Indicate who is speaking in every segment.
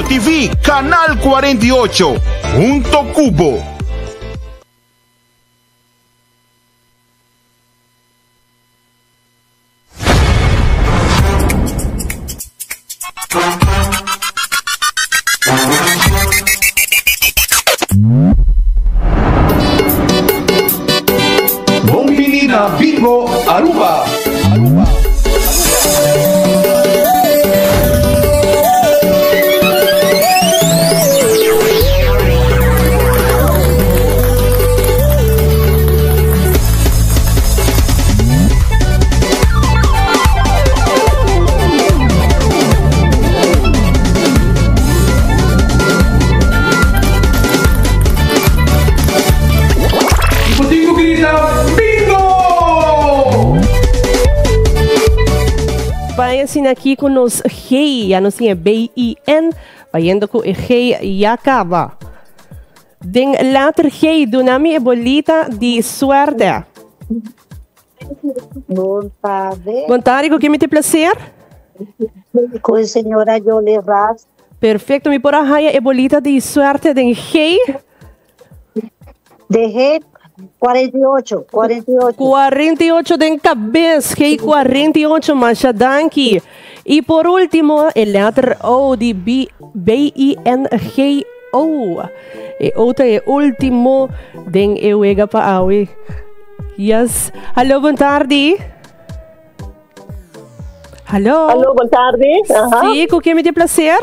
Speaker 1: TV, Canal 48, hunto cu bo.
Speaker 2: Bon bini na Bingo Aruba! Y bo tin cu grita Bingo!
Speaker 3: Bai asina aki cu nos G, ya nos tin e B I N, bayendo cu e G ya caba. Den letter G, duna mi e bolita di suerte.
Speaker 4: Bon tarde.
Speaker 3: Bon tarde, cu ken mi tin placer?
Speaker 4: Cu e señora Yoli Ras.
Speaker 3: Perfecto, mi por a haya e bolita di suerte den G?
Speaker 4: De G, 48, 48.
Speaker 3: 48 den cabes, G 48, masha danki. Y por ultimo, e letter O di B, B I N G O. E O ta e ultimo den e wega pa awe. Yes. Hallo, bon tardi. Hallo.
Speaker 5: Hallo, bon tardi. Aha.
Speaker 3: Sí, cu ken mi tin placer?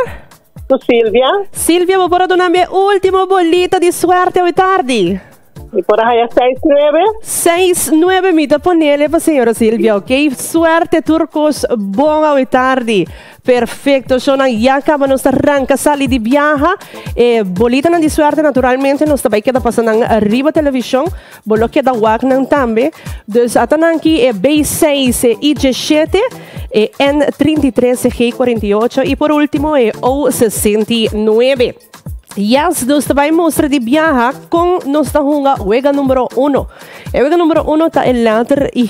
Speaker 5: Cu Silvia.
Speaker 3: Silvia, bo por a duna mi e ultimo bolita di suerte awe tardi?
Speaker 5: Mi por a haya seis nuebe.
Speaker 3: Seis nuebe mi ta ponele pa señora Silvia, ok? Suerte tur cos bon awe tardi. Perfecto, shownan ya caba nos ta ranca sali di biaha. E bolitanan di suerte naturalmente nos ta bay keda pasa nan riba television. Bo lo keda wak nan tambe. Dus ata nan ki e B6, e IG7, e N33, e G48 y por ultimo e O69. Yes, nos ta bai mustra di biaha con nos ta hunga wega numero uno. E wega numero uno ta e letter Y.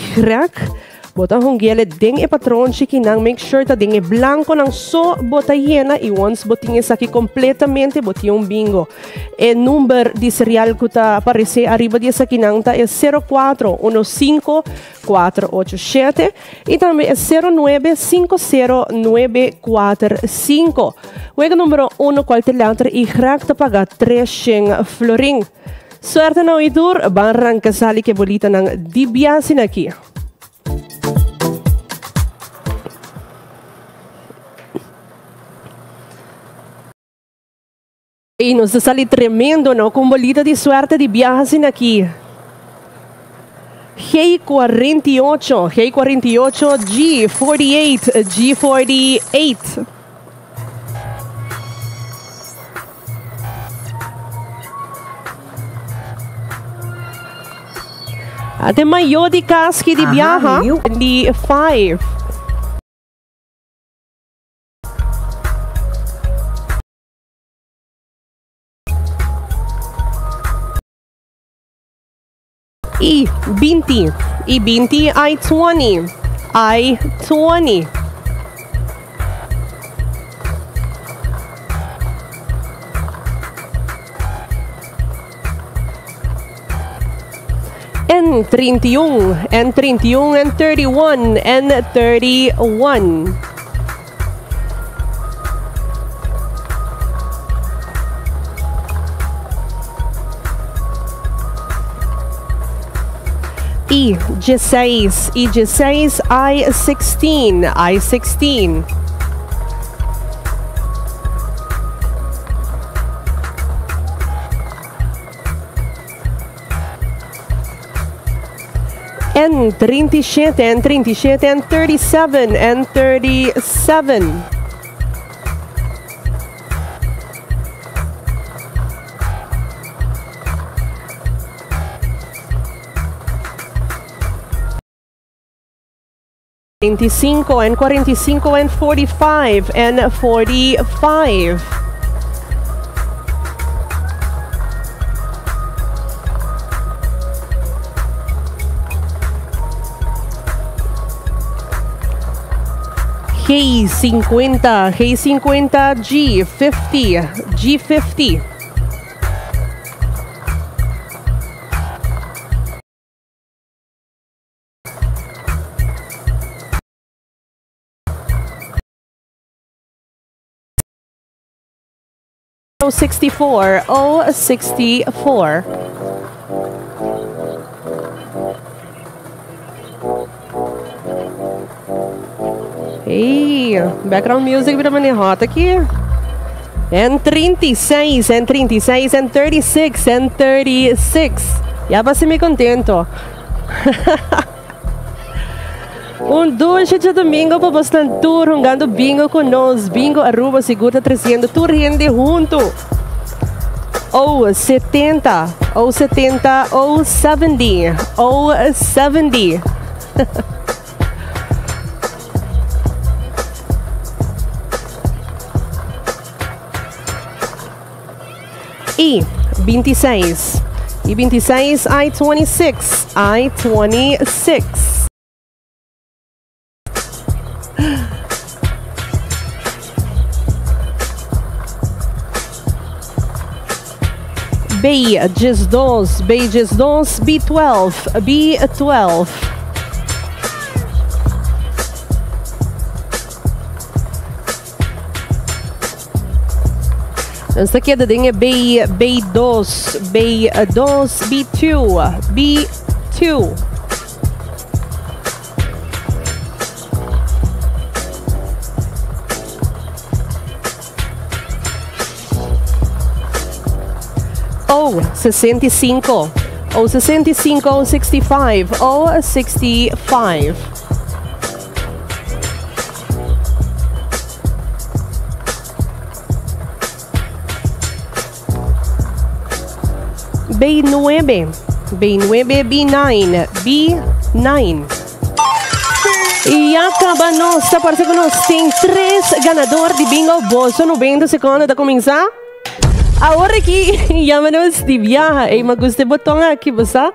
Speaker 3: Bo ta hunguele den e patronchi ki nan make sure ta den e blanconan so bo ta yena y once bo tin esaki completamente bo tin un bingo. E number di serial cu ta aparece ariba di esakinan ta e sero cuatro uno cinco cuatro ocho shete y tambe e sero nuebe cinco sero nuebe cuater cinco. Wega numero uno cual ta letter Y ta paga treshen florin. Suerte na oidur, ban ranca sali ke bolitanan di biasin aki. Y nos ta sali tremendo, no? Con bolita di suerte di biasin aki. G48, G48, G48, G48. Ate mayo di kaski di biaha di 5. I binti, I binti, I 20, I 20. N 31, N 31, N 31, N 31. I dieseis, I dieseis, I 16, I 16. N 37, N 37, N 37, N 37. 45, N 45, N 45, N 45. G50, G50, G50, G50. 064, 064. Hey, background music bira mane hot aki. En 36, en 36, en 36, en 36. Ya pa mi contento. Un dulce djadomingo pa bosnan tur hungando bingo cu nos. Bingo Aruba sigur ta treciendo tur hende hunto. O 70, o 70, o 70, o 70. I 26, I 26, I 26, I 26. B 12, B 12, B12, B12. Nos ta keda den e B, B2, B2, B2, B2. O, 65. O, 65, O, 65, O, 65. B9, B9, B9, B9. Y a caba nos, ta parce cu nos tin tres ganador di bingo Boso 90 secondo ta cuminsa. Awor aki yama nos di biaha. Ey, ma gusta e boton aki, bo sa?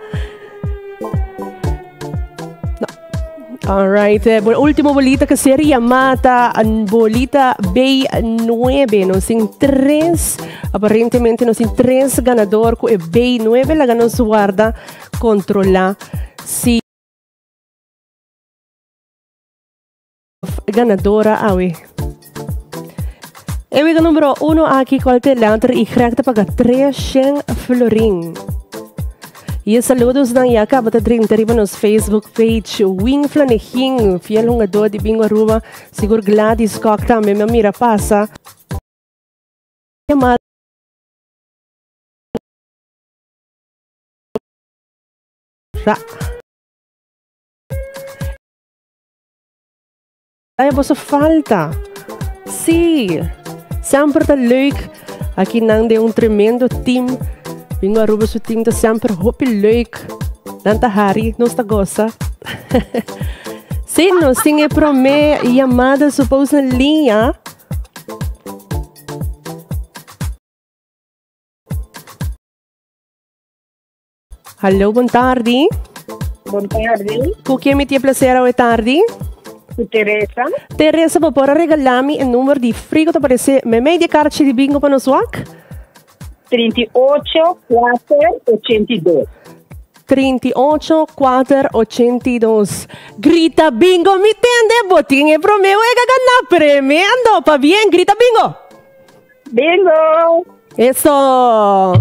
Speaker 3: Alright, eh, bueno, último bolita que sería mata bolita B9. Nos tin tres, aparentemente nos tin tres ganador cu e B9. Laga nos guarda, controla si ganadora awe. E wega numero 1 aki cual te letter Y ta paga 300 florin. Y e saludos nan ya caba ta drenta riba nos Facebook page. Wing Flanegin, fiel hungador di Bingo Aruba. Sigur Gladys Kok tambe mi a mira pasa. Ay, boso falta. Sí, semper ta leuk. Aki nan den un tremendo team. Bingo Aruba su team ta semper hopi leuk. Nan ta hari, nos ta goza. Sí, nos tin e prome yamada suppose na liña. Hallo, bon tardi.
Speaker 5: Bon tardi.
Speaker 3: Ku ken mi tin e placer awe tardi?
Speaker 5: Ku Teresa.
Speaker 3: Teresa, bo por a regala mi e number di frigo ta parece meimei di e karchi di bingo pa nos wak?
Speaker 5: 38 4 82.
Speaker 3: 38 4 82. Grita bingo mi tende, bo tin e prome wega gana tremendo. Pabien, grita bingo!
Speaker 5: Bingo!
Speaker 3: Eso!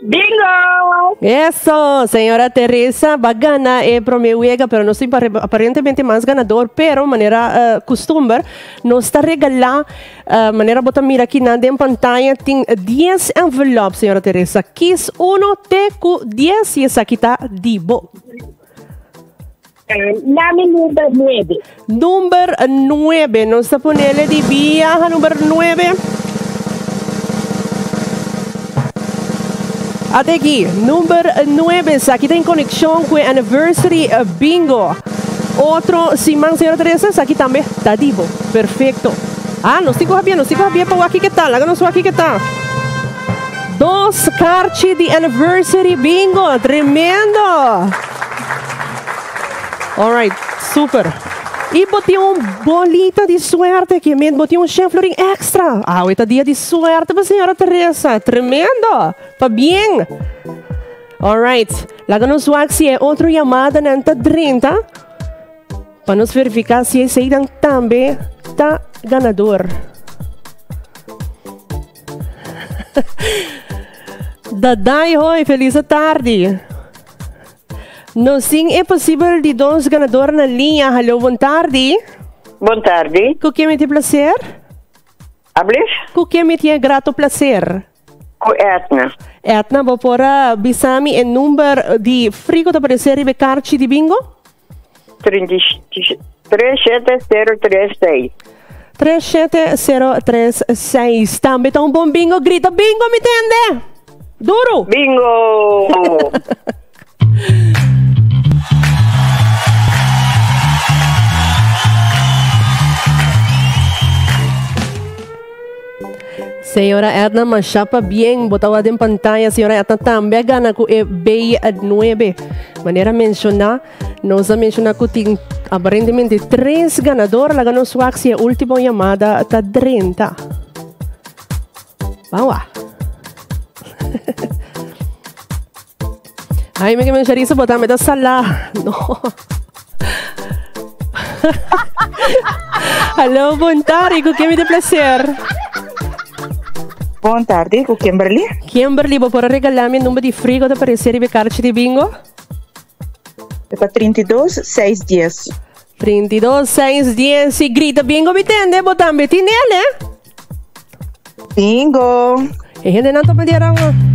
Speaker 5: Bingo!
Speaker 3: Eso, señora Teresa, va gana e prome wega, pero no sin aparentemente mas ganador, pero manera uh, costumber, nos ta regala, uh, manera bota mira aquí na den pantalla, tin 10 envelopes, señora Teresa. Kies 1 te cu 10 y esaki ta di bo.
Speaker 5: Nami number 9.
Speaker 3: Number 9. Nos ta ponele di biaha number 9. Ate aki, number 9. Esaki ta en conexion cu e anniversary bingo. Otro siman, señora Teresa, esaki tambe ta di bo. Perfecto. Ah, nos tin cu habia, nos tin cu habia pa wak ki ta. Laga nos wak ki ta. Dos karchi di anniversary bingo. Tremendo! Alright, super. I bo tin un bolita di suerte ke men bo tin un shen florin extra. Awe ta dia di suerte pa señora Teresa. Tremendo! Pabien! Alright, laga nos wak si e otro yamadanan ta drenta pa nos verifiká si eseinan tambe ta ganador. Daday hoi, feliz tardi. Nos tin e posibel di dos ganador na liña. Hallo, bon tardi.
Speaker 5: Bon tardi.
Speaker 3: Ku ken mi tin placer?
Speaker 5: Ablief?
Speaker 3: Ku ken mi tin e grato placer?
Speaker 5: Ku Edna.
Speaker 3: Edna, bo por a bisa mi e number di frigo ta aparece riba e karchi di bingo?
Speaker 5: 37036.
Speaker 3: 37036. Tambe ta un bon bingo. Grita bingo, mi tende! Duro!
Speaker 5: Bingo!
Speaker 3: Señora Edna masha pabien, bo ta wak den pantaya, señora Edna tambe a gana ku e B9. Manera menshoná, nos a menshoná ku tin aparentemente tres ganador, laga nos wak si e último yamada ta drenta. Ban wak. Ay, mi ke menshariso, bo tambe ta salá. No. Hallo, bon tardi, ku ken mi tin placer?
Speaker 6: Bon tardi, ku Kimberly.
Speaker 3: Kimberly, bo por a regalá mi e number di frigo ta aparesé riba e karchi di bingo?
Speaker 6: E ta 32 6 10.
Speaker 3: 32 6 10 i grita bingo mi tende, bo tambe tin el, eh?
Speaker 6: Bingo!
Speaker 3: E hendenan ta manera un.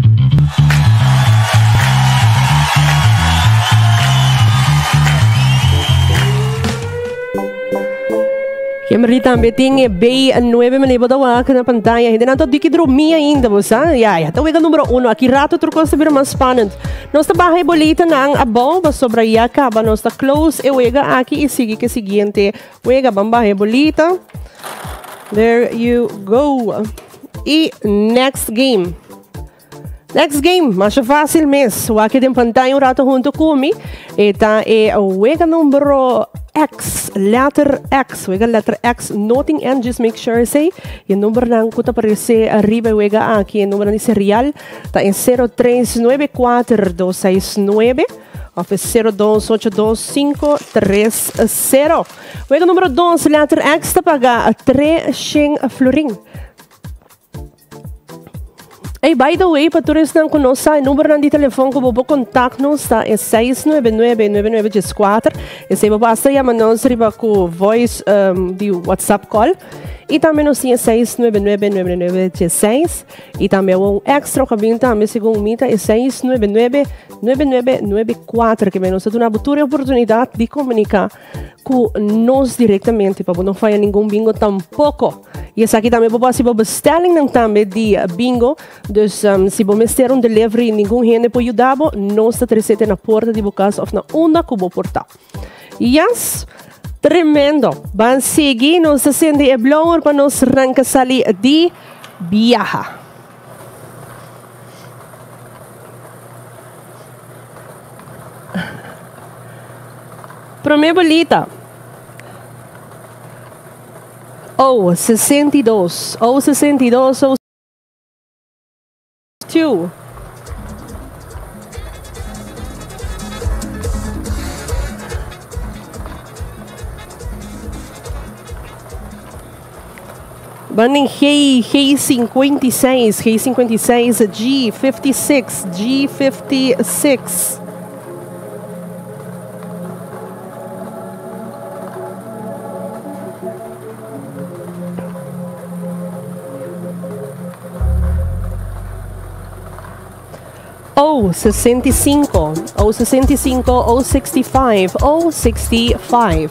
Speaker 3: Kimberly tambe tin e B9 meneer bo ta wak na pantaya. Hendenan ta diki drumi ainda, bo sa? Ya, ya ta wega numero uno. Aki rato tur kos ta bira mas spannend. Nos ta baha e bolitanan abou pasobra ya kaba nos ta close e wega aki i sigui ku e siguiente wega. Ban baha e bolita. There you go. I next game. Next game, masha fácil mes. Wak den pantalla un rato hunto ku mi. E ta e wega numero X, letter X. Wega letter X, nothing N, just make sure say. E numbernan ku ta aparece ariba e wega aki, e numbernan di serial, ta e 0394269 of e 0282530. Wega numero 2, letter X, ta paga 300 florin. Hey, by the way, pa tur esnan ku no sa, e numbernan di telefon ku bo por kontakt nos ta e 699-9914. Esei bo por hasta yama nos riba ku voice di WhatsApp call. I tambe nos tin e 699-9916. I tambe awor un extra ku a bin tambe segun mi ta e 699-9994. Ke nos ta duna bo tur e oportunidat di komuniká ku nos direktamente pa bo no faya ningun bingo tampoko. I esaki tambe bo por hasi bo bestellingnan tambe di bingo. Dus si bo mester un delivery ningun hende por yuda bo, nos ta trese te na porta di bo kas òf na unda ku bo por ta. Yes! Tremendo! Ban sigui, nos ta sende e blower pa nos ranka sali di biaha. Prome bolita. O, 62. O, 62. O, 2. Ban den G, G56, G56, G56, G56. O, 65, O, 65, O, 65, O, 65.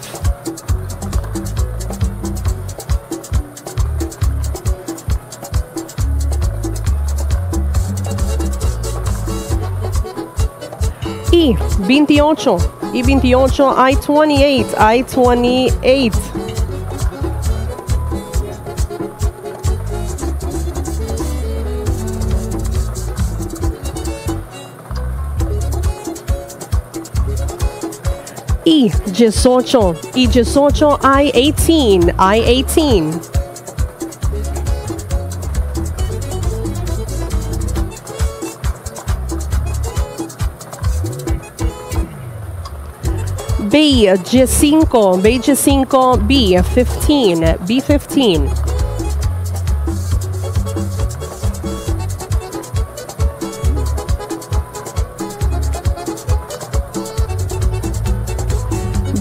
Speaker 3: I, 28, I, 28, I, 28, I, 28. I 18, I 18, I 18, I 18. B 15, B 15, B 15, B 15.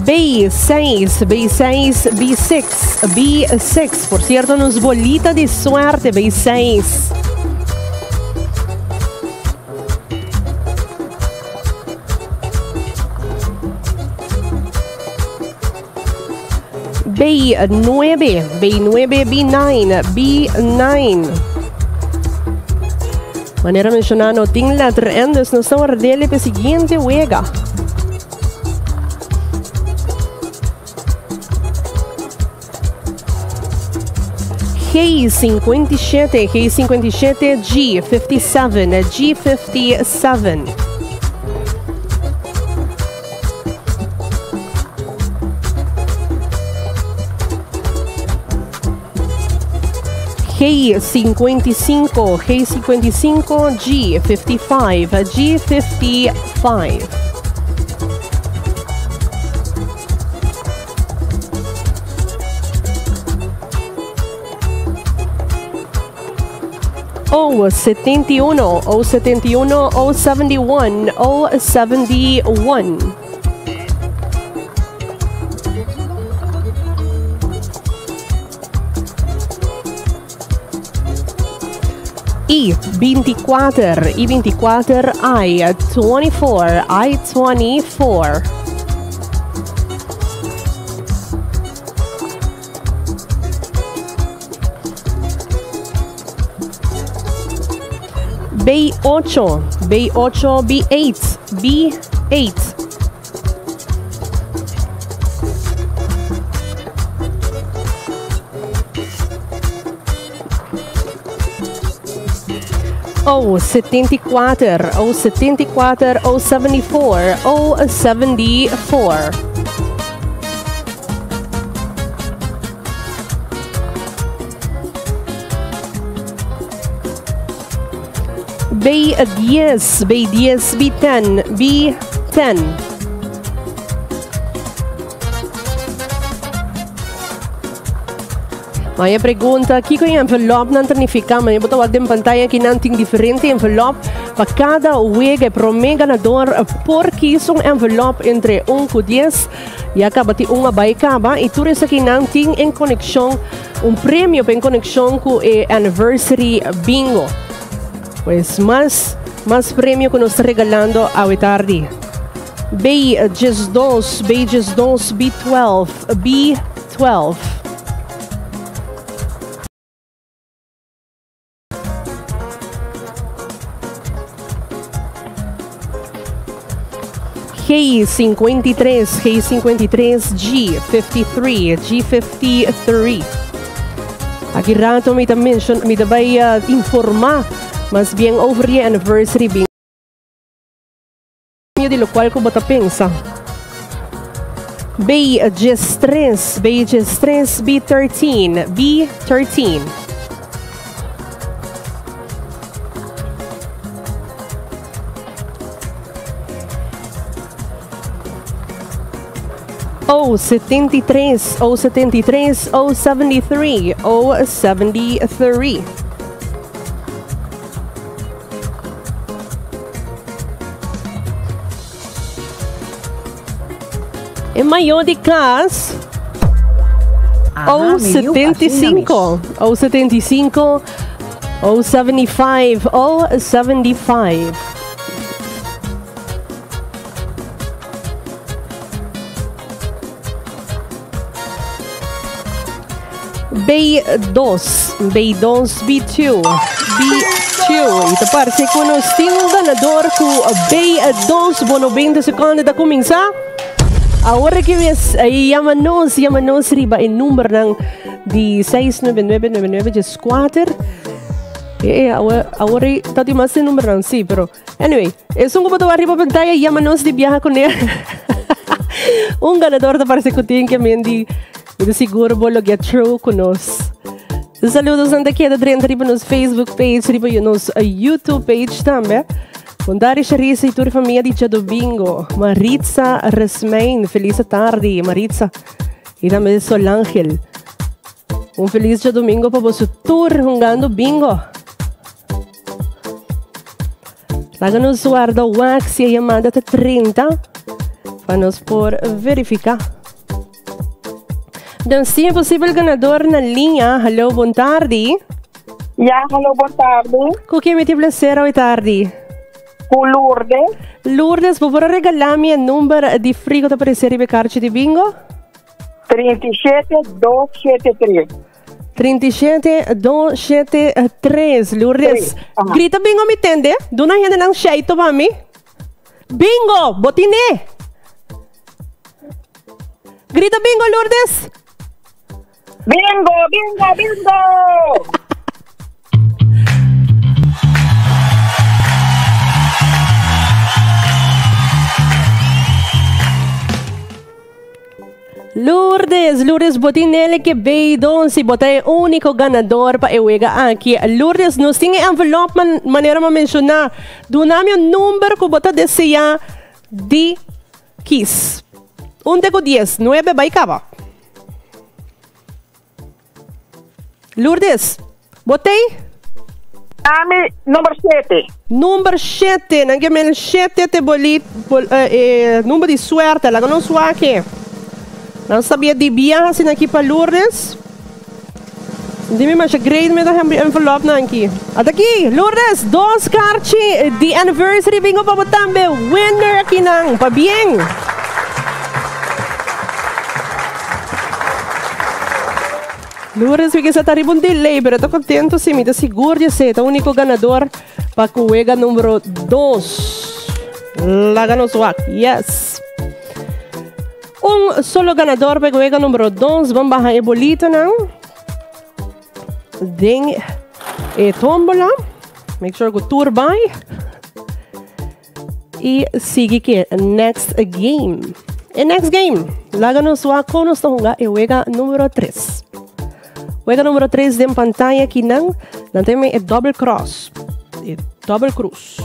Speaker 3: B6, B6, B6, B6. Por cierto, nos bolita di suerte, B6. B9, B9, B9, B9. Manera menshoná, no tin letter N, dus nos ta wardele pa e siguiente wega. G57, G57, G57, G57. G55, G55, G55, G55. O 71, O 71, O 71, O 71. I 24, I 24, I 24, I 24. B8, B8, B8, B8. O 74, O 74, O 74, O 74. B10, B10, B10, B10. Ma e pregunta, kiko e envelopnan ta nifiká? Ma bo ta wak den pantaya kinan tin diferente envelop pa kada wega. E promé ganador por kis un envelop entre un ku dies. Ya kaba tin un a bai kaba i tur esakinan tin en konekshon un premio pa en konekshon ku e anniversary bingo. Pues mas mas premio ku nos ta regalando awe tardi. B 12, B 12, B 12, B 12. G53, G53, G53, G53. Aki rato mi ta mention, mi ta bai uh, informa mas bien over die anniversary bingo di locual cu bo ta pensa. B13, B13, B13, B13. O 73, O 73, O 73, O 73. E mayor di cas O 75, O 75, O 75, O 75. B2, B2, B2, B2. Y ta parse cu nos tin un ganador cu B2. Bo 90 seconde ta cuminsa. Awor ki mes yama nos, yama nos riba e numbernan di 6999914. Eh, awor, awor ta di mas e numbernan, sí, pero anyway, esun cu bo ta wak riba pantaya, yama nos di biaha con el. Un ganador ta parece cu tin ke men di mi ta sigur bo lo get through cu nos. Saludos nan ta keda drenta riba nos Facebook page, riba nos YouTube page tambe. Bon tardi Sharissa y tur famia di Djadomingo. Maritza Resmein, feliz tardi Maritza. Y tambe Solangel. Un feliz Djadomingo pa boso tur hungando bingo. Laga nos warda wak si e yamada ta 30 pa nos por verifica. Dan si posibel ganador na linha. Hallo, bon tardi.
Speaker 5: Ja, hallo, bon tardi.
Speaker 3: Ku ken mi tin placer hoy tardi?
Speaker 5: Ku Lourdes.
Speaker 3: Lourdes, bo por a regala mi e number di frigo ta aparece riba e karchi di bingo?
Speaker 5: 37 273.
Speaker 3: 37 273. Lourdes, grita bingo mi tende. Duna hende nan sheito pa mi. Bingo, bo tine. Grita bingo, Lourdes.
Speaker 5: Bingo, bingo, bingo!
Speaker 3: Lourdes, Lourdes Botinelli ke bay don si bo ta e único ganador pa e wega aki. Lourdes, nos tin e envelop man, manera ma menciona. Duna mi un number ku bo ta desea di kies. Un te ku dies, nuebe bay kaba. Lourdes, bo tei?
Speaker 5: Ami number shete.
Speaker 3: Number shete, nan ke men shete te boli, bol, eh, eh, number di suerte, laga nos wak. Nan sabia di biaha asina aki pa Lourdes. Dime masha great me ta hambri envelop nan aki. Ata aki, Lourdes, dos karchi di anniversary bingo pa bo tambe. Winner aki nan, pabien. Lourdes mi kisa ta riba un delay, pero ta contento si mi ta sigur di esey ta unico ganador pa cu wega numero dos. Laga nos wak. Yes. Un solo ganador pa wega numero dos. Ban baha e bolitonan den e tombola. Make sure cu tur bai. Y sigui ke next game. E next game, laga nos wak kon nos ta hunga e wega numero 3. Wega numero 3 den pantaya kinan, nan ta e double cross. E double cruz.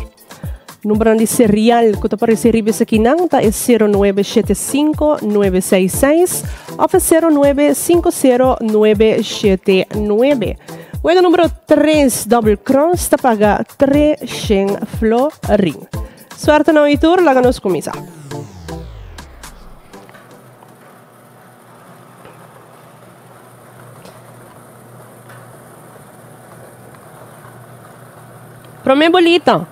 Speaker 3: Numero di serial ku ta aparece riba esakinan ta e 0975966 of e 0950979. Wega numero 3 double cross ta paga 300 florin. Suerte na oitor, laga nos kuminsá. Promé bolita.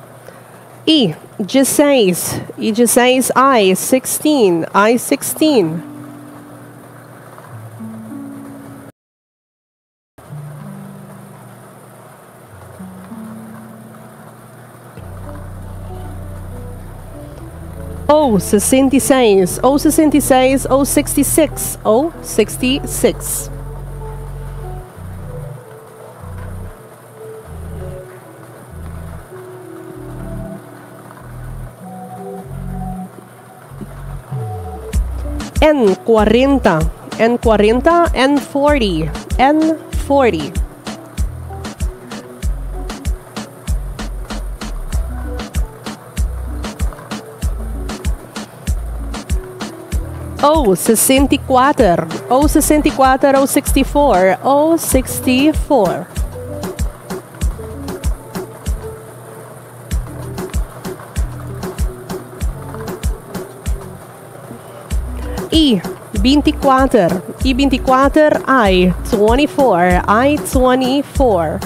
Speaker 3: I, 16. I, 16, I, 16. I, 16. O, 66. O, 66. O, 66. O, 66. N 40, N 40, N 40, N 40. O 64, O 64, O 64, O 64. I 24, I 24, I 24, I 24.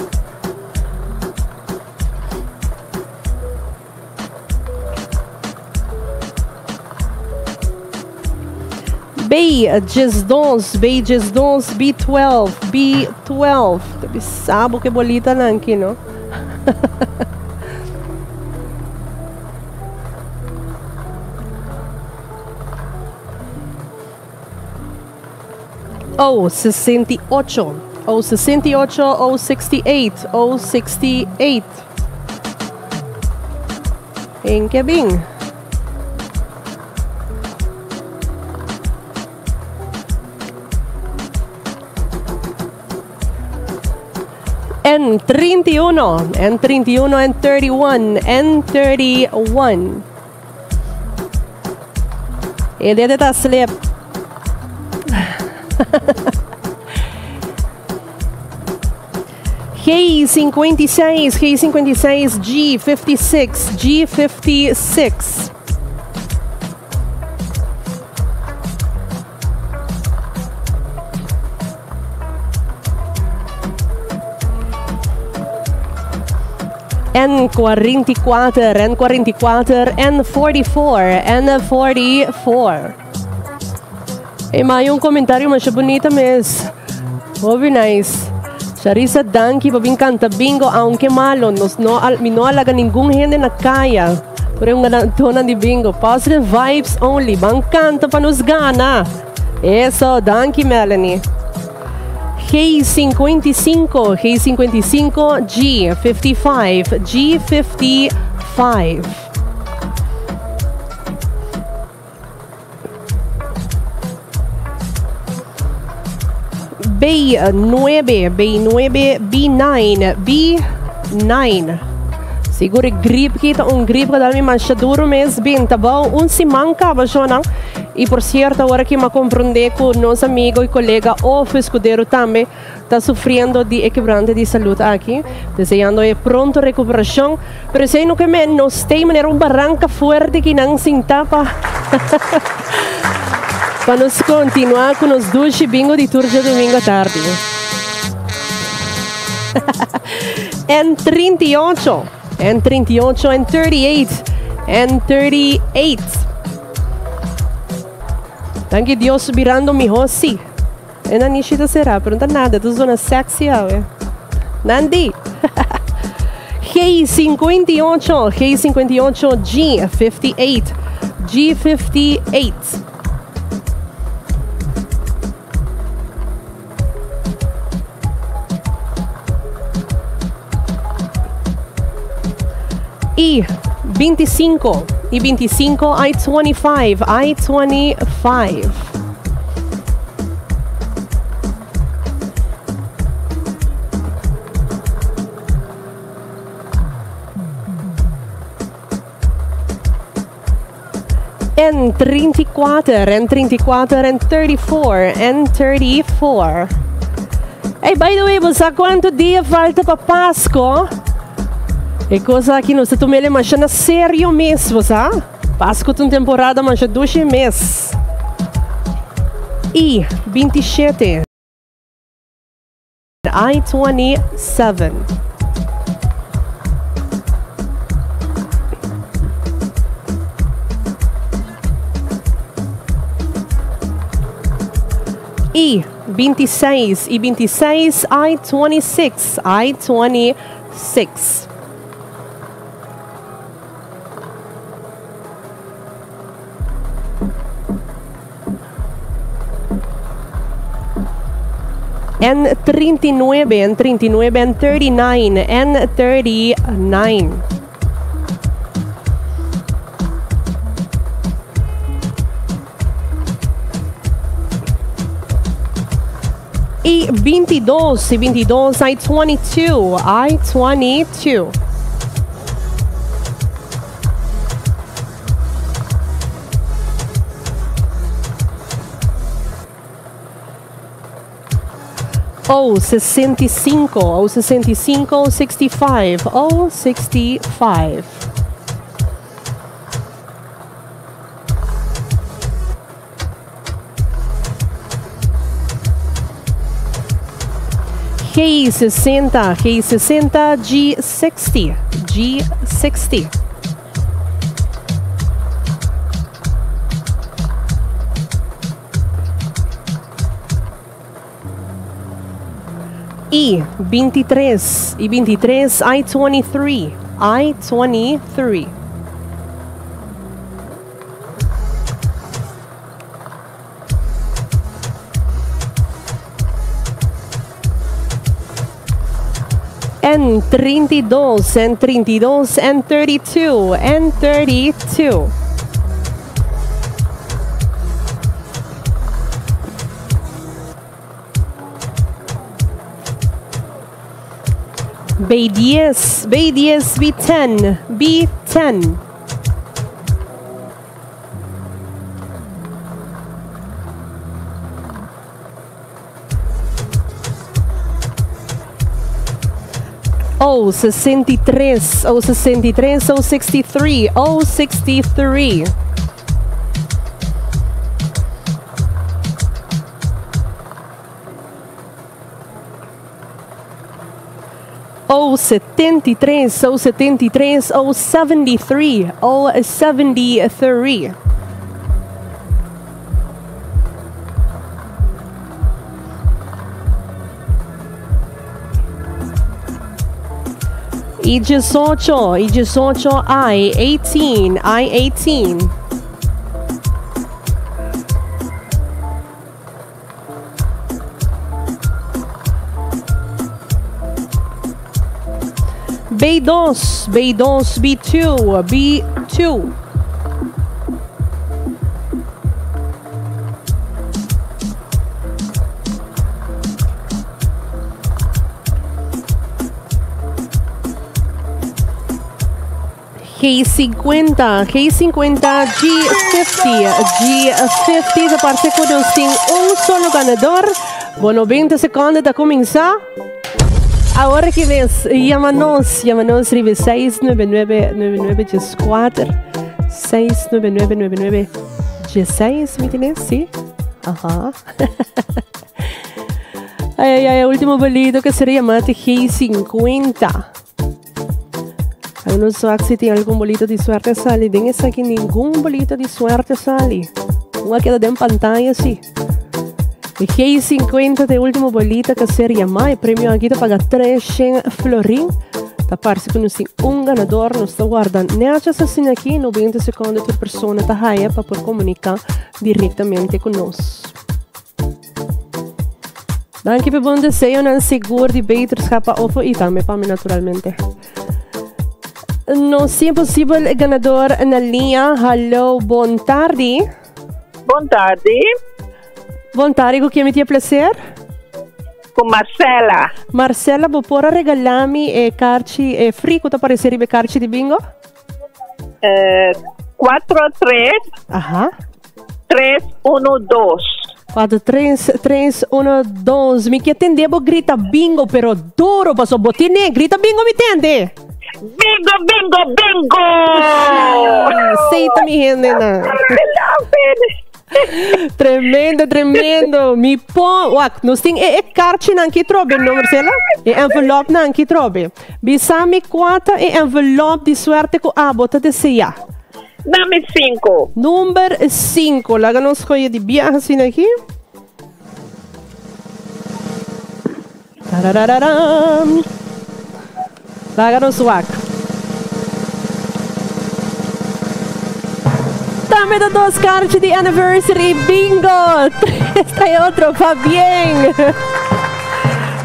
Speaker 3: B 12, B 12, B12, B12. Ta sabo ke bolita nan aki, no? O 68, O 68, O 68, O 68. En ke bin? N31, N31, N31, N31. E dede ta slip. G56, G56, G56, G56. N44, N44, N44, N44. E mai un comentario masha bunita mes. Hopi nice. Charissa danki pa bin canta bingo aunke malo nos no al mi no a laga ningun hende na caya por e un ganadonan di bingo positive vibes only ban canta pa nos gana eso danki Melanie. G55 G55 G55 G55. B9, B9, B9, B9. Sigur e grip ki ta un grip ku dal mi masha duro mes bin ta bou un siman kaba shona. I por sierto awor aki m'a komprondé ku nos amigo i kolega Ofe Escudero tambe ta sufriendo di e kebrante di salud aki. Deseando e pronto rekuperashon. Pero esei no ke men nos tei manera un baranka fuerte ki nan sinta pa pa nos kontinuá ku nos dushi bingo di tur djadumingu atardi. En 38, en 38, en 38, en 38. Danki Dios birando mihó sí. E nanishi ta será, pero no ta nada, ta zona sexy awe. Nandi! G58, G58, G58, G58. I 25, I 25, I 25, I 25. En 34, en 34, en 34, en 34. Hey, by the way, bo sa cuanto dia falta pa Pasco? E cosa aki nos ta tumele masha na serio mes, bo sa? Pasco ta un temporada masha dushi mes. I 27. I 27. I 26, I 26, I 26, I 26. En 39, en 39, en 39, en 39. I 22, i 22, I 22, I 22. O 65, O 65, O 65, O 65. G 60, G 60, G 60, G 60. I 23, I 23, I 23, I 23. En 32, en 32, en 32, en 32. B10, B10, B10, B10. O 63, O 63, O 63, O 63. O 73, O 73, O 73, O 73. I 18, I 18, I 18, I 18. B2, B2, B2, B2. G50, G50, G50, G50. Ta parce cu nos tin un solo ganador. Bo 90 seconde ta cuminsa. Awor ki mes, yama nos, yama nos riba 699 99 14 699 99 16, mi tene? Si? Aha. Ay, ay, ay, ultimo bolito cu seria mate G50. Nos wak si tin algun bolito di suerte sali. Den esaki ningun bolito di suerte sali. Un a keda den pantaya si. E G50 ta e ultimo bolito cu a ser yama. E premio aki ta paga 300 florin. Ta parse cu nos tin un ganador. Nos ta warda netjes asina aki. 90 seconde tur persona ta haya pa por comunica directamente cu nos. Danki pa e bon deseonan sigur di beterschap pa Ofo y tambe pa mi naturalmente. Nos tin posibel ganador na liña. Hallo, bon tardi.
Speaker 5: Bon tardi.
Speaker 3: Bon tardi, cu ken mi tin e placer?
Speaker 5: Cu Marcela.
Speaker 3: Marcela, bo por a regala mi e karchi, e free cu ta aparece riba e karchi di bingo?
Speaker 5: 4 3
Speaker 3: Aha.
Speaker 5: 3 1 2.
Speaker 3: 4 3 3 1 2. Mi ke tende bo grita bingo, pero duro paso bo tine. Grita bingo mi tende.
Speaker 5: Bingo, bingo, bingo!
Speaker 3: Seita mi hende na. Tremendo, tremendo. Mi po, wak, nos tin e, e karchinan ki trobe, no Marcela? E envelopnan ki trobe. Bisa mi cua ta e envelop di suerte cu abo ta desea.
Speaker 5: Dame 5.
Speaker 3: Number 5. Laga nos scoge di biaha asina aki. Tararararam. Laga nos wak. Tambe ta dos karchi di anniversary bingo. Tres ta e otro. Pabien.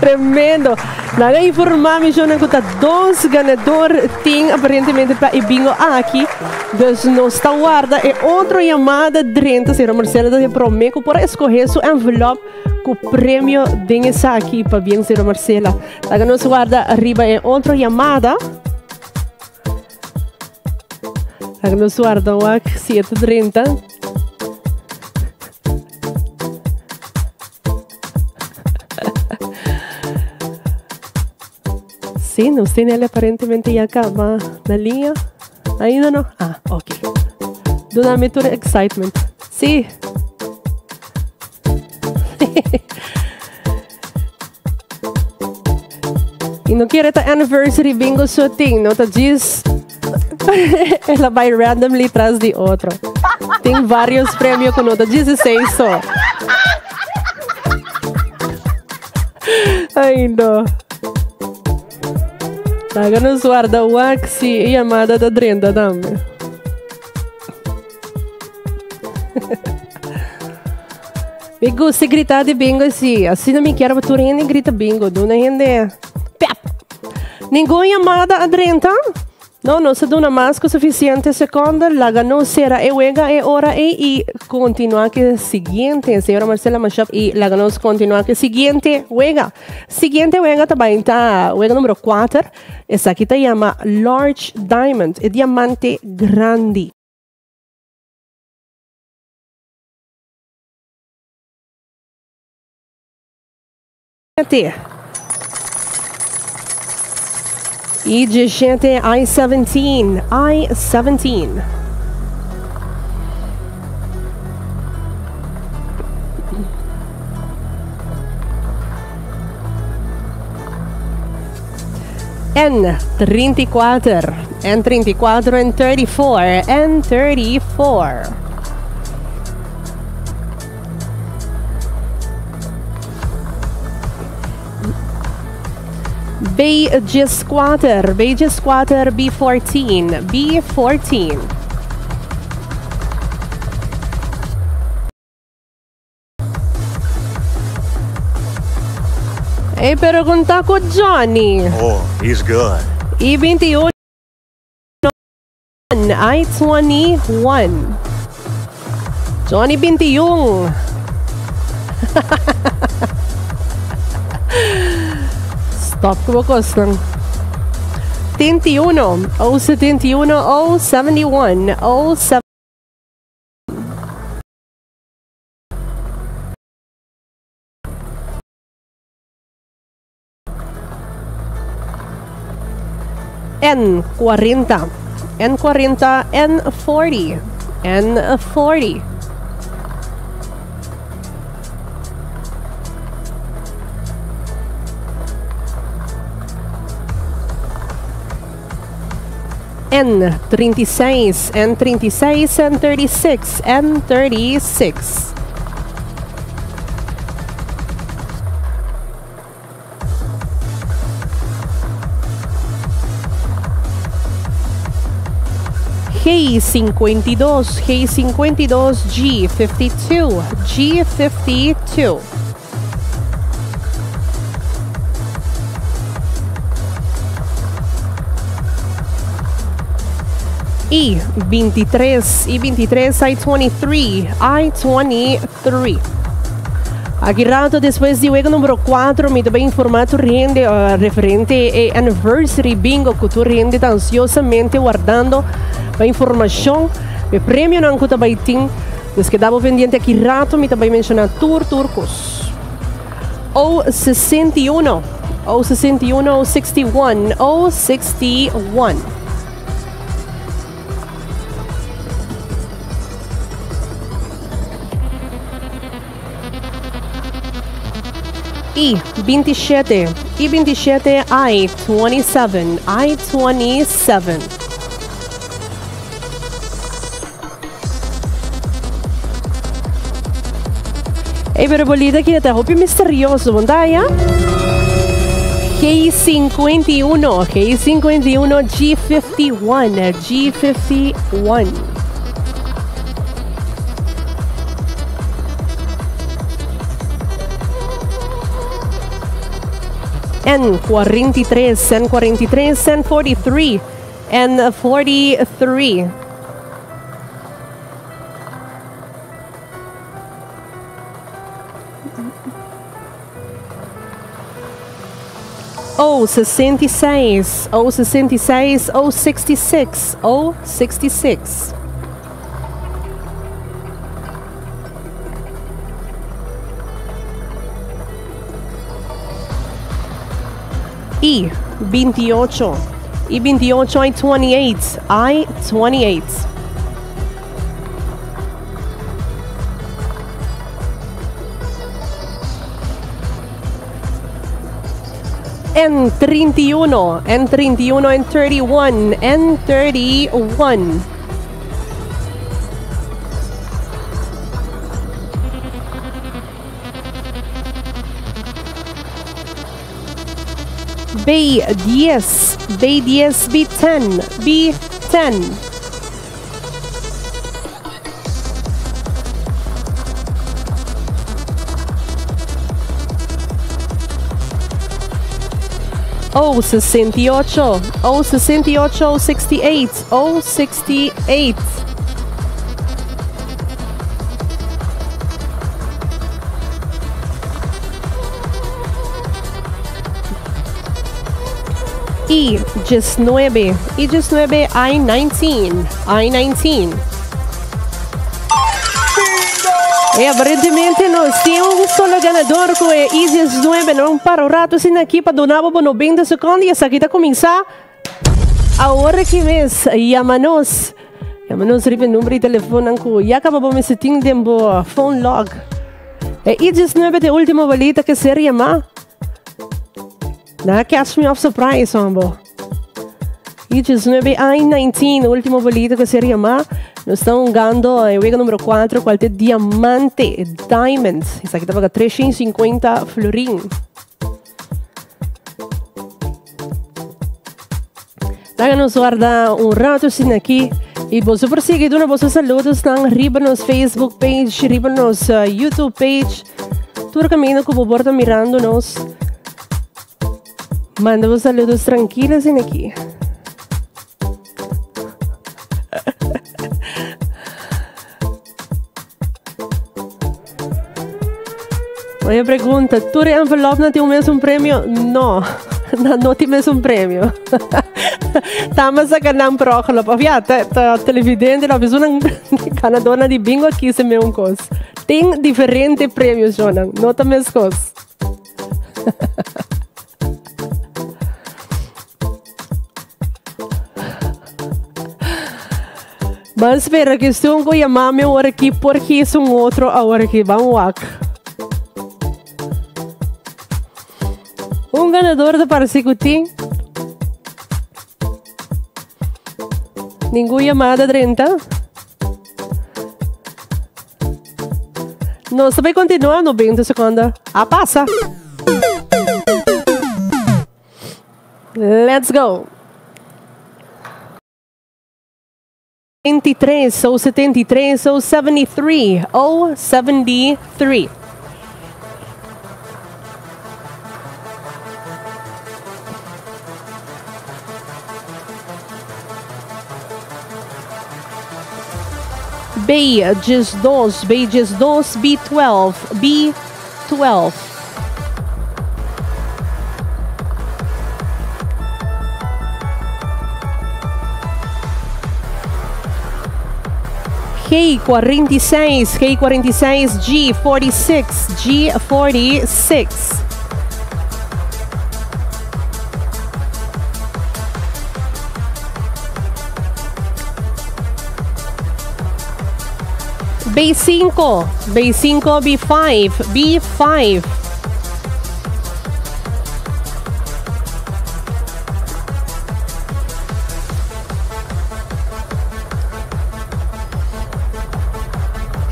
Speaker 3: Tremendo. Nan a informa mi shownan cu ta dos ganador tin aparentemente pa e bingo aki. Dus nos ta warda e otro yamada drenta. Señora Marcela ta den prome cu por a escoge su envelop cu premio den esaki. Pabien señora Marcela. Laga nos warda riba e otro yamada. Laga nos warda wak si e ta drenta. Sí, nos tiene él aparentemente ya acaba na línea. Ainda no? Ah, ok. Duna tur excitement. Sí. Y no kier ta anniversary bingo so tin, no ta djis el a bay randomly tras di otro. Tin varios premio cu no ta 16 so. Ay no. Laga nos warda wak si e yamada ta drenta tambe. Mi gusta grita di bingo si. Asina mi kier pa tur hende grita bingo. Duna hende pep. Ningun yamada a drenta? No, nos a duna mas ku sufisiente sekonde, laga nos sera e wega e ora ei i kontinuá ku e siguiente. Señora Marcela Mashap i laga nos kontinuá ku e siguiente wega. Siguiente wega ta bai ta wega numero kuater. Esaki ta yama Large Diamond, e diamante grandi. I djeshete I 17, I 17. N 34, N 34, N 34, N 34. B 14, B 14, B 14, B 14. Ey, pero conta cu Johnny.
Speaker 7: Oh, he's good.
Speaker 3: Y 21. I 21. Johnny 21. Stop ku bo kosnan. 71, O 71, O 71, O 71. N 40, N 40, N 40, N 40. N 36, N 36, N 36, N 36. G52, G52, G52, G52. I 23, I 23, I 23, I 23. Aki rato despues di wega numero 4 mi ta bay informa tur hende referente e anniversary bingo cu tur hende ta ansiosamente wardando pa informacion e premionan cu ta bay tin. Dus keda bo pendiente aki rato mi ta bay menciona tur tur cos. O 61, O 61, O 61, O 61. I 27, I 27, I 27, I 27. Ey, pero bolita aki ta hopi misterioso, bon ta ya? G51, G51, G51, G51. N43, N43, N43, N43. O 66, O 66, O 66, O 66. I 28, I 28, I 28, I 28. N 31, N 31, N 31, N 31. B 10, B 10, B 10, B 10. O 68, O 68, O 68, O 68. I 19, I 19, I 19, I 19. E aparentemente nos tin un solo ganador cu e I 19. No para un rato sin aki pa duna bo 90 secondo y esaki ta cuminsa awor aki mes. Yama nos. Yama nos riba e number di telefoonnan cu ya caba bo mester tin den bo phone log. E I 19 ta e ultimo bolita cu ser yama. Na catch me off surprise, hombo. I 19 I 19, último bolito que se llama. Nos está jugando en wega número 4, cual te diamante, diamond. Esaki ta paga 350 florin. Laga nos guarda un rato sin aki. Y boso por sigui duna boso saludos nan riba nos Facebook page, riba nos YouTube page. Tur camino cu bo por ta mirando nos. Manda bo saludos tranquilo sin aki. Oye pregunta, tur e envelop nan tin un mesun premio? No, nan no tin mesun premio. Tamba saca nan progelop. Of ja, ta, ta televidente, of is un ganadornan di bingo a kise me un cos. Tin diferente premios, Jonan, no ta mes cos. Ban spera que esun ku yamami awor aki por kis un otro awor aki. Ban wak. Un ganador ta parece ku tin. Ningun yamada drenta. Nos ta bay continua 90 seconda. A pasa. Let's go. 23 o 73 o 73 o 73. B 12, B 12, B12, B12. G46, G46, G46, G46. B5, B5, B5, B5.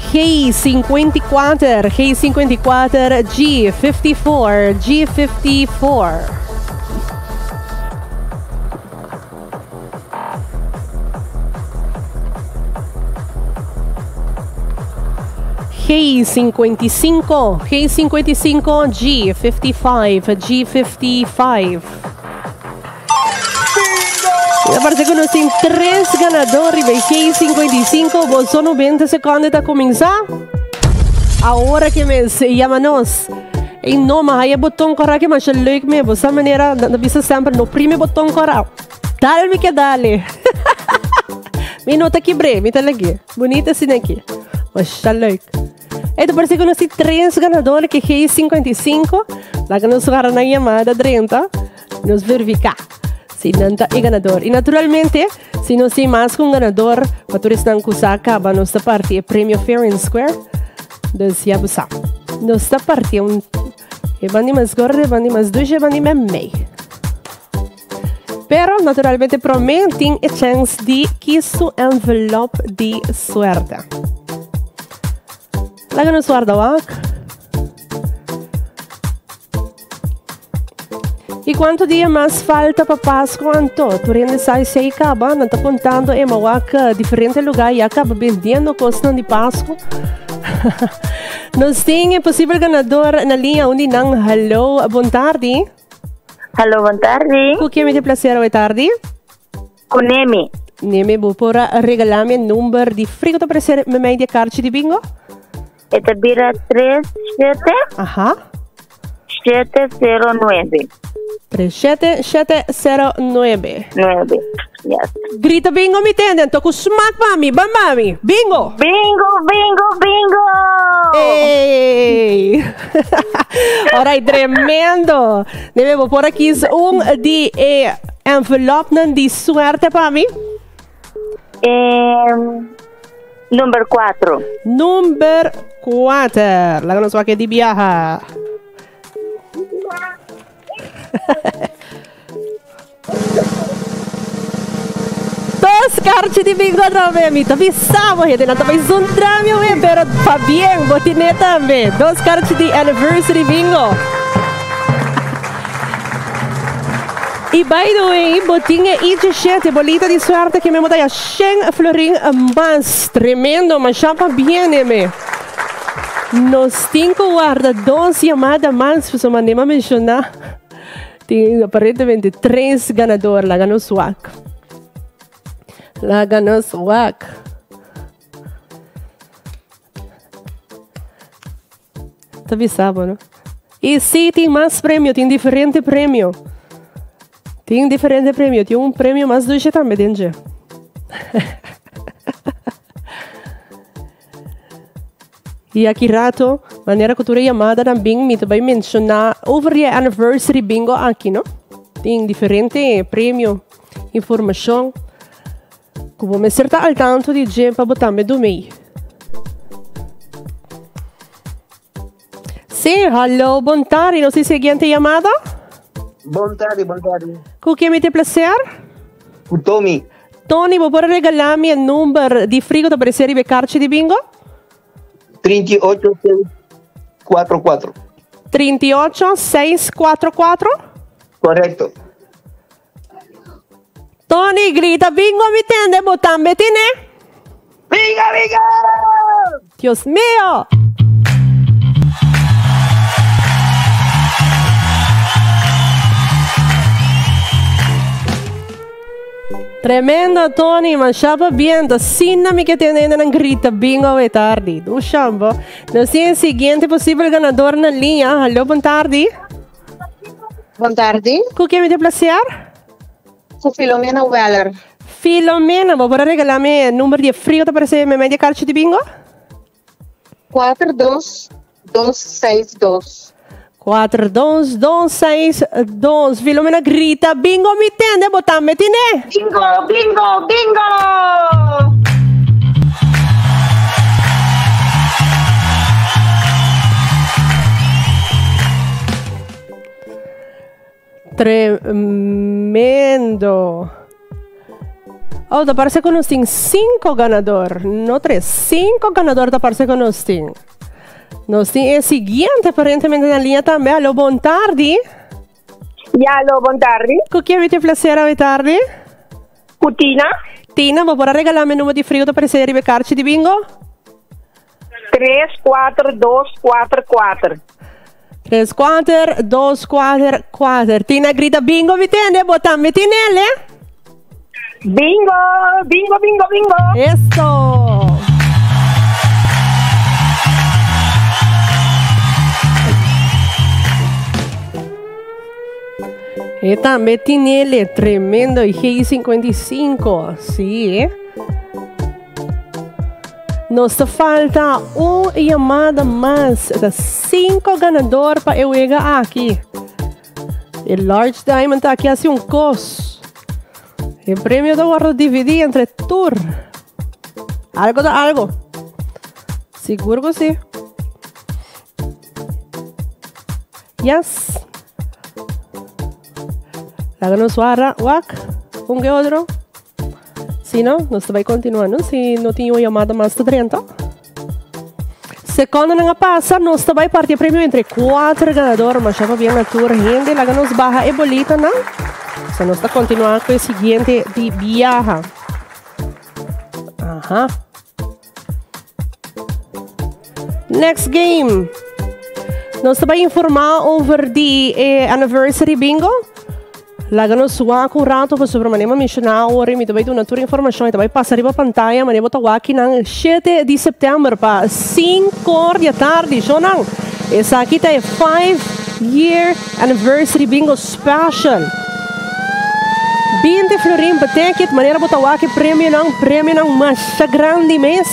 Speaker 3: G54, G54, G54, G54. G55, G55, G55, G55. Y ta parece cu nos tin tres ganador riba e G55. Boso 90 secondo ta cuminsa. Ahora que mes yama nos. Ey no, ma haya boton cora que masha leuk me. Bosa manera, na bisa semper, no prime boton cora. Dale mi ke dale. Mi no ta kibré, mi ta lag'é. Bunita asina aki. Masha leuk. Ey, ta parece cu nos tin tres ganador ke G55. Laga nos gara nan yamada drenta. Nos verifica si nan ta e ganador. Y naturalmente, si nos tin mas cu un ganador, pa tur esnan cu sa caba nos ta parti e premio fair and square. Dus ya bo sa. Nos ta parti un e bandi mas gordo, e bandi mas dushi, e bandi memey. Pero naturalmente prome tin e chens di kies su envelop di suerte. Laga nos warda wak. Y cuanto dia mas falta pa Pasco anto? Tur hende sa esey caba. Nan ta contando e mawak diferente lugar ya caba bendiendo cosnan di Pasco. Nos tin e posibel ganador na liña. Un di nan, hallo, bon tardi.
Speaker 7: Hallo, bon tardi.
Speaker 3: Ku ken mi tin placer awe tardi?
Speaker 7: Ku Nemi.
Speaker 3: Nemi, bo por a regalá mi e number di frigo ta aparecer memei di e karchi di bingo?
Speaker 7: E ta bira tres shete.
Speaker 3: Aha.
Speaker 7: Shete sero nuebe.
Speaker 3: Tres shete shete sero nuebe.
Speaker 7: Nuebe, yes.
Speaker 3: Grita bingo mi tende, anto ku smak pa mi, ban mami. Bingo!
Speaker 7: Bingo, bingo, bingo!
Speaker 3: Ey! Alright, tremendo! Neme, bo por a kies un di e envelopnan di suerte pa mi?
Speaker 7: Em, number 4.
Speaker 3: Number 4. Laga nos wak e di biaha. Dos karchi di bingo atrobe. Mi ta bisa bo hende nan ta bai zundra mi awe, pero pabien, bo tine tambe. Dos karchi di anniversary bingo. Y by the way, bo tin e I-17, bolita di suerte que me bo ta ya 100 florin mas. Tremendo, masha pabien eme. Nos tin cu warda dos yamada mas, pasobra manera mi a menciona, tin aparentemente tres ganador. Laga nos wak. Laga nos wak. Ta bisa bo, no? Y si tin mas premio, tin diferente premio. Tin diferente premio, tin un premio mas dushi tambe den dje. Y aki rato, manera cu tur e yamadanan bin, mi ta bay menciona over di e anniversary bingo aki, no? Tin diferente premio, informacion cu bo mester ta al tanto di dje pa bo tambe dumey. Sí, hallo, bon tardi. Nos tin siguiente yamada.
Speaker 8: Bon tardi, bon tardi.
Speaker 3: Cu ken mi tin placer?
Speaker 8: Cu Tommy.
Speaker 3: Tony, bo por regala mi e number di frigo ta aparece riba e karchi di bingo?
Speaker 8: 38644.
Speaker 3: 38644?
Speaker 8: Correcto.
Speaker 3: Tony, grita bingo mi tende, bo tambe tine?
Speaker 8: Bingo, bingo!
Speaker 3: Dios mio! Tremendo Tony, masha pabien. Ta asina mi ke tende hendenan grita bingo awe tardi. Du shambo. Nos tin e siguiente posibel ganador na liña. Hallo, bon tardi.
Speaker 9: Bon tardi.
Speaker 3: Ku ken mi ta placer?
Speaker 9: Ku Filomena Weller.
Speaker 3: Filomena, bo por a regala mi e number di e frio ta parece me media karchi di bingo?
Speaker 9: Kuater dos dos seis dos.
Speaker 3: Kuater dos dos seis dos. Filomena grita, bingo mi tende, bo tambe tine.
Speaker 9: Bingo, bingo, bingo!
Speaker 3: Tremendo. Oh, ta parse ku nos tin sinku ganador, no tres, sinku ganador ta parse ku nos tin. Nos tin e siguiente aparentemente na liña tambe. Alo, bon tardi.
Speaker 5: Ya, alo, bon tardi.
Speaker 3: Ku ken mi tin placer awe tardi?
Speaker 5: Ku Tina.
Speaker 3: Tina, bo por a regalá mi number di frigo ta parse riba e karchi di bingo?
Speaker 5: Tres, kuater, dos, kuater, kuater.
Speaker 3: Tres, kuater, dos, kuater, kuater. Tina grita bingo mi tende, bo tambe tinel, eh?
Speaker 5: Bingo, bingo, bingo, bingo.
Speaker 3: Eso. E tambe tinele, tremendo, G55, sí, eh? Nos ta falta un yamada mas. Ta cinco ganador pa e wega aki. E large diamond ta aki hasi un kos. E premio ta wordo dividi entre tur. Algo ta algo. Sigur ku si. Yes. Laga nos wara wak un ke otro. Si no, nos ta bai continua, no? Si no tin un yamada mas ta drenta. Secondonan a pasa, nos ta bai parti e premio entre cuatro ganador. Masha pabien na tur hende. Laga nos baha e bolitanan. So nos ta continua cu e siguiente di biaha. Aha. Next game. Nos ta bai informa over di e anniversary bingo. Laga nos wak un rato pasobra manera mi a menciona awor mi ta bay duna tur informacion y ta bay pasa riba pantaya manera bo ta wak kinan shete di september pa sinkor di atardi shownan. Esaki ta e 5 year anniversary bingo special. 20 florin pa ticket manera bo ta wak e premionan, premionan masha grandi mes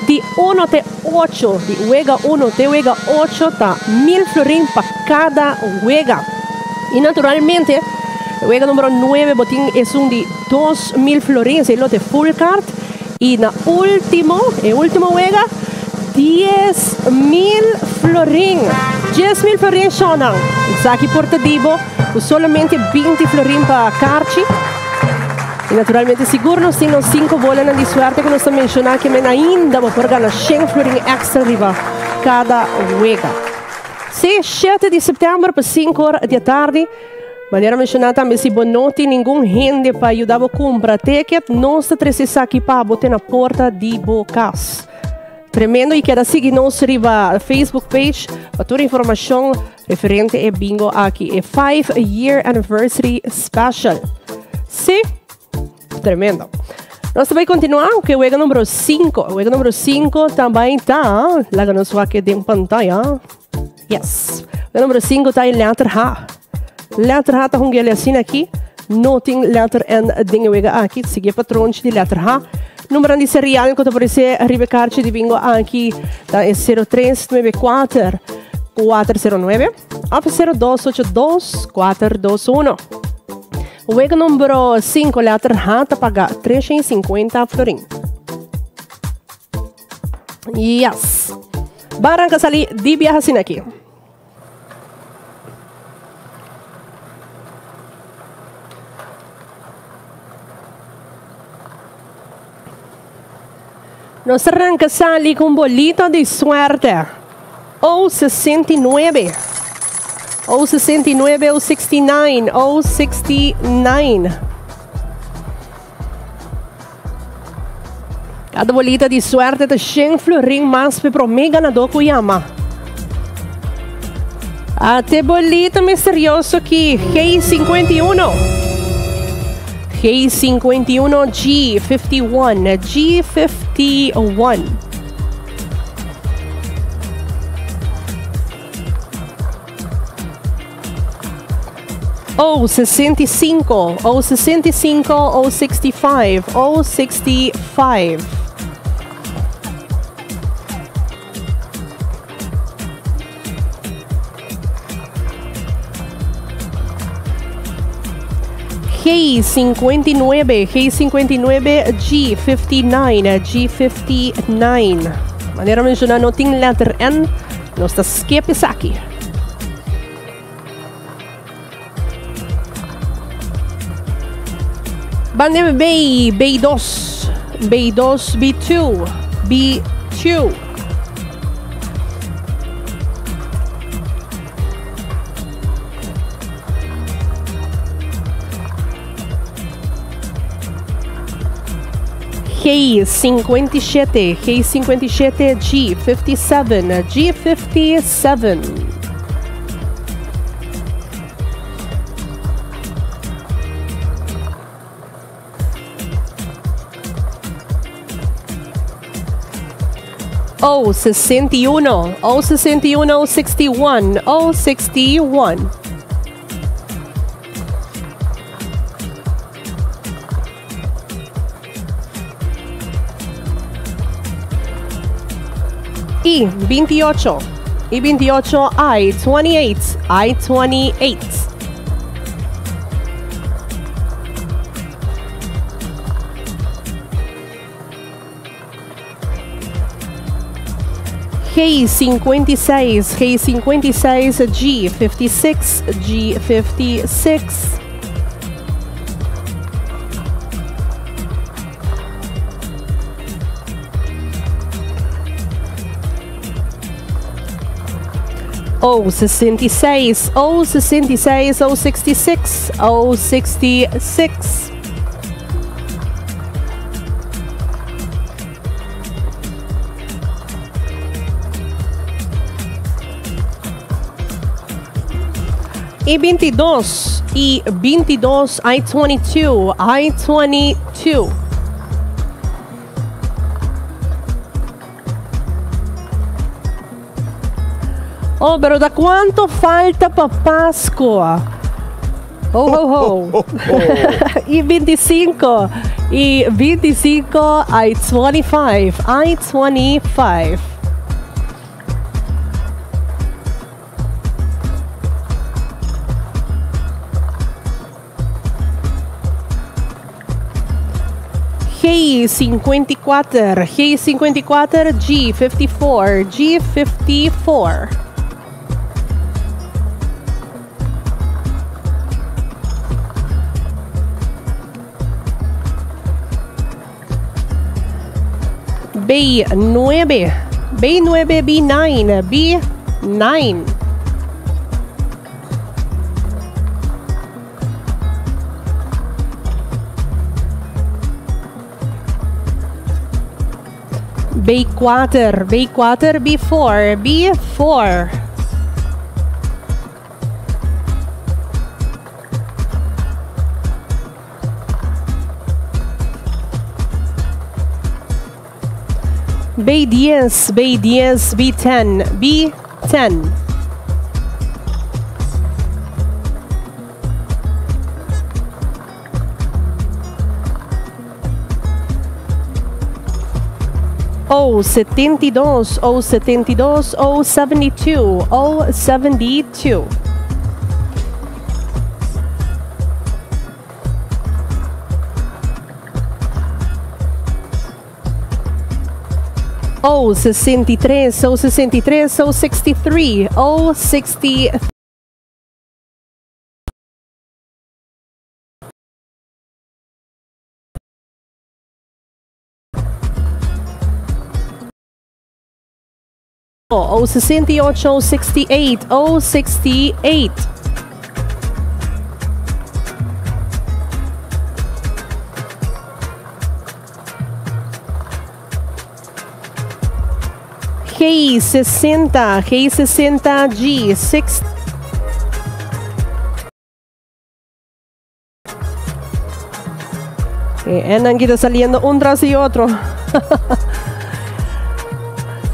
Speaker 3: di uno te ocho, di wega uno te wega ocho ta 1000 florin pa cada wega. Y naturalmente, wega numero 9 bo tin esun di 2000 florin, esey lo te full card. Y na ultimo, e ultimo wega, 10,000 florin. 10,000 florin, Shonan. Esaki por ta di bo cu solamente 20 florin pa carchi. Y naturalmente sigur nos tin nos 5 bolanan di suerte cu nos ta menciona que men ainda bo por gana 100 florin extra riba cada wega. Sí, 7 di september pa 5 or di atardi. Manera menciona tambe si bo no tin ningun hende pa yuda bo cumpra ticket, nos ta trece esaki pa bo te na porta di bo cas. Tremendo y keda sigui nos riba Facebook page pa tur informacion referente e bingo aki, e 5 year anniversary special. Sí, tremendo. Nos ta bay continua cu e wega numero 5. E wega numero 5 tambay ta, laga nos wak den pantaya. Yes. Wega numero 5 ta e letter H. Letter H ta hungele asina aki. No tin letter N den e wega aki. Sigui e patronchi di letter H. Numero di serial cu ta aparece riba e kaartje di bingo aki ta e 0394 409 of 0282 421. Wega numero 5 letter H ta paga 350 florin. Yes. Baranca sali di biaha asina aki. Nos arranca sali con bolito di suerte. O 69. O 69, O 69, O 69. Cada bolita di suerte ta 100 florin mas pe prome ganador cu yama. Ate bolita misterioso ki G51. G51, G51, G51. O 65, O 65, O 65, O 65. G59, G59, G59, G59. Manera menciona no tin letter N, nos ta skip esaki. Bande B, B2, B2, B2, B2. G57, G57, G57, G57. O 61, O 61, O 61, O 61. I 28, I 28, I 28, I 28. G56, G56, G56, G56. O 66, O 66, O 66, O 66. I-22, I-22, I-22, I-22. Oh, pero ta cuanto falta pa Pascua? Ho, ho, ho. I-25, I-25, I-25, I-25. G54, G54, G54, G54. B9, B9, B9, B9. B4, B4, B4, B4. B10, B10, B10, B10. O 72, O 72, O 72, O 72. O 63, O 63, O 63, O 63. O 68, O 68, O 68. G 60, G 60, G 6. En aquí está saliendo un tras y otro.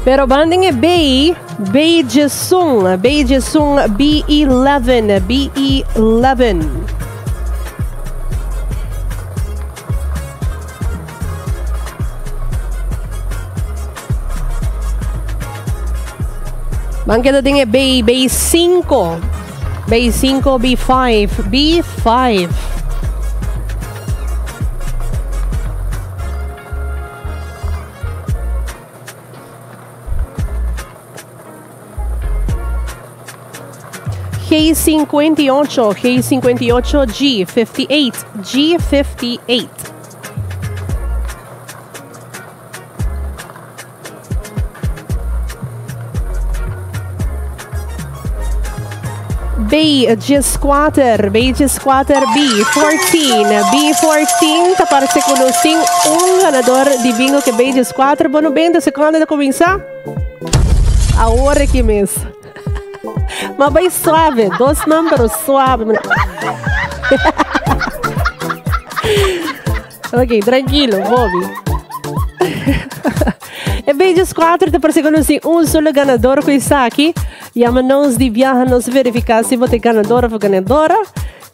Speaker 3: Pero banding e B, B Jesung, B Jesung, B11, B11. Ban keda den e B, B5, B5, B5, B5. G58, G58, G58, G58. B 14, B 14, B14, B14, ta parece cu nos tin un ganador di bingo ke B 14. Bo no benta seconda ta cuminsa? Awor aki mes. Ma bai suave, dos man pero suave. Ok, tranquilo, Bobby. E beijos 4 te parece que nos tin un solo ganador cu esaki. Yama nos di biaha nos verifica si bo ta ganador of ganadora.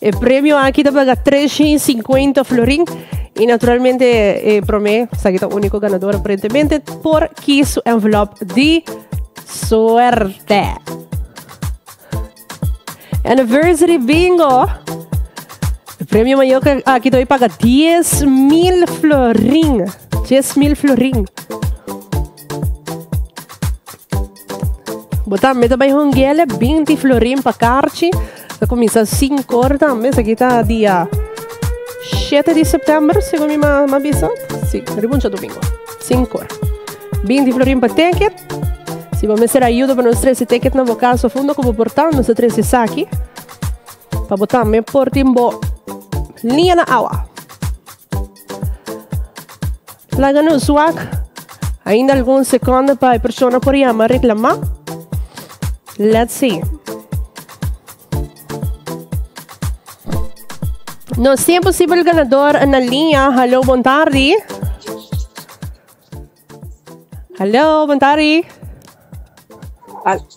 Speaker 3: E premio aki ta paga 350 florin. Y naturalmente e prome, esaki ta unico ganador aparentemente, por ki su envelop di suerte. Anniversary Bingo. E premio mayor aki ta paga 10.000 florin. 10.000 florin. Bo tambe ta bai hongele 20 florin pa karchi. Ta kuminsá 5 or tambe. Esaki ta dia 7 di sèptèmber, segun mi m'a bisa. Si, riba un djadumingu. 5 or. 20 florin pa ticket. Si bo mester ayuda pa nos trese ticket na bo kas of unda ku bo por ta, nos ta trese esaki pa bo tambe por tin bo liña na awa. Laga nos wak ainda algun seconde pa e persona por yama reclama. Let's see. Nos tin posibel ganador na liña. Hallo, bon tardi. Hallo, bon tardi.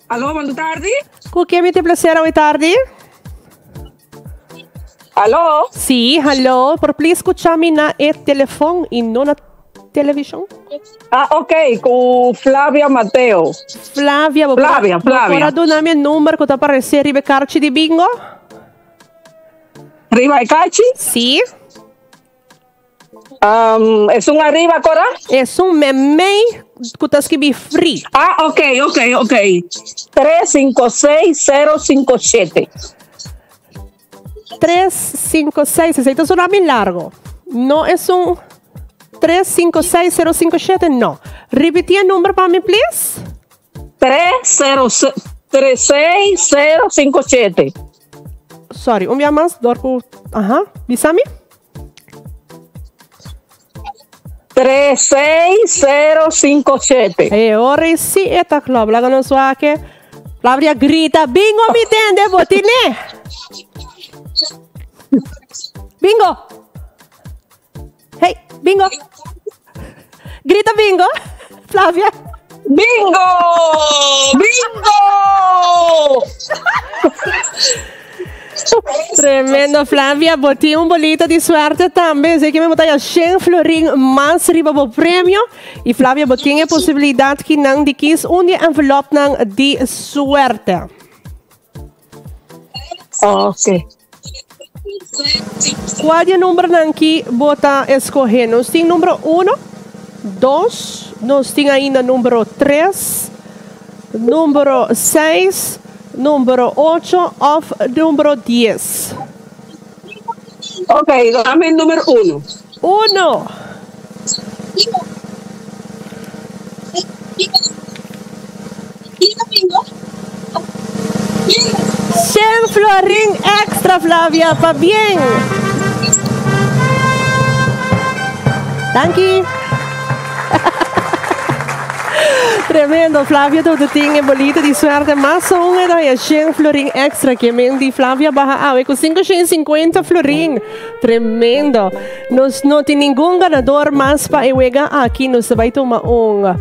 Speaker 10: Aló, bon tardi.
Speaker 3: Ku ken mi tin placer awe tardi?
Speaker 10: Aló.
Speaker 3: Sí, hallo. Por please skucha mi na e telefon i no na television.
Speaker 10: Ah, ok, ku Flavia Mateo.
Speaker 3: Flavia, bo
Speaker 10: Flavia, Flavia.
Speaker 3: Bo por a duna mi e number ku ta aparesé riba e karchi di bingo?
Speaker 10: Riba e karchi?
Speaker 3: Sí.
Speaker 10: Um, esun ariba, Cora?
Speaker 3: Esun memey ku ta skibi free.
Speaker 10: Ah, ok, ok, ok. 356057.
Speaker 3: 356, esei ta sona mi largo. No esun 356057, no. Ripiti e number pa mi, please.
Speaker 10: 36057.
Speaker 3: Sorry, un bia mas, dor ku, aha, bisa mi.
Speaker 10: 36057.
Speaker 3: E ora i si e ta klob. Laga nos wak. Flavia grita, bingo mi tende, bo tine. Bingo. Hey, bingo. Grita bingo, Flavia.
Speaker 10: Bingo! Bingo!
Speaker 3: Tremendo, Flavia. Bo tin un bolita di suerte tambe. Así que me botaya 100 florin mas riba bo premio. Y Flavia, bo tin e posibilidad ki nan di kies un di envelop nan di suerte.
Speaker 10: Ok.
Speaker 3: Cual di e numbernan ki bo ta escoge? Nos tin numero uno, dos, nos tin ainda numero tres, numero seis, numero ocho of numero dies.
Speaker 10: Ok, dame numero uno.
Speaker 3: Uno. Shen florin extra, Flavia, pabien! Danki! Tremendo, Flavia todo tin e bolita di suerte mas un e daña shen florin extra ke men di Flavia baha awe ku 550 florin. Tremendo. Nos no tin ningun ganador mas pa e wega aki. Nos ta bai tuma un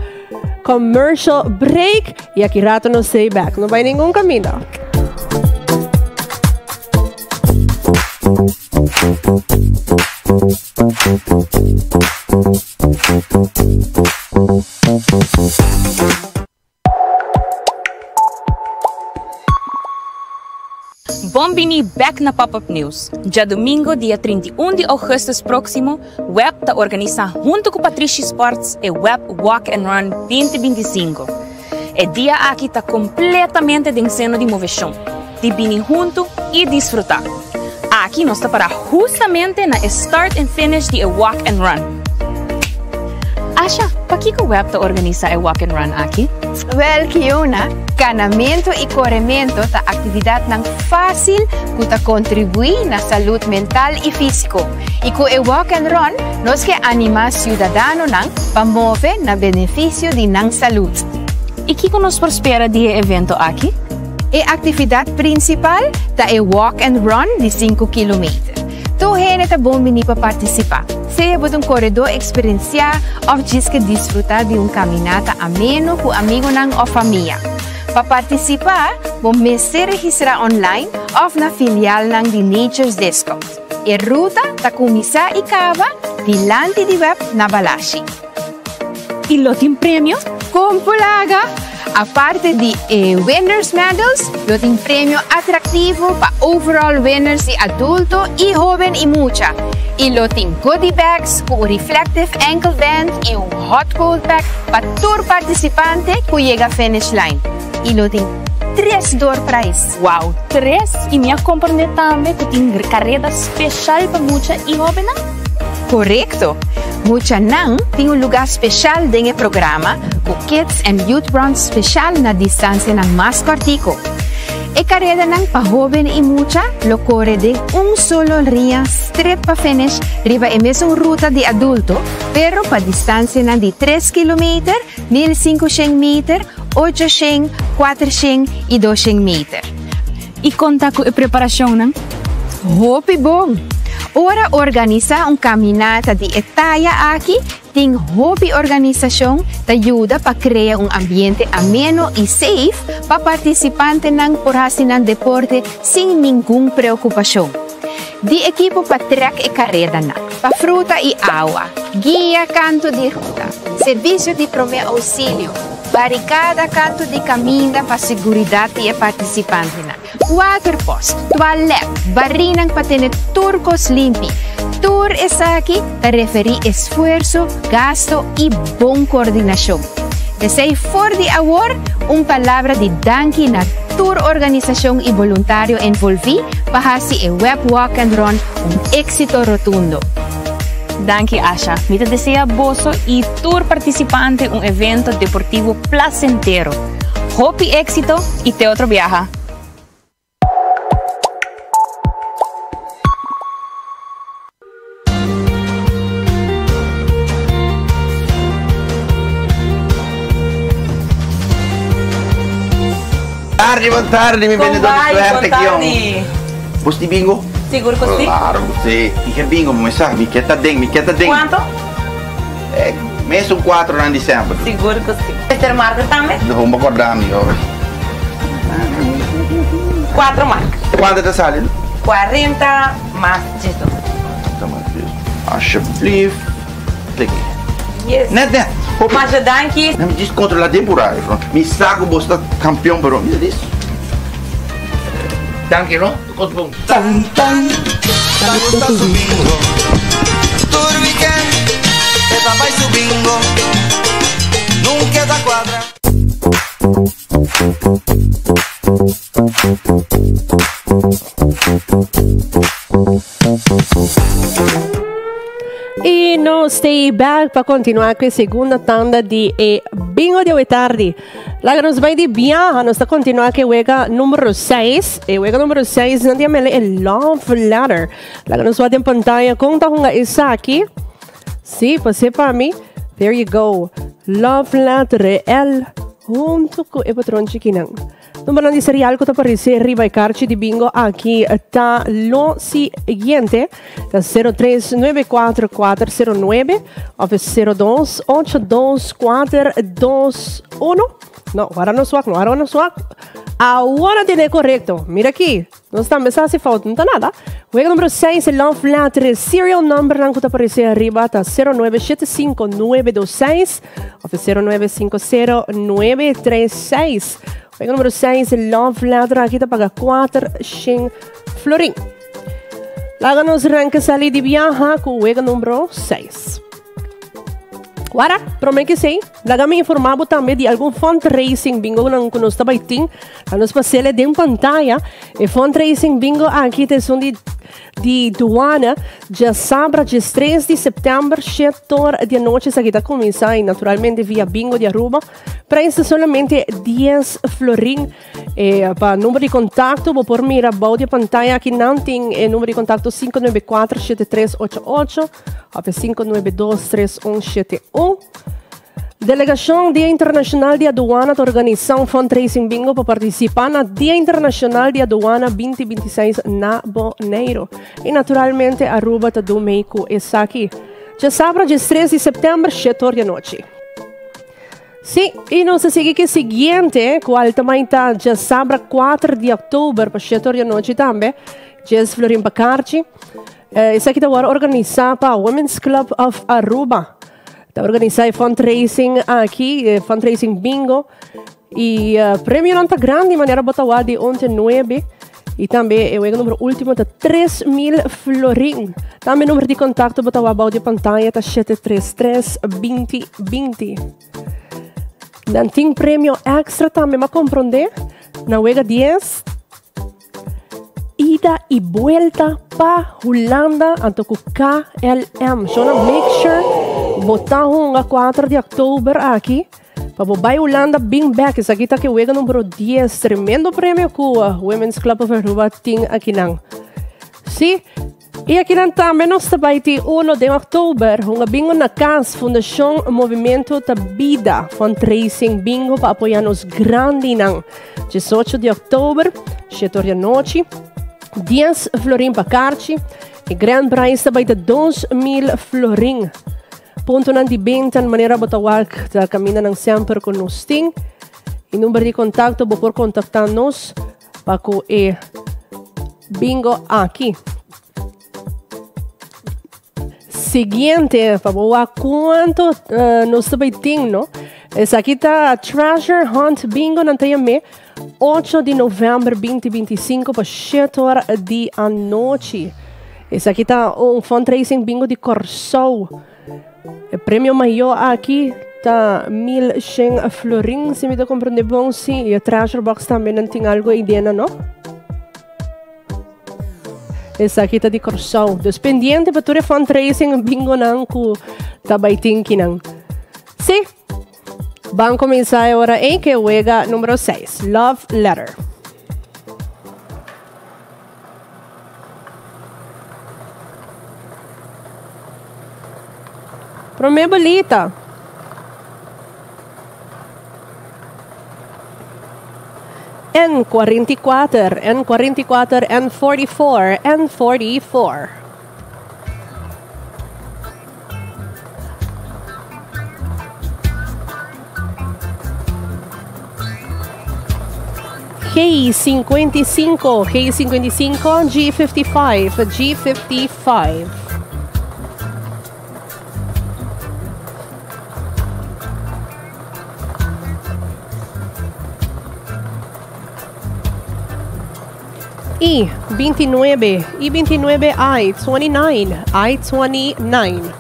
Speaker 3: commercial break y aki rato nos stay back. No bai ningun caminda.
Speaker 11: Bon bini bek na Pop Up News. Djadumingo dia 31 di augustus proximo, web ta organisa hunto cu Patrishi Sports e Web Walk and Run 2025. E dia aki ta completamente den seno di movecion, di bini hunto y disfruta. Aki nos ta para hustamente na e start and finish di e Walk and Run. Asha, pakiko web ta organisa e Walk and Run aki?
Speaker 12: Wel, Kiona, canamento y coremento ta actividadnan facil cu ta contribui na salud mental y fisico. Y cu e Walk and Run nos ke anima ciudadanonan pa move na beneficio di nan salud.
Speaker 11: Y kico nos por spera di e evento aki?
Speaker 12: E actividad principal ta e Walk and Run di sinku kilometer. Tur hende ta bon bini pa participa, sea bo ta un coredor experiencia of djis ke disfruta di un caminata ameno cu amigonan of famia. Pa participa, bo mester registra online of na filialnan di Nature's Discount. E ruta ta cuminsa y caba dilanti di web na Balashi.
Speaker 11: Y lo tin premio?
Speaker 12: Con por laga? Aparte di e winners medals, lo tin premio atractivo pa overall winners di adulto y hoben y mucha. Y lo tin goodie bags cu un reflective ankle band y un hot cold pack pa tur participante cu yega finish line. Y lo tin tres door prize.
Speaker 11: Wow, tres! Y mi a comprende tambe cu tin careda special pa mucha y hobennan?
Speaker 12: Corecto! Muchanan tin un lugar special den e programa cu Kids and Youth Run special na distancianan mas cortico. E caredanan pa hoben y mucha lo core den un solo ria stret pa finish riba e mesun ruta di adulto, pero pa distancianan di tres kilometer, 1500 meter, 800, 400 y 200 meter.
Speaker 11: Y con ta cu e preparacionnan?
Speaker 12: Hopi bon! Ora organisá un kaminata di e taya aki, tin hopi organisashon ta yuda pa krea un ambiente ameno i safe pa partisipantenan por hasi nan deporte sin ningun preokupashon. Di ekipo pa trèk e karedanan, pa fruta i awa, guia kantu di ruta, servisio di promé ousilio, barikada kantu di kaminda pa seguridat di e partisipantenan. Waterpost, toilet, barinan pa tene tur kos limpi. Tur esaki ta referí esfuerso, gasto i bon koordinashon. P'esei for di awor un palabra di danki na tur organisashon i boluntario envolví pa hasi e Web Walk and Run un éksito rotundo.
Speaker 11: Danki Asha. Mi ta desea boso i tur partisipante un evento deportivo plasentero. Hopi éksito i te otro biaha!
Speaker 13: Tardi, bon tardi, mi bendedor di suerte, Kion. Bos di bingo?
Speaker 11: Sigur ku si.
Speaker 13: Claro ku si. Mi ke bingo, mi sa, mi ke ta den, mi ke ta den.
Speaker 11: Kuanto?
Speaker 13: Eh, mesun 4 nan december.
Speaker 11: Sigur ku si. Mester marca tambe?
Speaker 13: No, bo acorda mi hoor.
Speaker 11: 4 marca.
Speaker 13: Kuanto ta sali?
Speaker 11: 40 mas 12.
Speaker 13: 40 mas 12. Alsjeblieft. Klik.
Speaker 11: Yes.
Speaker 13: Net, net. Hopi.
Speaker 11: Masha danki.
Speaker 13: Mi djis controla den por ahí. Mi sa ku bo ta campeon, pero mi dis. Danki, no? Kos bon.
Speaker 14: Tan tan, ta gusta su bingo. Tur weekend, e ta bai su bingo. Nunca e ta cuadra.
Speaker 3: Y nos stay back pa continua cu e segunda tanda di e bingo di awe tardi. Laga nos bai di biaha, nos ta continua cu e wega numero 6. E wega numero 6 nan ta yam'e e Love Letter. Laga nos wak den pantaya con ta hunga esaki. Sí, pas'e pa mi. There you go. Love Letter, e L hunto cu e patron chikinan. Numbernan di serial ku ta aparesé riba e karchi di bingo aki ta lo siguiente, ta 0394409 òf e 0282421. No, wara no swak, no, wara no swak. Awor a tene korekto. Mira aki, nos tambe sa hasi fout, no ta nada. Wega numero 6, Love Letter, serial numbernan ku ta aparesé ariba ta 0975926 òf e 0950936. Wega numero 6, Love Letter, aki ta paga 400 florin. Laga nos ranka sali di biaha ku wega numero 6. Wara, prome ke sei, laga mi informa bo tambe di algun fundraising bingo nan ku nos ta bai tin. A nos pasele den pantaya. E fundraising bingo aki ta esun di di Duana, djasabra 13 di september, 7 or di anochi esaki ta kuminsá i naturalmente via Bingo di Aruba. Prijs ta solamente 10 florin. E pa number di contacto bo por mira bou di e pantaya aki nan tin e number di contacto 594 7388 of e 592 3171. Delegacion Dia Internacional di Aduana ta organisa un fundraising bingo pa participa na Dia Internacional di Aduana 2026 na Boneiro. Y naturalmente Aruba ta do mei cu esaki. Djasabra 13 di september, 7 or di anochi. Sí, y nos ta sigui cu e siguiente, cual ta mainta djasabra 4 di october pa 7 or di anochi tambe. Djes Florin Bacarchi. Esaki ta worde organisa pa Women's Club of Aruba. Ta organisa e fundraising aki, e fundraising bingo. Y premionan ta grandi, manera bo ta wak di once nuebe. Y tambe e wega numero ultimo ta 3000 florin. Tambe numero di contacto bo ta wak bou di pantaya ta 733 20 20. Nan tin premio extra tambe, ma comprende? Na wega 10. Ida y buelta pa Hulanda anto cu KLM. Shona make sure bo ta hunga 4 di october aki pa bo bay Hulanda bin back. Esaki ta ke wega numero 10. Tremendo premio cu Women's Club of Aruba tin akinan. Si. I akinan tambe nos ta bai tin uno den oktober, hunga bingo na kas, Fundashon Movimiento ta Bida, fundraising bingo pa apoya nos grandinan. 18 di oktober, shete or di anochi, 10 florin pa karchi. E grand prize ta bai ta 2.000 florin. Puntonan di benta manera bo ta wak ta kamindanan semper ku nos tin. E number di kontakto bo por kontaktá nos pa ku e bingo aki. Siguiente, pa bo wak kuantu nos ta bai tin, no? Esaki ta Treasure Hunt Bingo nan ta yam'é 8 di novèmber 2025 pa shete ora di anochi. Esaki ta un fundraising bingo di Kòrsou. E premio mayó aki ta 1100 florin, si mi ta komprendé bon, sí. I e treasure box tambe nan tin algu ei dena, no? Esaki ta di Kòrsou. Dus pendiente pa tur e fundraising bingonan ku ta bai tin kinan. Sí. Ban kuminsá e ora ei ku e wega numero seis, Love Letter. Promé bolita. N 44, N 44, N 44, N 44. G55, G55, G55, G55. I 29, I 29, I 29, I 29.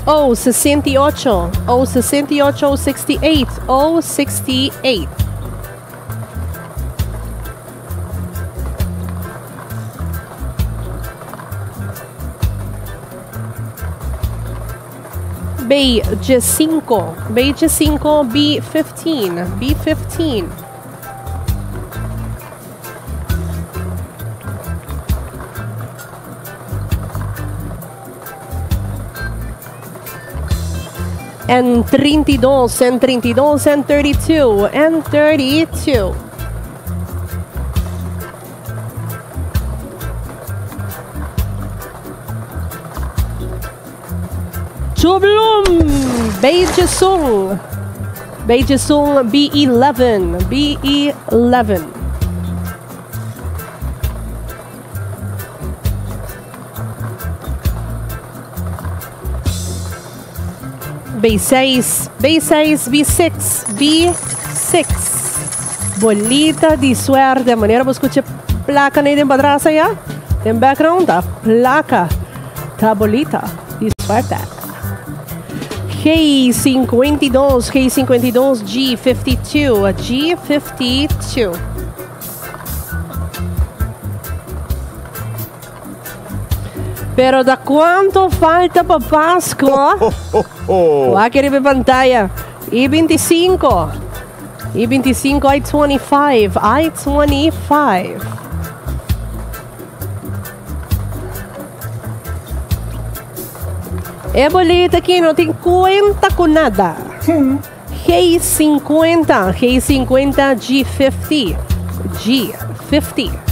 Speaker 3: O 68, O 68, O 68, O 68. B 5, B 5, B 15, B 15. N 32, N 32, N 32, N 32. Chublum, Beijisung, Beijisung B11, B11. B6, B6, B6, B6. Bolita di suerte. Manera bo skucha plaka nei den patras aya. Den background ta plaka. Ta bolita di suerte. G52, G52, G52, G52. Pero da cuanto falta pa Pascua? Wak riba e pantaya. I 25. I 25, I 25, I 25. E bolita aki no tin cuenta cu nada. G50, G50, G50, G50.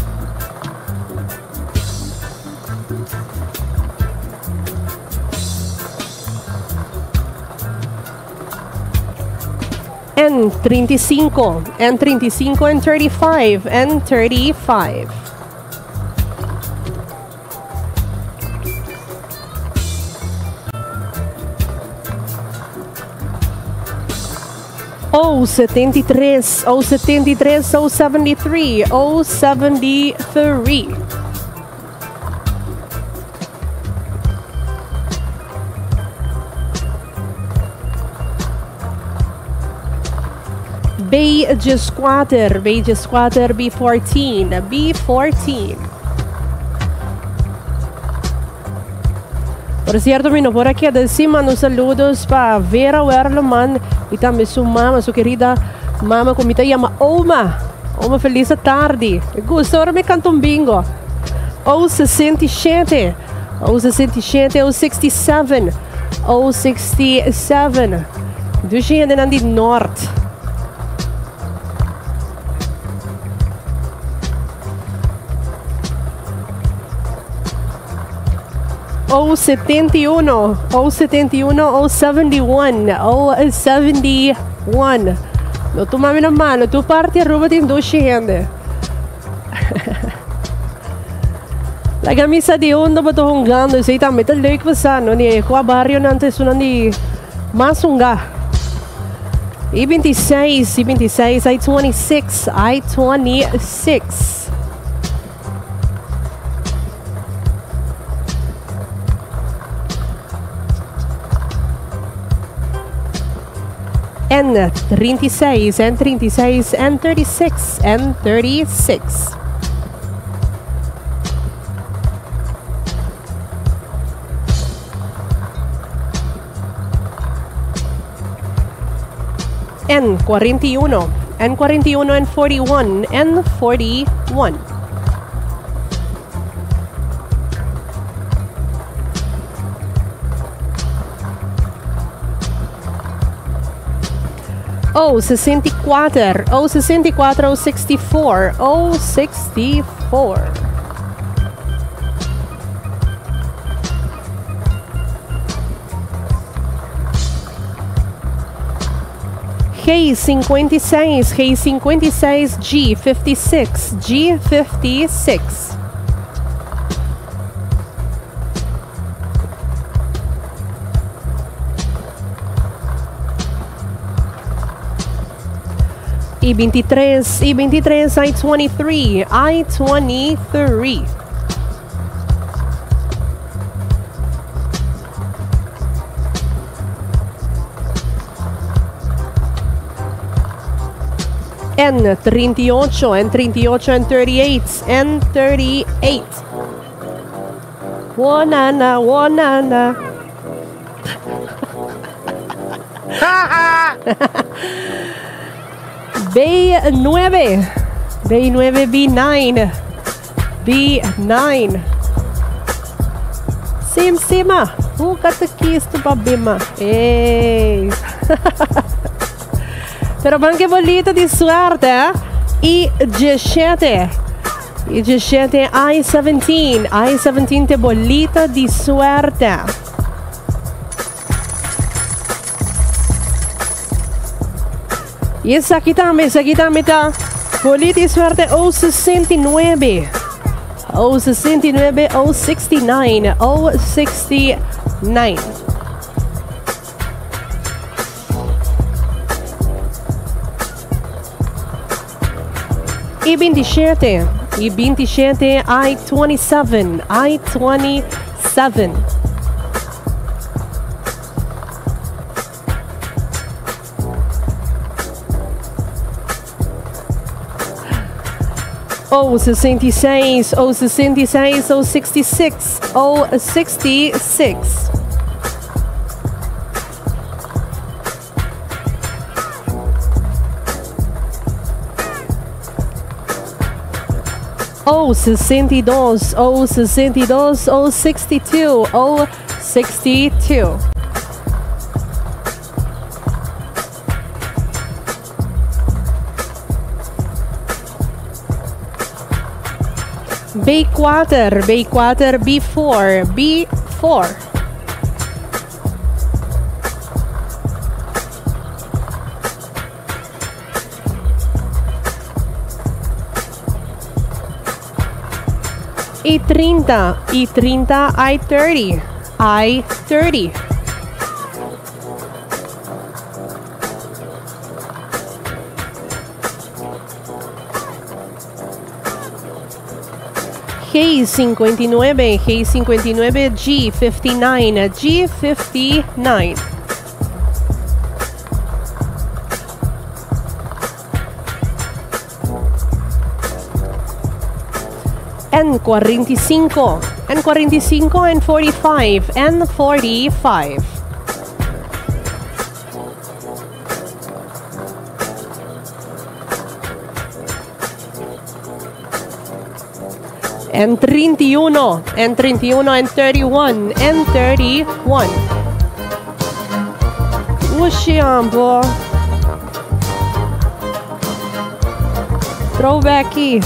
Speaker 3: N35, N35, N35, N35. O 73, O 73, O 73, O 73. B 14, B 14, B14, B14. Por cierto, mi no por a keda sin manda un saludos pa Vera Werleman y tambe su mama, su querida mama cu mi ta yama Oma. Oma, feliz tardi. Me gusta ora mi canta un bingo. O 67, O 67, O 67, O 67. Dushi hendenan di Noord. O 71, O 71, O 71, O 71. No tuma mi na malo, tu parti Aruba tin dushi hende. Laga mi sa di unda bo ta hungando, esei tambe ta leuk pa sa, no? Di kua barionan ta esunnan di mas hunga. I 26, i 26, I 26, I 26. N 36, N 36, N 36, N 36. N 41, N 41, N 41, N 41. O 64, O 64, O 64, O 64. G 56, G 56, G 56, G 56. I 23, I 23, I 23, I 23. N 38, N 38, N 38, N 38. Wanana, wanana. B9, B9, B9, B9. Sim, sima. Who got the keys to Babima? Hey. Pero ban ke bolita di suerte, eh? I 17. I 17, I-17. I-17 te bolita di suerte. I esaki tambe, esaki tambe ta bolita di suerte O69. O69, O69, O69. I 27, I 27, I 27, I 27. O 66, O 66, O 66, O 66. O 62, O 62, O 62, O 62. B4, B4, B4, B4. I 30, I 30, I 30, I 30. G59, G59, G59, G59. N45, N45, N45, N45. N31, N31, N31, N31. Dushi ambo. Throwbacky.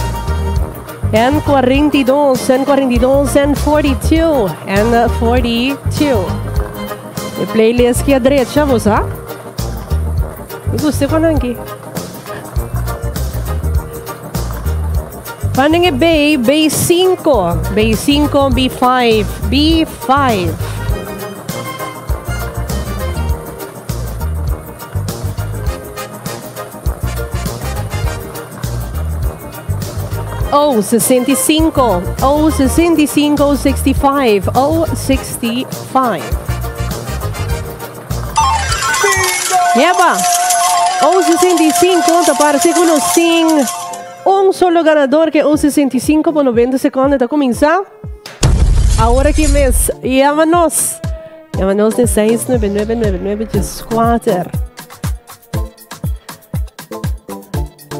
Speaker 3: N42, N42, N42, N42. E playlist ki a drecha, bo sa? Mi gusta con anki. Panen e B, B5, B5, B5, B5. O 65, O 65, 65, O 65. Eba! O 65 ta parece cu nos tin un solo ganador ke O 65 por 90 seconde ta cuminsa. Awor aki mes, yama nos. Yama nos den 6999914.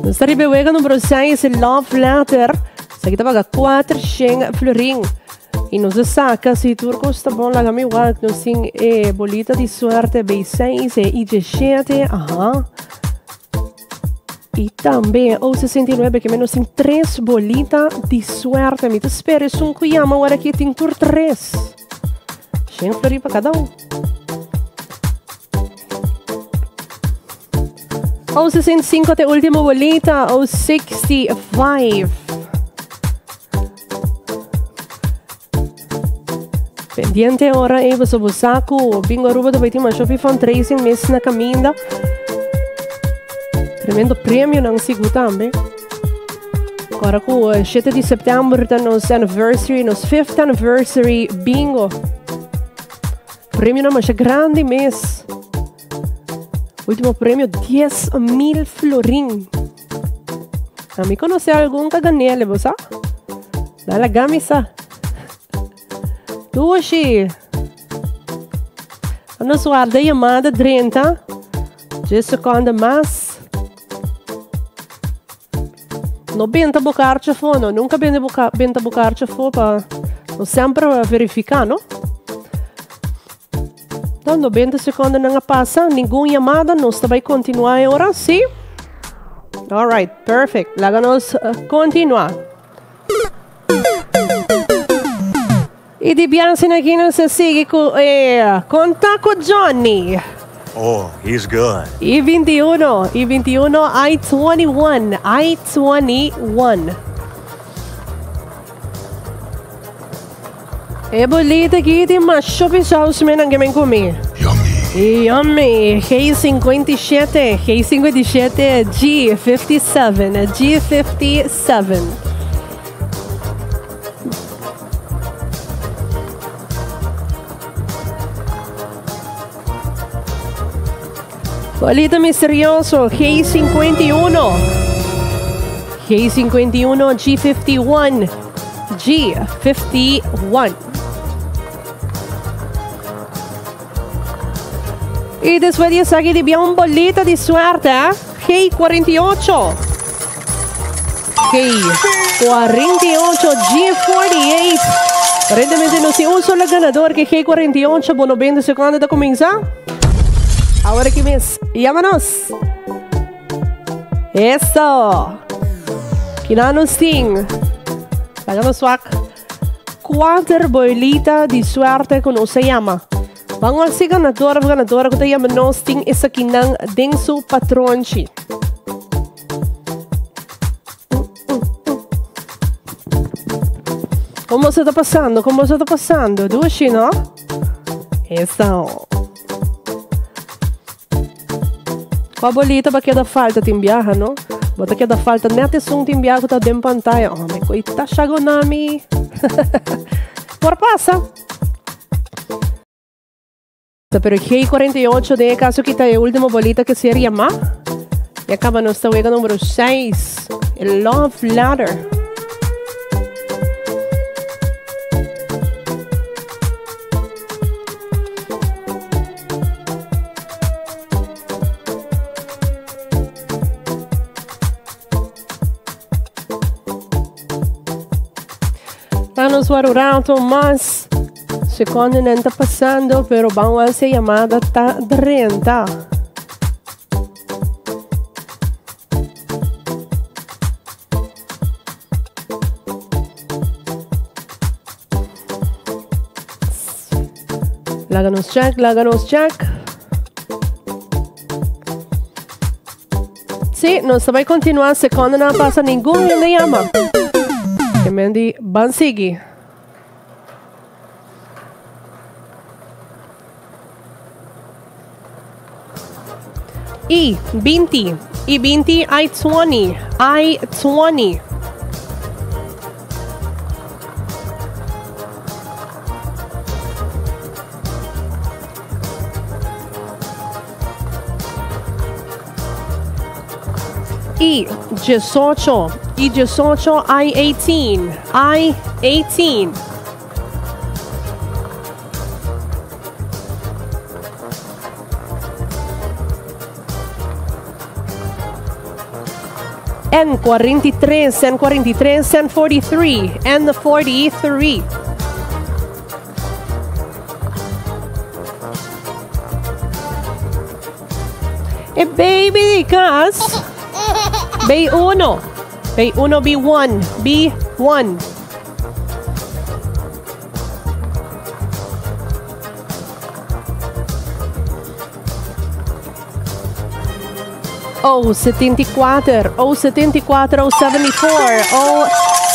Speaker 3: Nos ta riba e wega numero 6, Love Letter. Esaki ta paga 400 florin. Y nos a saca, si tur cos ta bon, laga mi wak, nos tin e bolita di suerte B6, e IG7, aha. Y tambe O69, ke nos tin tres bolita di suerte. Mi ta spera esun ku yama awor aki tin tur tres. 100 florin pa cada un. O 65 te último bolita, o 65. Pendiente ora e boso bosaku, Bingo Aruba ta bai tin masho pi fundraising mes na caminda. Tremendo premio nan sigu tambe. Ora ku 7 di september ta nos anniversary, nos fifth anniversary bingo. Premio nan masha grandi mes. Último premio 10.000 florin. A mi conoce algun ka ganele, bo sa? Dala gami sa. Dushi. Nos warda llamada 30. 10 seconde mas. No benta bo karchi afó, no. Nunka bende bo benta bo karchi afó pa no semper verifiká, no? Então, 90 secondenan a pasa, ningun yamada, nos ta bai kontinuá e ora, sí? Alright, perfect. Laga nos kontinuá. I di biansi na aki nos a sigui ku e Konta ku Johnny.
Speaker 15: Oh, he's good.
Speaker 3: I 21, I 21, I 21, I 21. E bolita aki tin mas shopping saus menan ke men kumi. Yummy. Yummy. G57, G57, G57, G57. Bolita misterioso G51. G51, G51, G51. Y después di esaki di bia un bolita di suerte, eh? G48. G48, G48. Aparentemente no tin un solo ganador ke G48. Bo 90 secondo ta cuminsa. Awor aki mes. Yama nos. Eso. Kina nos tin. Laga nos wak. Cuater bolita di suerte cu nos a yama. Ban wak si ganador of ganadora cu ta yama nos tin esakinan den su patronchi. Con boso ta pasando? Con boso ta pasando? Dushi, no? Eso. Cua bolita ba keda falta tin biaha, no? Bo ta keda falta net esun tin biaha cu ta den pantaya. Oh, mi coita shagonami. Por pasa. Pero G48 den e caso aki ta e ultimo bolita que ser yama. Ya caba nos ta wega numero 6, e Love Letter. Danos war un rato mas. Secondenan ta pasando, pero ban wak si e yamada ta drenta. Laga nos check, laga nos check. Sí, nos ta bai continua seconde no a pasa ningun hende yama. Ke men di ban sigui. I 20, I 20, I 20, I 20. I 18, I 18, I 18, I 18. N 43, N 43, N 43, N 43. E baby di cas. B1. B1, B1, B1. O 74, O 74, O 74, O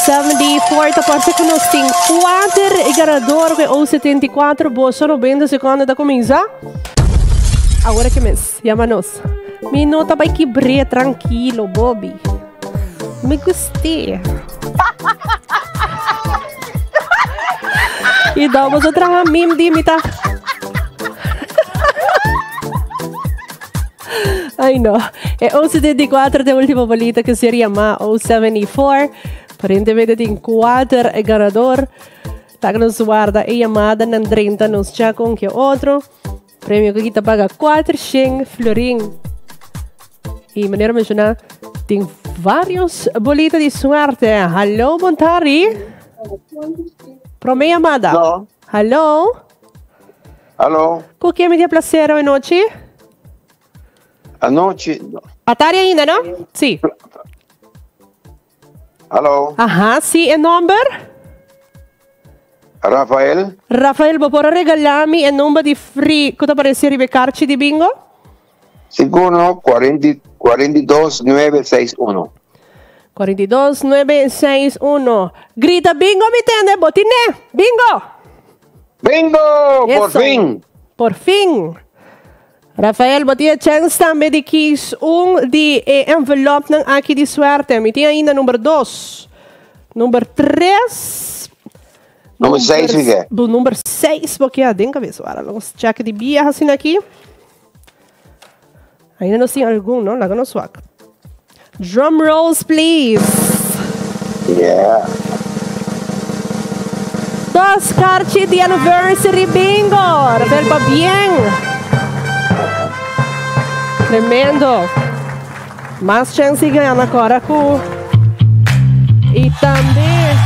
Speaker 3: 74. Ta parse ku nos tin kuater ganador ku e O 74. Boso 90 sekondo ta kuminsá. Awor ke mes, yama nos. Mi no ta bai kibr'é, trankilo, Bobby. Mi gust'é. I dan boso traha mim di mi ta. Ay no. E 11.74 de última bolita que sería ma 074. Aparentemente tin cuater e ganador. Ta nos guarda e llamada nan 30 nos cha con que otro. Premio que kita paga 400 florin. Y manera menciona, tin varios bolitas di suerte. Hallo, Bontari. Prome llamada.
Speaker 13: Hallo.
Speaker 3: Hallo.
Speaker 13: Hallo.
Speaker 3: Cu ken mi tin placer hoy nochi?
Speaker 13: Anochi.
Speaker 3: Atari ainda, no? Sí.
Speaker 13: Hallo.
Speaker 3: Aha, sí, e nomber?
Speaker 13: Rafael.
Speaker 3: Rafael, bo por a regalá mi e nomber di free ku ta aparesé riba e karchi di bingo?
Speaker 13: Sigur no, 42 9 6 1.
Speaker 3: 42 9 6 1. Grita bingo mi tende, bo tine! Bingo!
Speaker 13: Bingo! Por
Speaker 3: Eso.
Speaker 13: fin!
Speaker 3: Por fin! Rafael, bo tin e chèns tambe di kis un di e envelopnan aki di suerte. Mi tin ainda number dos, number tres,
Speaker 13: Number seis mi ke.
Speaker 3: Bu number seis bo ke aden kabes. Wara, nos check di biaha asina aki. Ainda nos tin algun, no? Laga nos wak. Drum rolls, please.
Speaker 13: Yeah.
Speaker 3: Dos karchi di anniversary bingo. Rafael, pa bien. Tremendo. Mas chance di gana kora ku. I tambe.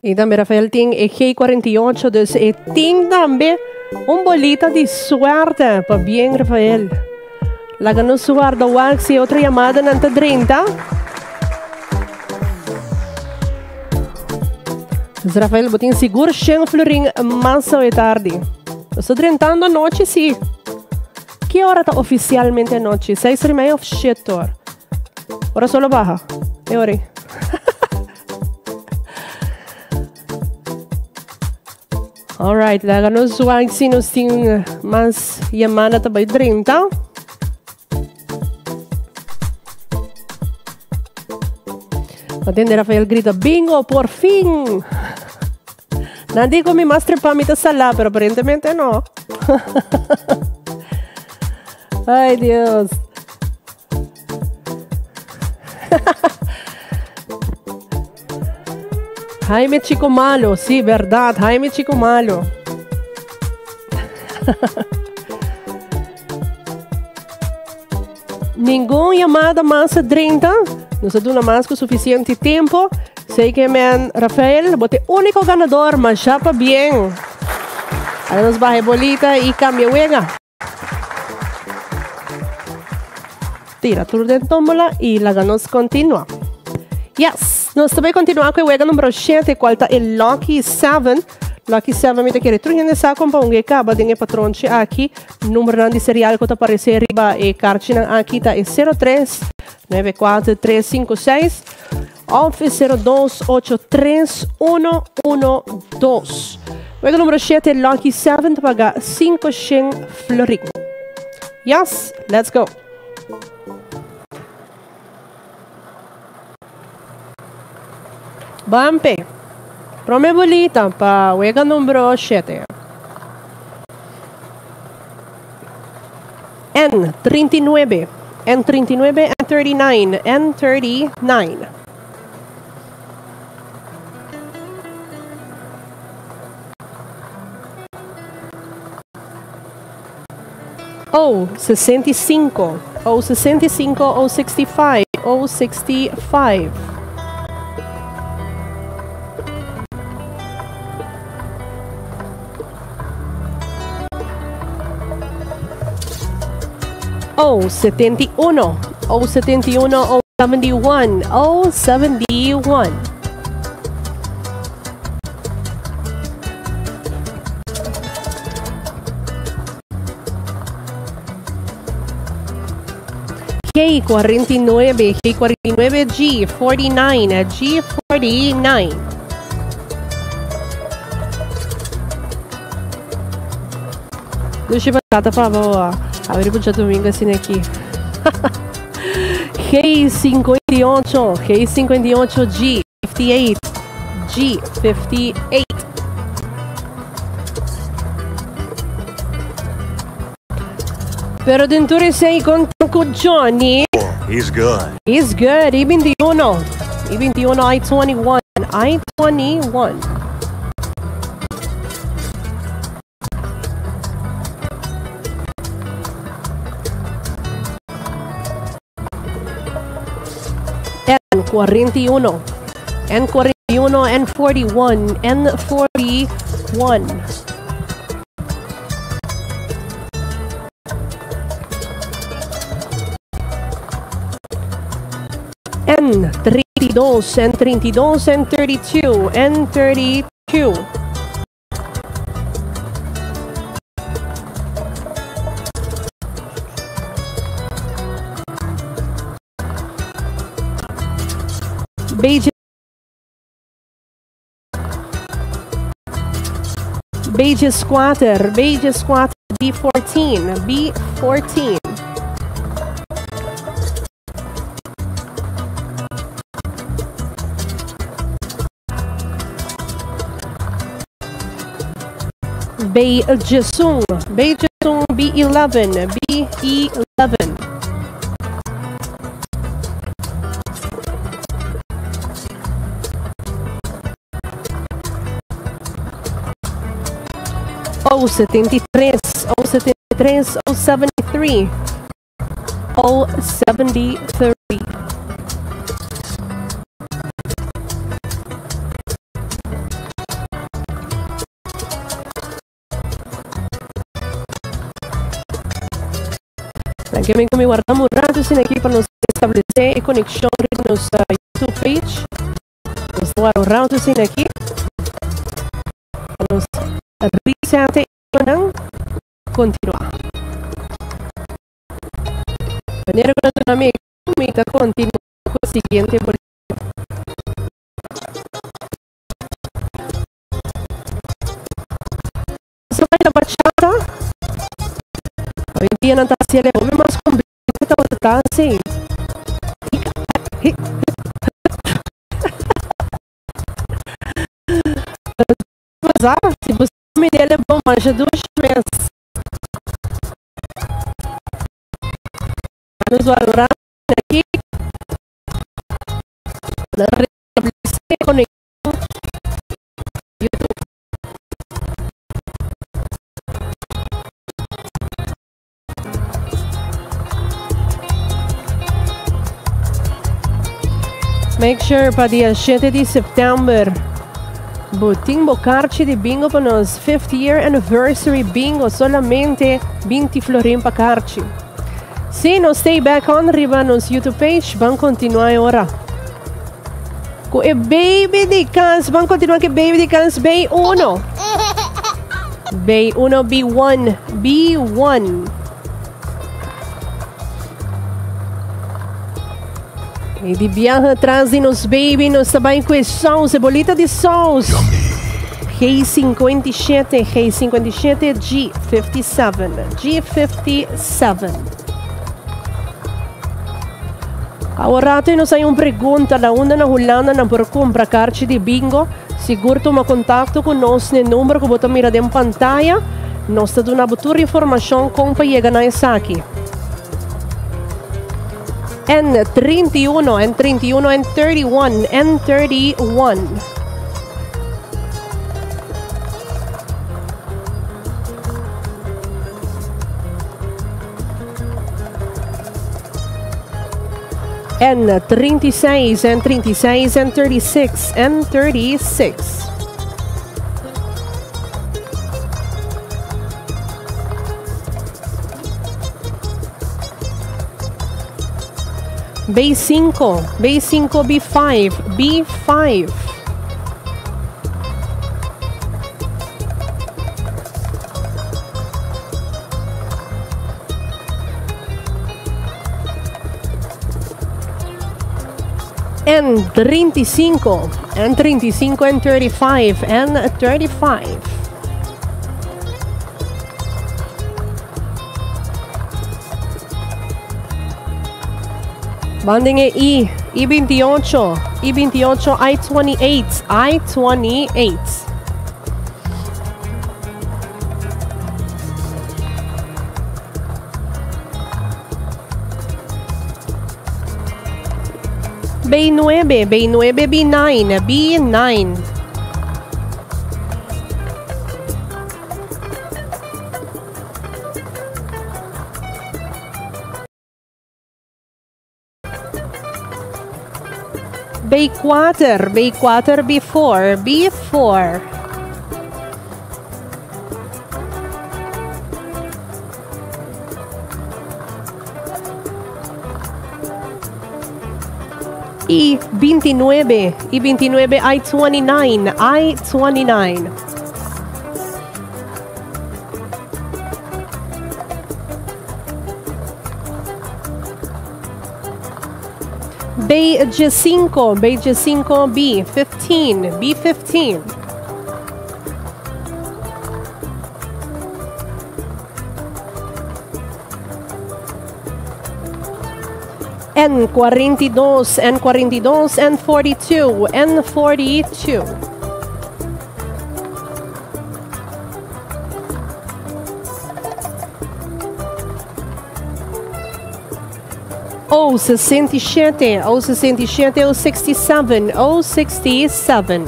Speaker 3: I tambe Rafael tin e G48, dus e tin tambe un bolita di suerte. Pa bien Rafael. Laga nos warda wak si otro yamadanan ta drenta. Dus Rafael, bo tin sigur shen florin mas awe tardi. Nos ta drentando anochi si. Ki ora ta oficialmente anochi? Seis or y media of shete or? Ora solo baha. E ora ei. Alright, laga nos wak si nos tin mas yamada ta bai drenta. Atende Rafael grita, bingo, por fin! Nan di ku mi mas trepa mi ta salá, pero aparentemente no. Ay, Dios. Jaime Chico Malo, sí, verdad, Jaime Chico Malo. Ningun llamada mas a drenta. Nos a duna mas ku suficiente tempo. Sei ke men Rafael, bo te único ganador, masha pa bien. Ahora nos baja e bolita y cambia wega. Tira tur den tómbola y laga nos continua. Yes! Nos ta bay continua cu e wega numero shete cual ta e Lucky Seven. Lucky Seven mi ta kere tur hende sa con pa un e caba den e patronchi aki. Numbernan di serial cu ta aparece riba e karchinan aki ta e 03, 94, 356 of e 02, 83, 112. Wega numero shete Lucky Seven ta paga 500 florin. Yes, let's go. Bampe. Prome bolita pa wega numero shete. N 39, N 39, N 39, N 39. O 65, O 65, O 65, O 65. O 71, O 71, O 71, O 71. G49, G49, G49, G49. Dushi batata pa boa. Abri pa domingo asina aki. G58, G58, G58, G58. Pero den tur esei con cu Johnny.
Speaker 15: He's good.
Speaker 3: He's good. I21. I21, I21, I21. N41. N41, N41, N41. N32, N32, N32, N32. BJ BJ Squatter, BJ Squatter, B14, B14. B Jesung, B Jesung, B11, B11. O 73, O 73, O 73, O 73. Danke mi mi guardamos un rato sin aquí para nos establecer conexión con nuestra YouTube page. Nos guarda un rato sin aquí. Nos reset y continua. Manera con nuestro amigo, mi continúa con el siguiente Sa bachata. Hoy en día no está haciendo más complicado está así. Se você me der é bom, mas duas vezes. Vamos valorar aqui. Na restabelecer conexão YouTube. Make sure pa dia 7 di september bo tin bo karchi di bingo pa nos 5th year anniversary bingo solamente 20 florin pa karchi. Si, nos stay back on riba nos YouTube page, ban continua ora. Ku e baby di kas, ban kontinuá ku e baby di kas B1. B1, B1, B1. E di biaha tras di nos baby, nos ta bai ku e saus, e bolita di saus. G57, G57, G57, G57. Awor rato nos hay un pregunta na unda na Hulanda nan por kumpra karchi di bingo. Sigur tuma kontakto ku nos n'e number ku bo ta mira den pantaya. Nos ta duna bo tur informashon kon pa yega na esaki. N31, N31, N31, N31. N36, N36, N36, N36. B5, B5, B5, B5. N35, N35, N35, N35. Manden e I, I28, I28, I28, I28. B9, B9, B9, B9. B4, B4, B4, B4. I29, I29, I29, I29. B5, B5, B15, B15. N42, N42, N42, N42. O67, O67, O67, O67.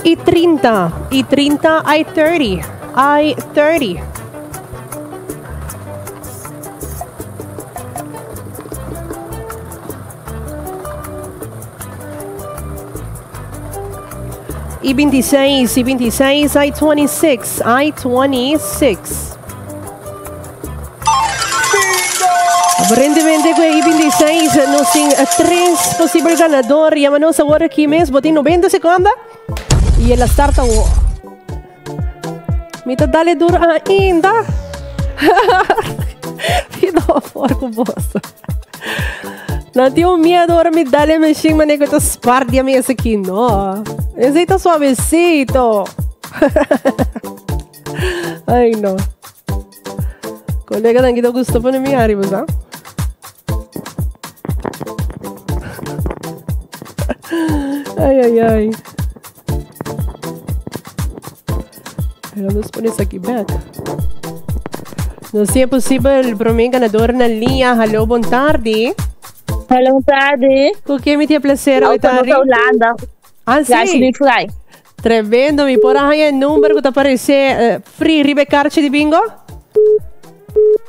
Speaker 3: I30, I30, I30, I30. I26, I26, I26, I26. Aparentemente ku e I26 nos tin tres posibel ganador. Yama nos awor aki mes, bo tin 90 sekonda i el a start awor. Mi ta dale duro ainda. Mi no por ku boso. Nan tin un miedo ora mi dale machine mane ku ta spar di mi esaki. No. Esei ta suavecito. Ay no. Colega nan kita gusta pone mi ari, sa? Ay, ay, ay. Pero nos pone esaki back. No si es posibel, promé ganador na linha. Hallo, bon tardi.
Speaker 7: Hallo, bon tardi.
Speaker 3: Ku ken mi tin e placer hoy tardi?
Speaker 7: Holanda.
Speaker 3: Ah, sí.
Speaker 7: Rashmi Fry.
Speaker 3: Tremendo, mi por a haña e number ku ta aparece eh, free riba e karchi di bingo?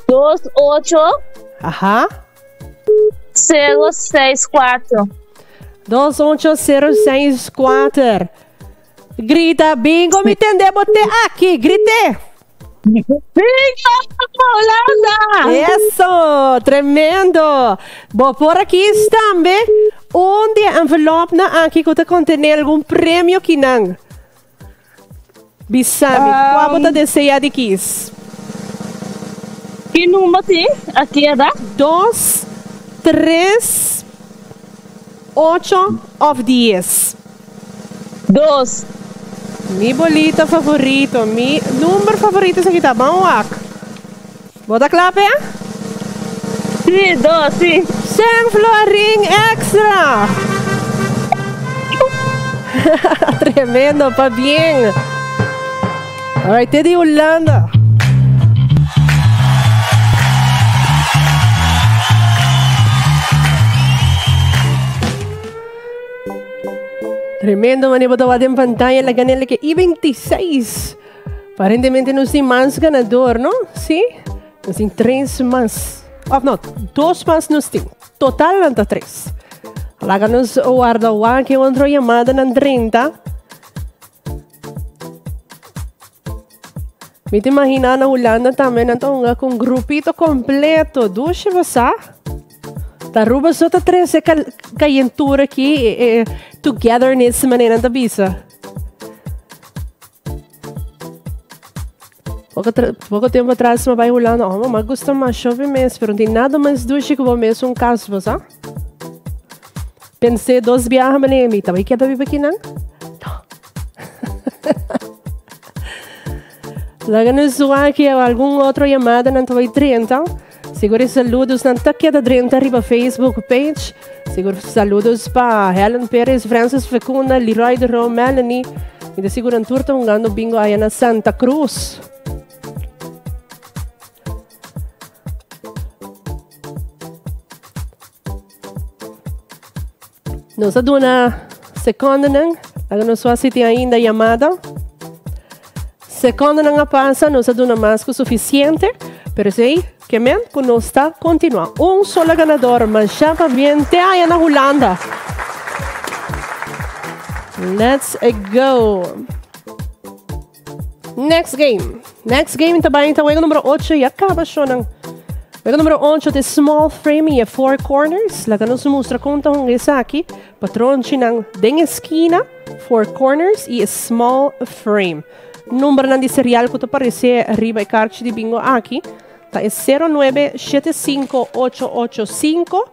Speaker 7: 2, 8.
Speaker 3: Aha.
Speaker 7: 0, 6, 4.
Speaker 3: 28064. Grita bingo, mi tende bo te aki, grite.
Speaker 7: Bingo, Holanda!
Speaker 3: Eso, tremendo. Bo por aki tambe un di envelop na aki ku ta kontené algun premio kinan. Bisami, kua bo ta desea di kis?
Speaker 7: Ki number tin a keda?
Speaker 3: Dos, tres, ocho of dies?
Speaker 7: Dos.
Speaker 3: Mi bolita favorito, mi number favorito esaki ta. Ban wak. Bo ta kla p'e?
Speaker 7: Sí, dos, sí.
Speaker 3: Shen florin extra! Tremendo, pabien. Alright, te di Hulanda. Tremendo manera bo ta wak den pantaya la ganele ke I-26. Aparentemente nos tin mas ganador, no? Sí? Nos tin tres mas. Of no, dos mas nos tin. Total nan ta tres. Laga nos warda wak e otro yamada nan drenta. Mi ta imagina na Hulanda tambe nan ta hunga con grupito completo. Dushi bo sa? Ta Aruba so ta trece cayentura aki, e togetherness manera nan ta bisa. Poco, poco tempo atrás mi bai Hulanda, oh, mama gusta mas shopping mes, pero no tin nada mas dushi ku bo mes un cas, bo sa? Pensé dos biaha manera mi ta bai keda biba akinan? No. Laga nos wak algun otro yamada nan ta bai drenta. Sigur e saludos nan ta keda drenta riba Facebook page. Sigur saludos pa Helen Perez, Francis Fecunda, Leroy de Roo, Melanie. Mi ta sigur nan tur ta hungando bingo aya na Santa Cruz. Nos a duna secondenan. Laga nos wak si tin ainda yamada. Secondenan a pasa, nos a duna mas ku suficiente. Pero esei ke men ku nos ta kontinua. Un solo ganador, masha pabien te aya na Hulanda. Let's go. Next game. Next game ta bai ta wega numero 8 ya kaba shonan. Wega numero 8 te small frame y e four corners. Laga nos mustra kon ta hunga esaki. Patronchinan den eskina, four corners y e small frame. Numbernan di serial ku ta parece riba e karchi di bingo aki ta e 0975885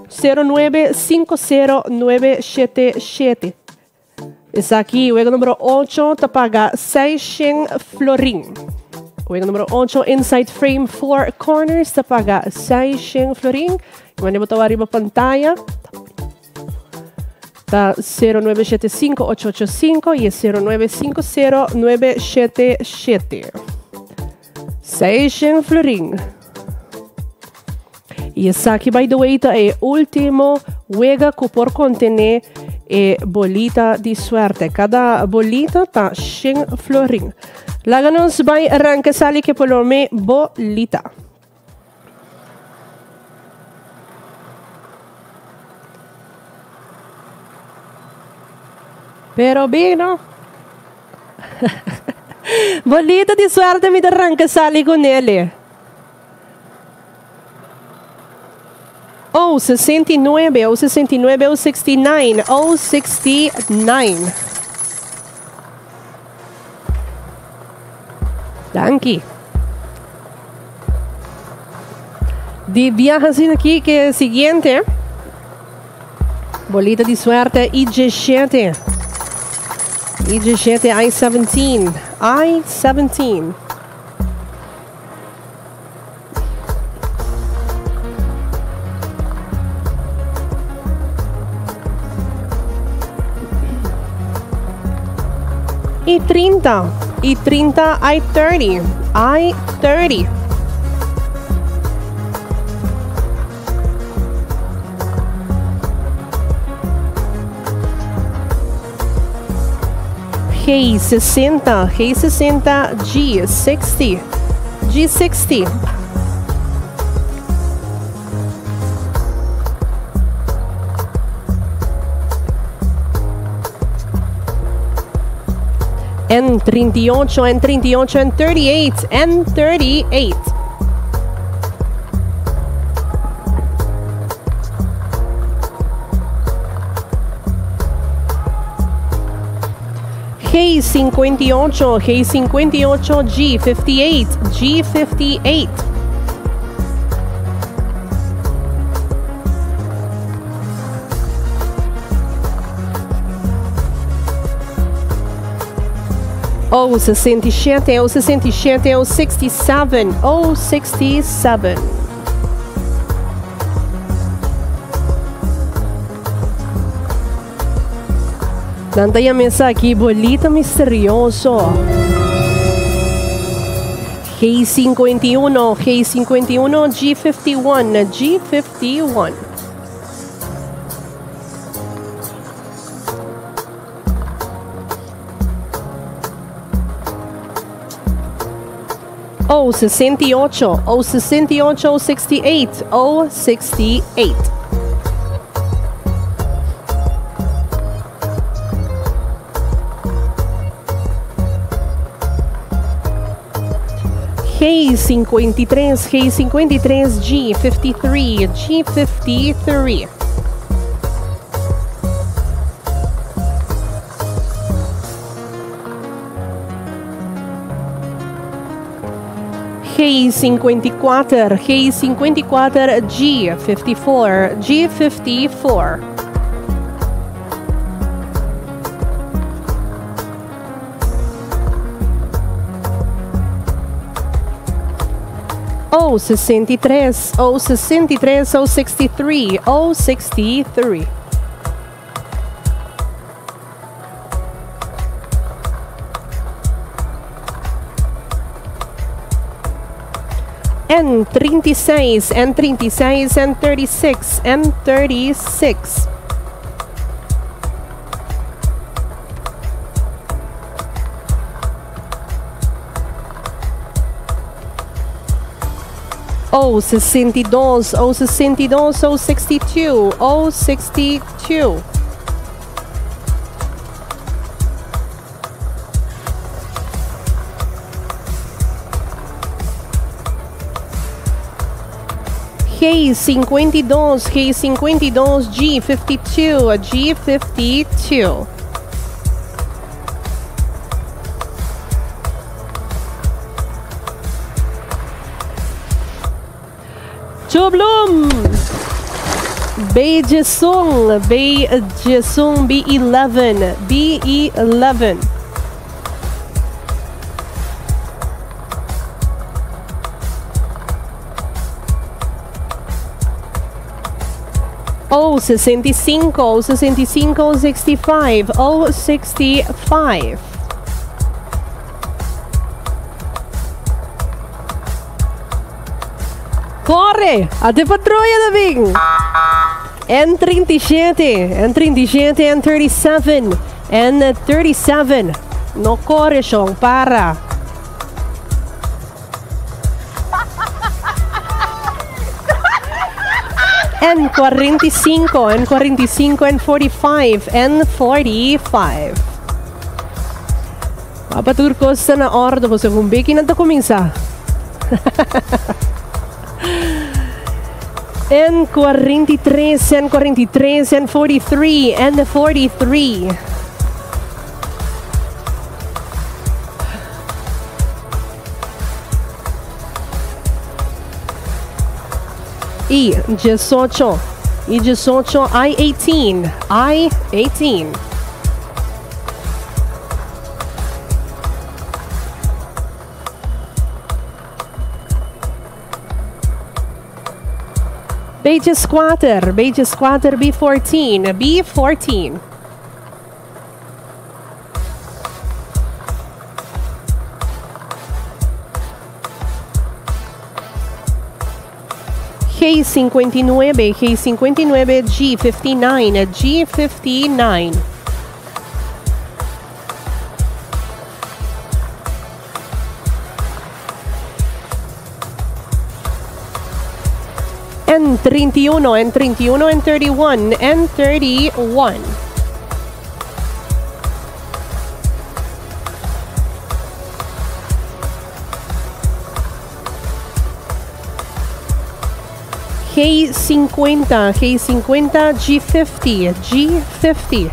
Speaker 3: 0950977. Esaki, wega numero 8 ta paga 600 florin. Wega numero 8, inside frame four corners ta paga 600 florin. Y wanneer bo ta riba pantaya, ta 0975885 y 0950977. 600 florin. Y esaki, by the way, ta e ultimo wega ku por kontené e bolita di suerte. Kada bolita ta 100 florin. Laga nos bai ranka sali ke promé bolita. Pero bino. Bolita di suerte mi ta ranka sali ku nele. Oh, 69, oh, 69, oh, 69, oh, 69. Danki. Di biaha asina aki ke siguiente. Bolita di suerte IG7. IG7 I17. I17. I 30, i 30, I 30, I 30. G 60, G 60, G 60, G 60. N38, N38, N38, N38. G58, G58, G58, G58. O 67, O 67, O 67, O 67. Nan ta yama esaki bolita misterioso. G51, G51, G51, G51. O 68, O 68, O 68, O 68. G53, G53, G53, G53. G54, G54, G54, G54. O 63, O 63, O 63, O 63. N36, N36, N36, N36. O 62, O 62, O 62, O 62. G52, G52, G52, G52. Chublum! B-Jesung, B-Jesung, B11, B11. O 65, O 65, O 65, O 65. Core! Ate patrulla da bin! N37, N37, N37, N37. No core, Sean, para. N45, N45, N45, N45. Papa Turco está na orde, você com bem que não tá começar. N43, N43, N43, N43. I 18, I 18, I-18, I-18. B4, B4, B14, B14. G59, G59, G59, G59. N31, N31, N31, N31. G50, G50, G50, G50.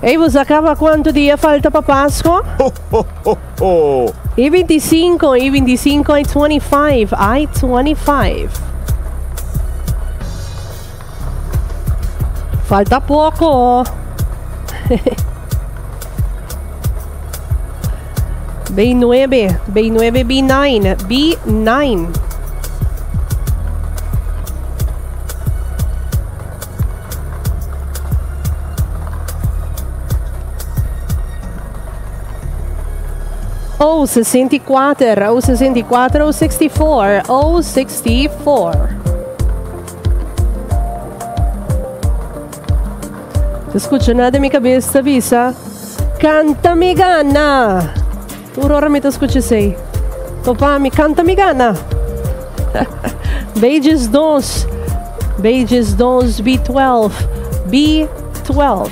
Speaker 3: Ey, bo sa caba cuanto dia falta pa Pasco?
Speaker 1: Ho, ho, ho, ho.
Speaker 3: I 25, i 25, i 25, i 25. Falta poco. B9, B9, B9, B9. O 64, O 64, O 64, O 64. Escucha nada mi cabeza bisa. Canta mi gana. Tur ora mi ta scucha esey. Topa mi canta mi gana. Beijos dos. Beijos dos B12. B12.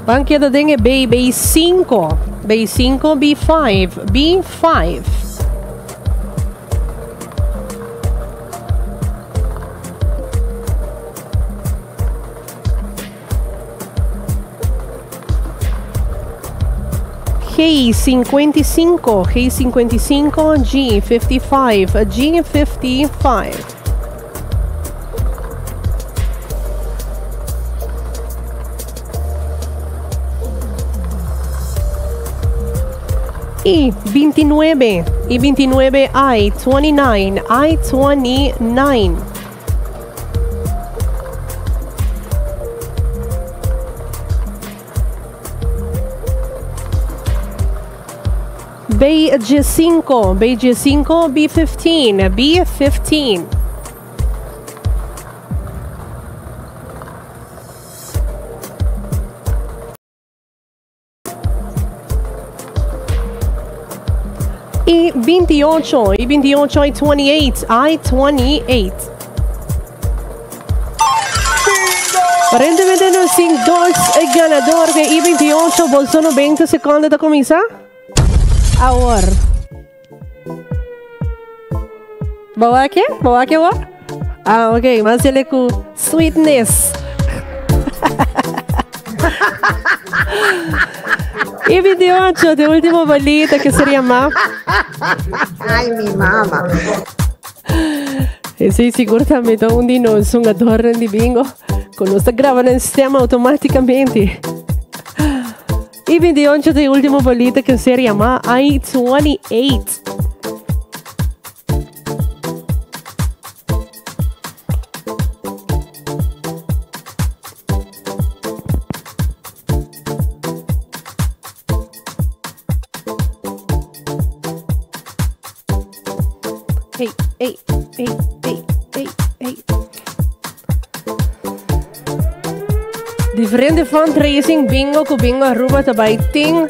Speaker 3: Ban keda den e B, B5, B5, B5, B5. G55, G55, G55, G55. I 29, I 29, I 29, I 29. B 5, B 5, B 15, B 15. I 28, I 28, I 28, I 28. Aparentemente nos tin dos ganador de I 28, bolso 90 seconde ta cuminsa. Awor. Bo ke? Bo ke awor? Ah, ok. Mas ele ku sweetness. I 28, de último bolita que sería más.
Speaker 9: Ay, mi mama.
Speaker 3: Esey sigur tambe ta un di nos hungadornan di bingo cu nos ta graba nan stem automaticamente. I 28 ta e ultimo bolita cu ser yama I 28. Hey, hey, hey, hey, hey, hey. Diferente fundraising bingo ku Bingo Aruba ta bai tin.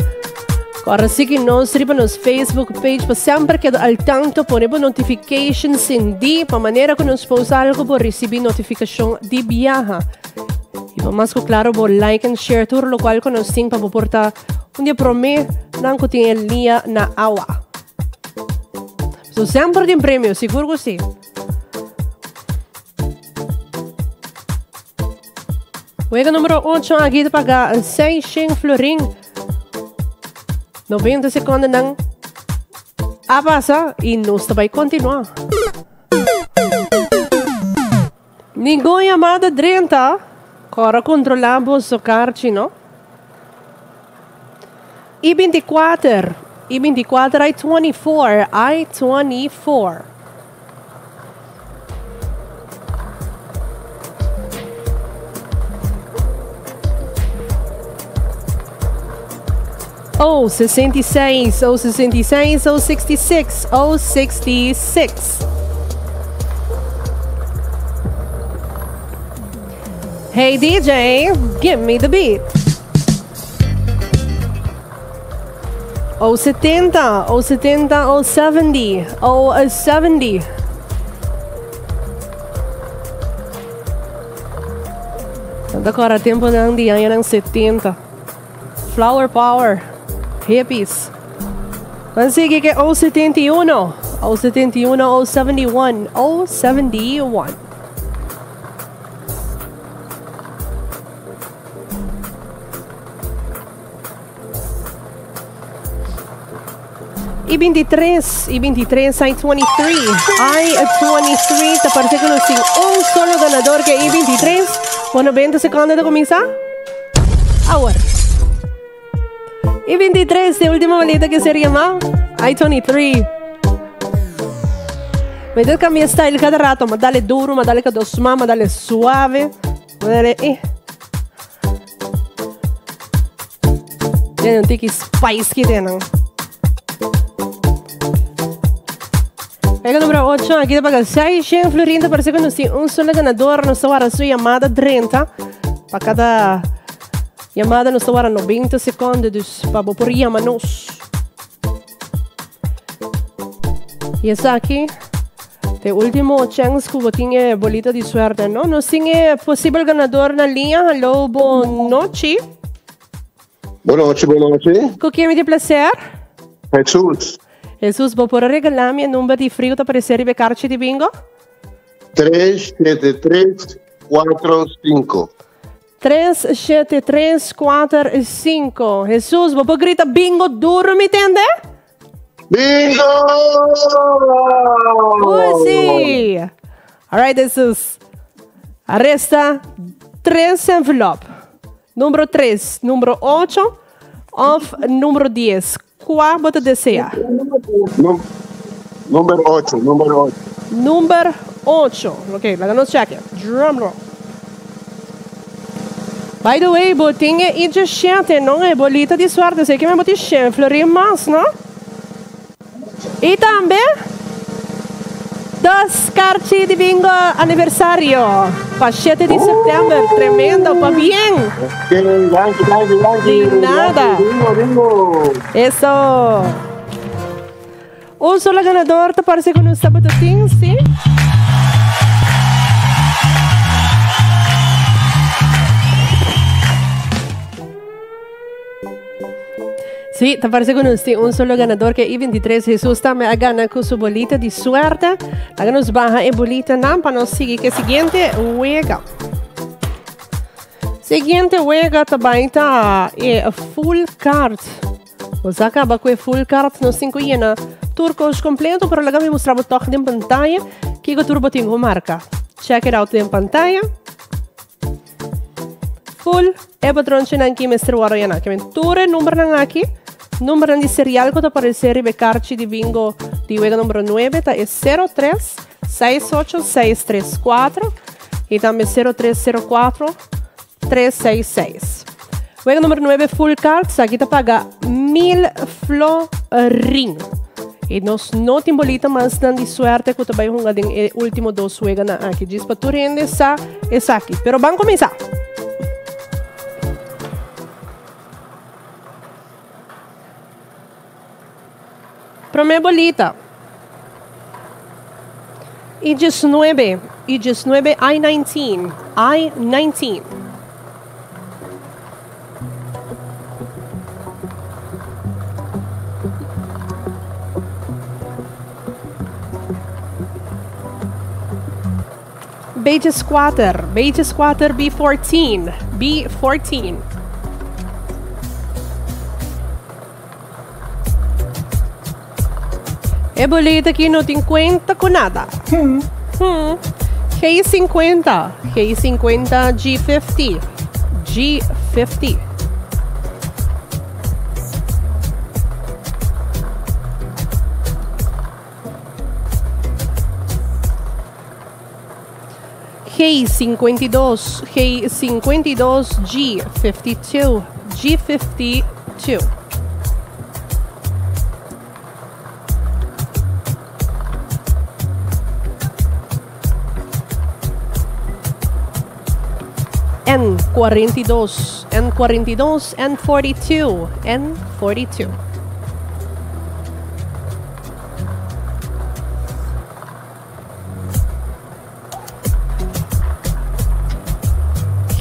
Speaker 3: Ora sigui nos riba nos Facebook page pa semper keda al tanto. Pone bo notification sindi pa manera ku nos post algo bo ricibi notificacion di biaha. Y pa mas ku claro bo like and share tur locual ku nos tin pa bo por ta un di e prome nan ku tin e lia na awa. So semper tin premio, sigur ku si. Wega numero 8 aki ta paga 600 florin. 90 seconden nan a pasa y nos ta bai continua. Ningun yamada drenta. Kora kontrolá boso karchi no. I 24, i 24, I 24, I 24. Oh, 66, oh, 66, oh, 66, oh, 66. Hey DJ, give me the beat. Oh 70, oh 70, oh 70, oh 70. Ta kòrda tempunan di añanan 70. Flower power. Hippies. Ban sigui ke O71. O71, O71, O71. I 23, I 23, I 23, I 23. Ta parece ku nos tin un solo ganador ke I 23. Bueno, 20 sekondo ta kuminsá. Awor. I 23, e último bolita ke ser yamá. I 23. Mi ta kambia style kada rato. Ma dale duro, ma dale ka dos man, ma dale suave. Ma dale eh. Tiene un tiki spice que tienen. Pega número 8, aquí te paga 6 en Florinda. Parece que nos tiene un solo ganador. Nos está su llamada 30. Para cada llamada nos está 90 segundos. Dus pa por llamarnos. Y esaki ta e ultimo chance cu bo tin e bolita di suerte, no? Nos tin e posibel ganador na liña. Hallo, bon nochi.
Speaker 16: Bon nochi, bon nochi.
Speaker 3: Cu ken mi tin placer?
Speaker 16: Jesus.
Speaker 3: Jesus, bo por a regala mi e number di frio ta aparece riba e karchi di bingo?
Speaker 16: 3, 7, 3, 4, 5.
Speaker 3: 3, 7, 3, 4, 5. Jesus, bo por grita bingo duro, mi tende?
Speaker 16: Bingo!
Speaker 3: Uy, sí. All right, Jesus. Arresta tres envelop. Numero 3, numero 8 of numero 10. Cua bo ta desea?
Speaker 16: Number 8, number 8.
Speaker 3: Number 8. Ok, laga nos check. Drum roll. By the way, bo tin e ietsje 7, no? E bolita di suerte. Sei que me bo tin 100 florin mas, no? Y tambe dos karchi di bingo aniversario pa 7 di september. Tremendo, pabien.
Speaker 16: Ok, danki, danki, danki.
Speaker 3: Di nada.
Speaker 16: Bingo, bingo.
Speaker 3: Eso. Un solo ganador ta parece cu nos tabata tin, si? Sí, ta parece cu nos tin un solo ganador ke I-23. Jesus tambe a gana cu su bolita di suerte. Laga nos baha e bolitanan pa nos sigui ke siguiente wega. Siguiente wega ta bai ta e full card. Nos a caba cu e full card, nos tin cu yena tur cos completo, pero laga mi mustra bo toch den pantaya kico tur bo tin cu marca. Check it out den pantaya. Full e patronchinan ki mester wòrdu yená. Ke men tur e numbernan aki, numbernan di serial ku ta aparesé riba e karchi di bingo di wega numero nuebe ta e 03 68 634 i tambe 03 04 366. Wega numero nuebe full cards aki ta paga 1000 florin. I nos no tin bolita mas nan di suerte ku ta bai hunga den e último dos weganan aki. Djis pa tur hende sa esaki. Pero ban kuminsá! Promé bolita. I 19, I 19, I 19, I 19. Beetjes 4, beetjes 4, B14, B14. E boleta aki no tin cuenta cu nada. Hmm. G50, G50, G50, G50. G52, G52, G52, G52. N42, N42, N42, N42.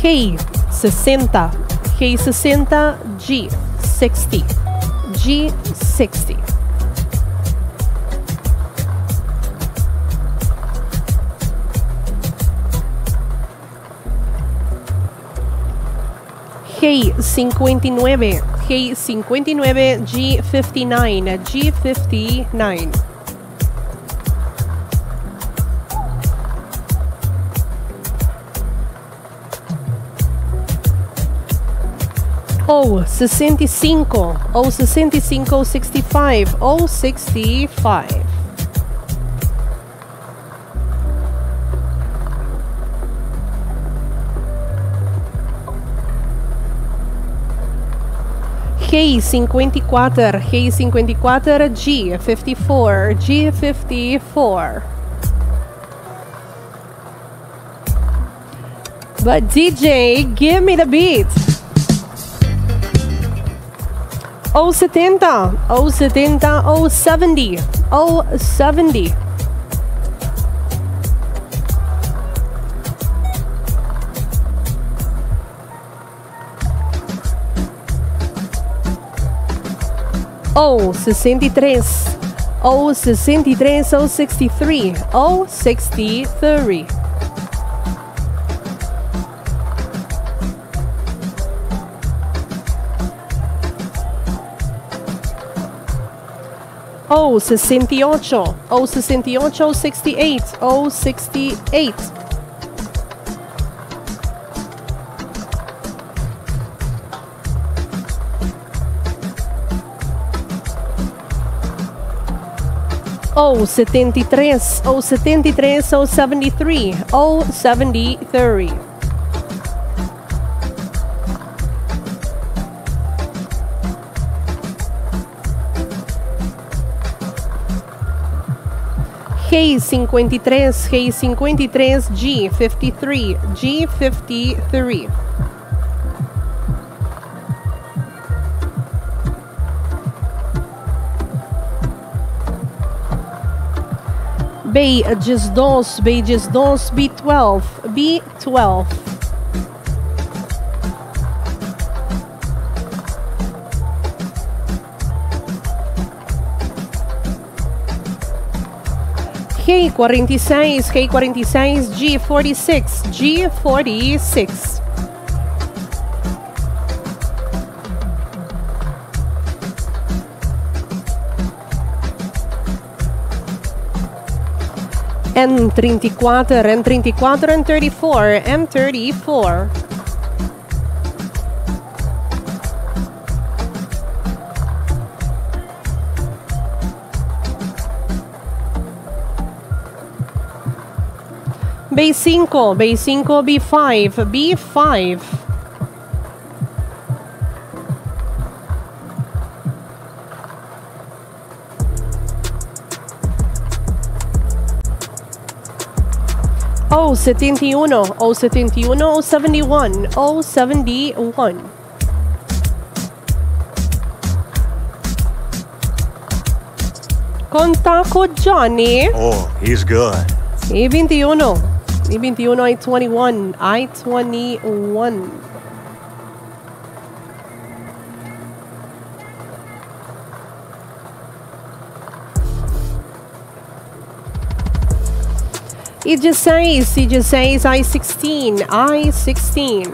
Speaker 3: G 60, G 60, G 60, G 60. G 59, G 59, G 59, G 59. O 65, O 65, 65, O 65. G 54, G 54, G 54, G 54. But DJ, give me the beat. O 70, O 70, O 70, O 70. O 63, O 63, O 63, O 63. O 68, O 68, O 68, O 68. O 73, O 73, O 73, O 73. G 53, G 53, G 53, G 53. B 12, B 12, B12, B12. G 46, G 46, G 46, G 46. N 34, N 34, N 34, N 34. B5, B5, B5, B5. O 71, O 71, O 71, O 71. Conta cu Johnny.
Speaker 15: Oh, he's good.
Speaker 3: I 21. I 21, I 21. I 21. I 16, I 16, I 16, I 16.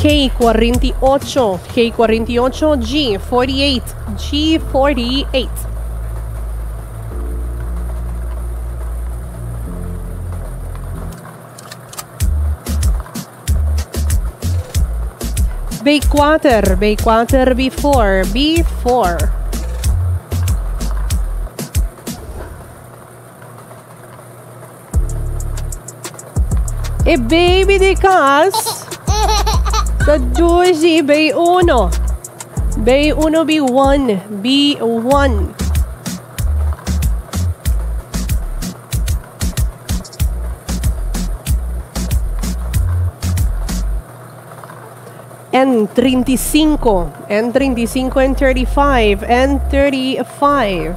Speaker 3: G 48, G 48, G 48, G 48. B4, B4, B4, B4. E baby di cas. Ta dushi B1. B1, B1, B1. N35, N35, N35, N35.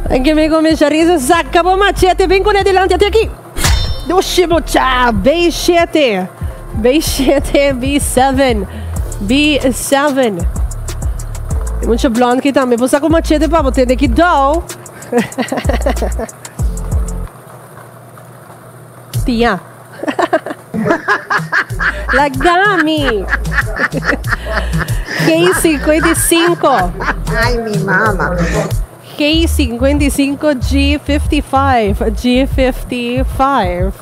Speaker 3: Aqui me come chariza, acabou machete, vem com ele adelante até aqui. Oxi, tchau, B7, B7, B7, B7. Tem muito blonde aqui também. Vou sacar o machete para botar aqui, dou. Tia. Lagami. G55.
Speaker 9: Ay, mi mamá.
Speaker 3: G55, G55, G55.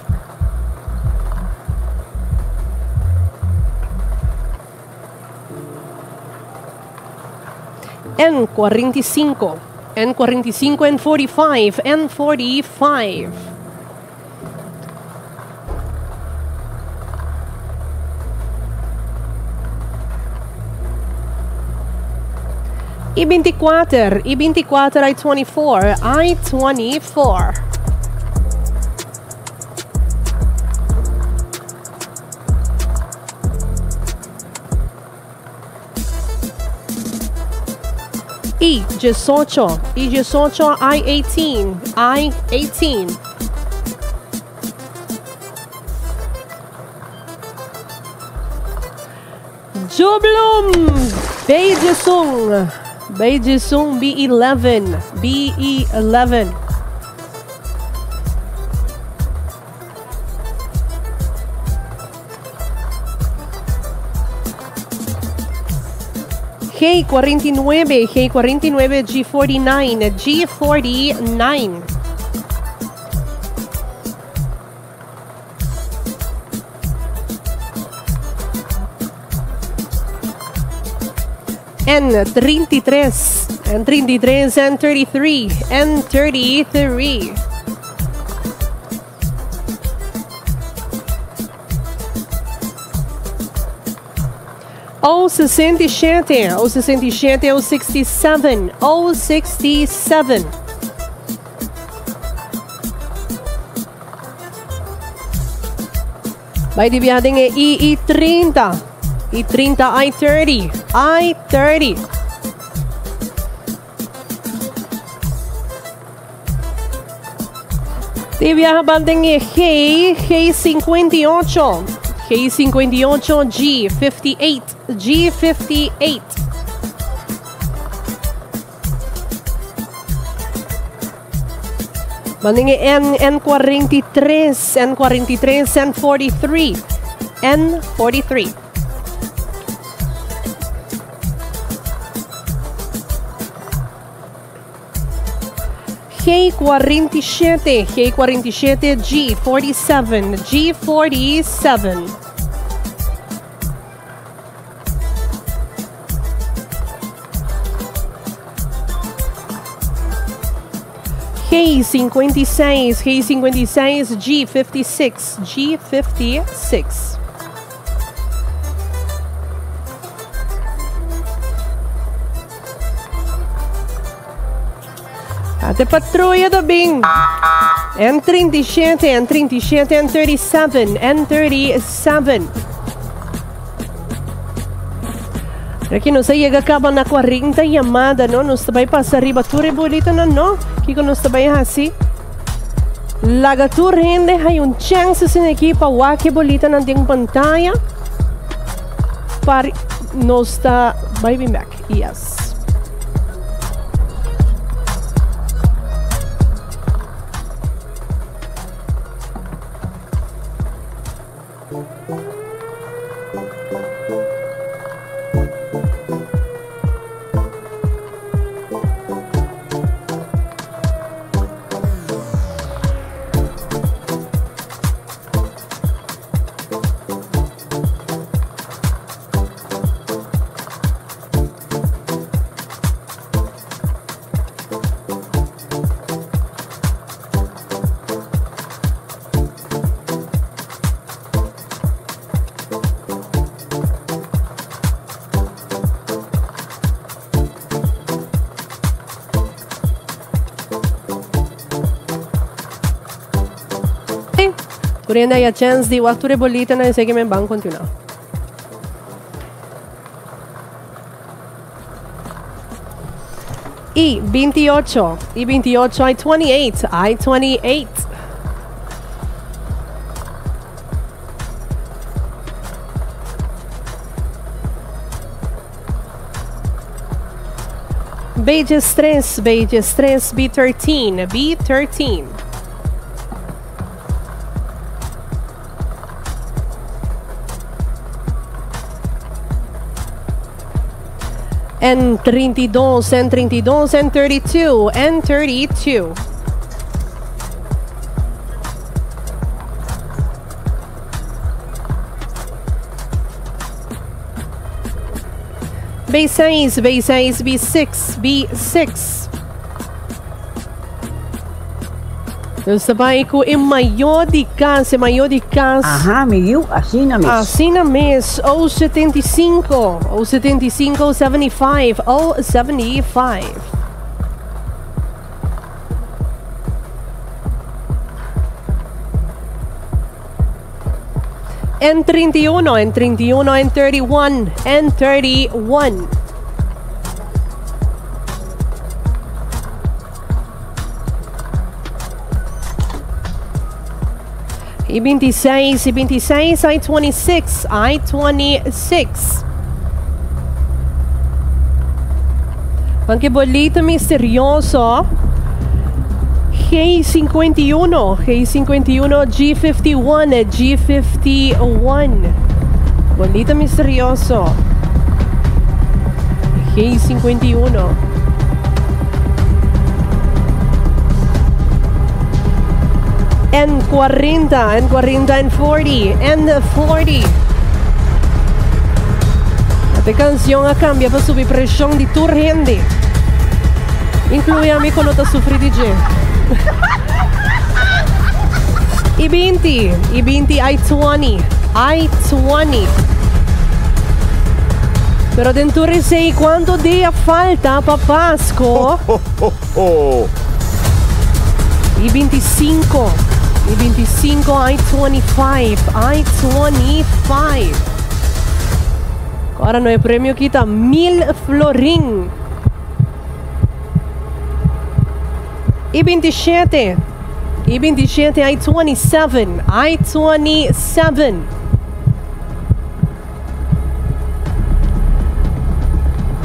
Speaker 3: N45, N45, N45, N45. I-24, I-24, I-24, I-24. I-18, I-18, I-18, I-18. Jublum, Beijisung, Beijisung B11, BE11. G49, G49, G49, G49. N33, N33, N33, N33. O67, O67, O67, O67. Vai de viagem é I-30, I-30, I-30, I-30. De viaja banden é G, G58, G58, G58, G58. Banden é N, N43, N43, N43, N43. G47, G47, G47, G47. G56, G56, G56, G56. Até patrulha do Bing. N37, N37, N37, N37. Aqui não sei, acaba na 40 llamada, não? Nós vai passar arriba, tu rebolito, não, não? Que nós vai assim? Laga tu rende, hay um chance sin aqui para o que bolita não tem pantalla. Para nós está, vai bem back, yes. Tur hende haya chens di wak tur e bolitanan esei ke men ban kontinuá. I 28, i 28, I 28, I 28. B 3, B 3, B13, B13. N32, N32, N32, N32. B6, B6, B6, B6. Nos ta bai ku e mayó di kas, e mayó di kas.
Speaker 17: Aha, mi yu, asina mes.
Speaker 3: Asina mes, o 75, o 75, o 75, o 75. N31, N31, N31, N31. I 26, i 26, I 26, I 26. Anke bolita misterioso. G51, G51, G51, G51. Bolita misterioso. G51. N40, N40, N40, N40. E kanshon a kambia pa subi preshon di tur hende. Inkluí ami ku no ta sufri di dje. I 20, i 20, I 20, I 20. Pero den tur esei, kuantu dia falta pa Pasko? I 25, i 25, I 25, I 25. Ora no e premio kita 1000 florin. I 27, i 27, I 27, I 27.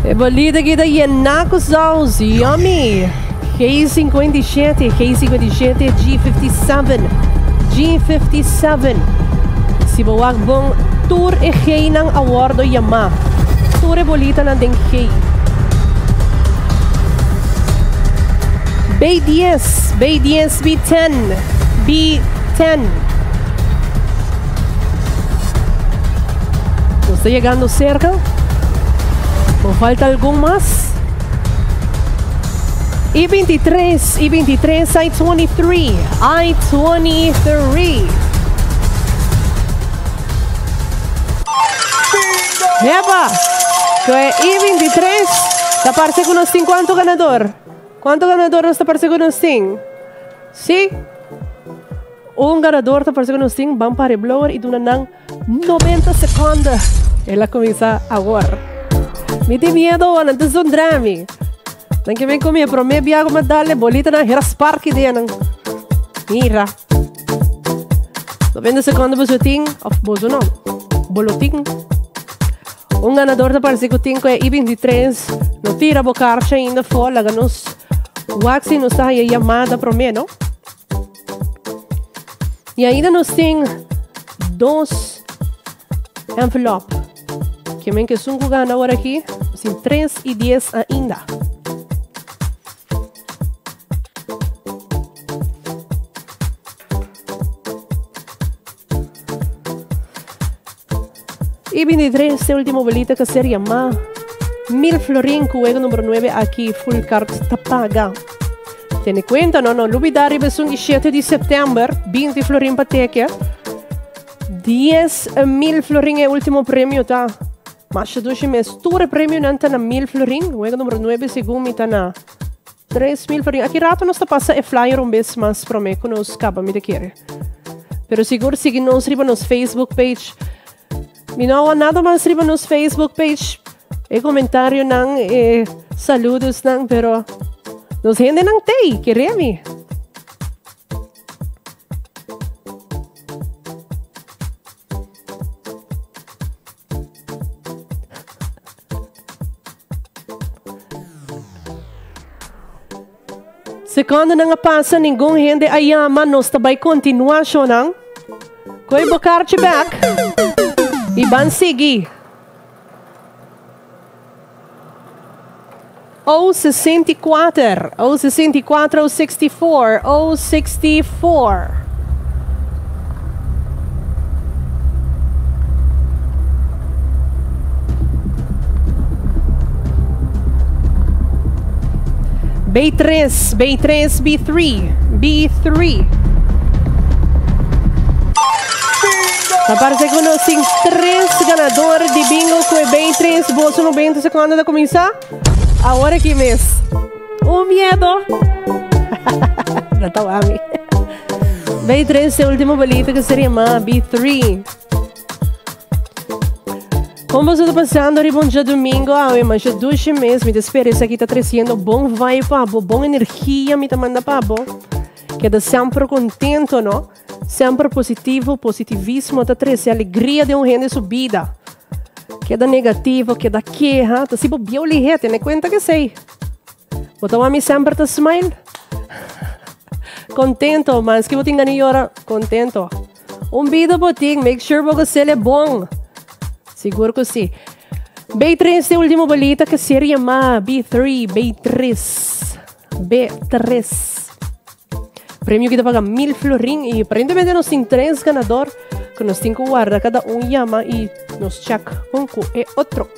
Speaker 3: E bolita kita yená ku saus, yummy. G57, G57, G57, G57. Si bo wak bon, tur e G-nan a wòrdu yamá. Tur e bolitanan den G. B10, B10, B10, B10. Nos ta yegando serka. No falta algun mas? I 23, i 23, I 23, I 23. Epa! Ku e I 23, ta parse ku nos tin kuantu ganador? Kuantu ganador nos ta parse ku nos tin? Sí? Un ganador ta parse ku nos tin, ban para e blower i duna nan 90 sekonde. El a kuminsá awor. Mi tin miedo, nan ta zundra mi. Nan ke ben ku mi e promé bia ku mi a dal e bolita nan hera spark i dia nan. Mira. 90 sekonde boso tin, òf boso no, bo lo tin. Un ganador ta parse ku tin ku e I-23. No tira bo karchi ainda afó, laga nos wak si nos ta haña yamada promé, no? I ainda nos tin dos envelop. Ke men ke esun ku gana awor aki, nos tin tres i dies ainda. I 23 e ultimo bolita ka ser yamá Mil florin ku wega numero 9 aki full card ta paga. Tene kuenta no no lubida riba esun di 7 di september 20 florin pa teke. 10 mil florin e ultimo premio ta. Masha dushi mes tur e premionan ta na mil florin. Wega numero 9 segun mi ta na 3 mil florin. Aki rato nos ta pasa e flyer un bes mas prome ku nos kaba mi ta kere. Pero sigur sigui nos riba nos Facebook page. Mi no a nada mas riba nos Facebook page. E comentarionan, e saludosnan, pero nos hendenan tei, kere mi. Secondanan a pasa, ningun hende a yama, nos ta bai continua shownan. Koe bo karchi bek y ban sigui. O 64, O 64, O 64, O 64. B3, B3, B3, B3. Ta parece cu nos tin tres ganador di bingo cu e B3. Boso 90 secondo ta cuminsa. Awor aki mes. Un miedo. No ta wami. B3 e ultimo bolito que seria ma B3. Como você tá passando riba um dia domingo, awe, mas já duche mês, me espera, isso aqui tá crescendo bom vibe, pabo, bom energia, me tá manda pabo. Queda sempre contento, no? Sempre positivo, positivismo tá cresce alegria de um rende subida. Queda negativo, queda queja, tá tipo biolihe, tem conta que sei. Botou a mim sempre tá smile. Contento, mas que botin gani hora, contento. Um vida botin, make sure você é bom. Seguro que sim. B3 é último bolita que seria ma B3, B3, B3. Prêmio que te paga 1000 florin e aparentemente nos tem três ganador que nos tem que guardar cada um llama e nos check um com e outro.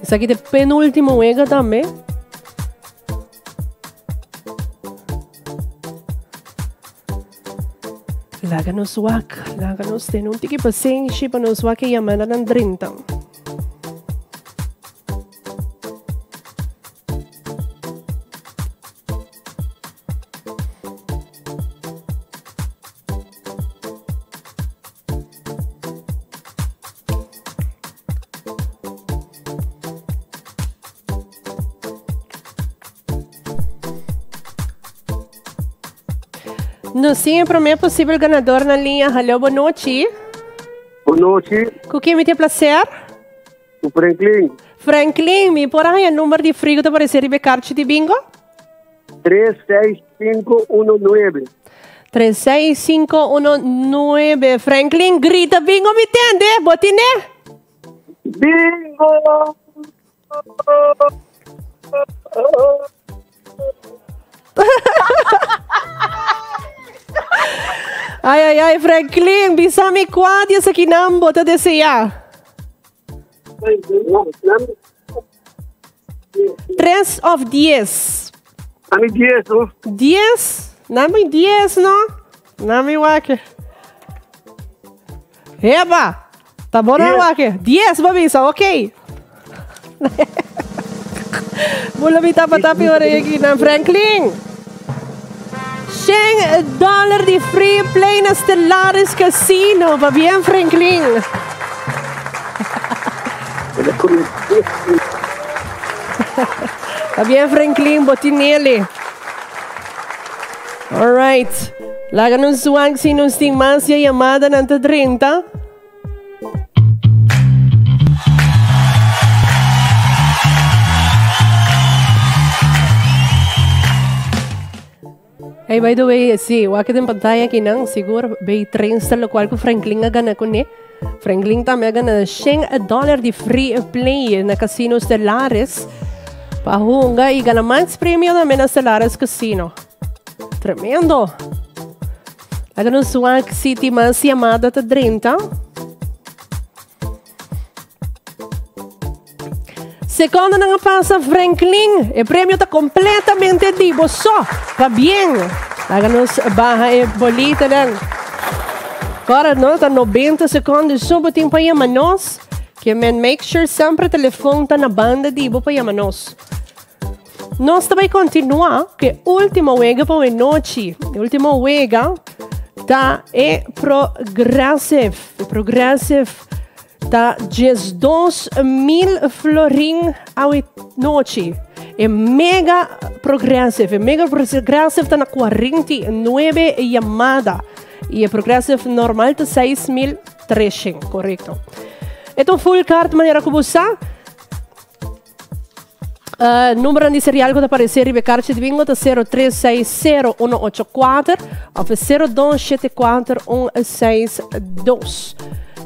Speaker 3: Esse aqui é penúltimo wega também. Laga nos wak, laga nos ten un tiki pasenshi pa nos wak e yamadanan drenta. Nos tin e promé posibel ganador na liña. Hallo, bon nochi.
Speaker 16: Bon nochi.
Speaker 3: Ku ken mi tin e placer?
Speaker 16: Ku Franklin.
Speaker 3: Franklin, mi por a haña number di frigo ta paresé riba e karchi di bingo?
Speaker 16: 36519.
Speaker 3: 36519. Franklin, grita bingo mi tende, bo tine?
Speaker 16: Bingo!
Speaker 3: Ai, ai, ai, Franklin, bisa mi kua di esakinan bo ta deseá? Tres of dies?
Speaker 16: Ami dies, no?
Speaker 3: Dies? Nami dies, no? Nami wak. Eba! Ta bon
Speaker 16: Dies.
Speaker 3: wak. Dies, bo bisa, ok. Bula mi tapa tapi ora aki na Franklin. 100 dollar di free play na Stellaris Casino. Va bien, Franklin. Va bien, Franklin, botinele. All right. Laga nos wak si nos tin mas ya llamada nan ta 30. Hey, by the way, si, wak den pantalla aki nan, sigur bay trains ta locual cu Franklin a gana cune. Franklin tambe a gana 100 dollar di free play na Casino Stellaris pa hunga y gana mas premio tambe na Stellaris Casino. Tremendo! Laga nos wak si tin mas yamada ta drenta. Secondanan a pasa Franklin, e premio ta completamente di bo so. Pabien. Laga nos baha e bolitanan. Cora no ta 90 seconde so bo tin pa yama nos. Ke men make sure sempre telefon ta na banda di bo pa yama nos. Nos ta bai kontinuá ku e último wega pa e nochi. E último wega ta e Progressive. E Progressive ta 12.000 florin awe nochi. E Mega Progressive. E Mega Progressive ta na 49 yamada. I e Progressive normal ta 6.300, korekto. E ta un full card manera ku bo sa. Uh, número di serial ku ta aparesé riba e karchi di bingo ta 0360184 of 0274162.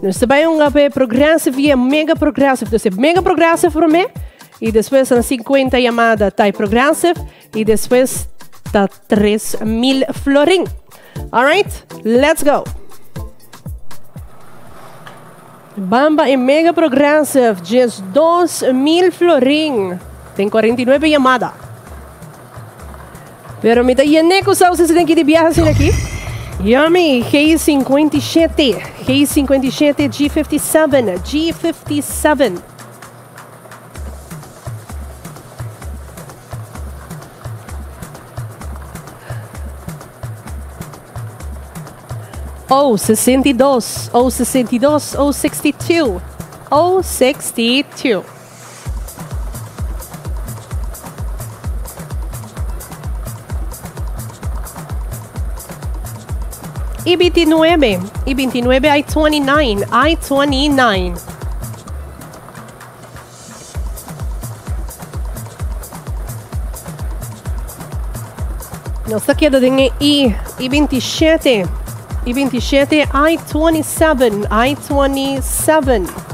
Speaker 3: Nos ta bai un ape progressive i e mega progressive. Dus e mega progressive promé i despues na 50 yamada ta e progressive i despues ta 3000 florin. Alright, let's go. Bamba e mega progressive, 12.000 florin. Ten 49 yamada. Pero mi ta yene ku saus den ki di biaha sin aki. Yummy, G57, G57, G57, G57. O 62, O 62, O 62, O 62. I 29, I 29, I 29, I 29. Nos ta keda den e I, I 27, I 27, I 27, I 27.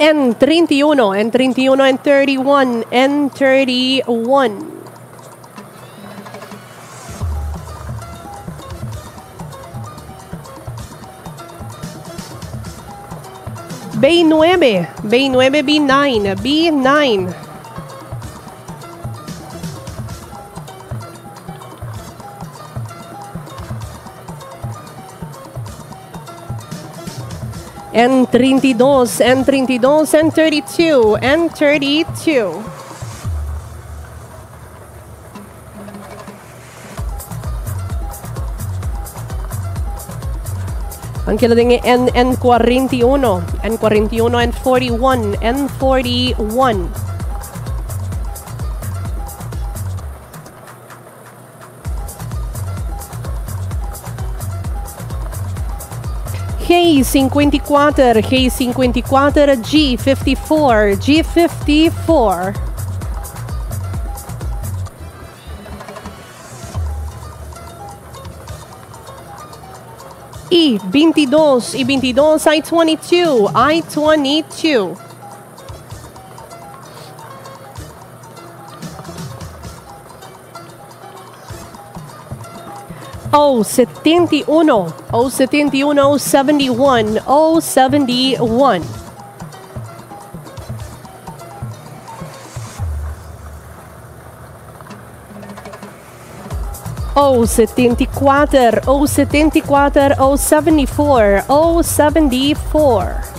Speaker 3: N 31, N 31, N 31, N 31. B9, B9, B9, B9. N32, N32, N32, N32. Anke lo den e N, N41, N41, N41, N41. G54, G54, G54, G54. I 22, I 22, I 22, I 22. O 71, O 71, O 71, O 71. O 74, O 74, O 74, O 74.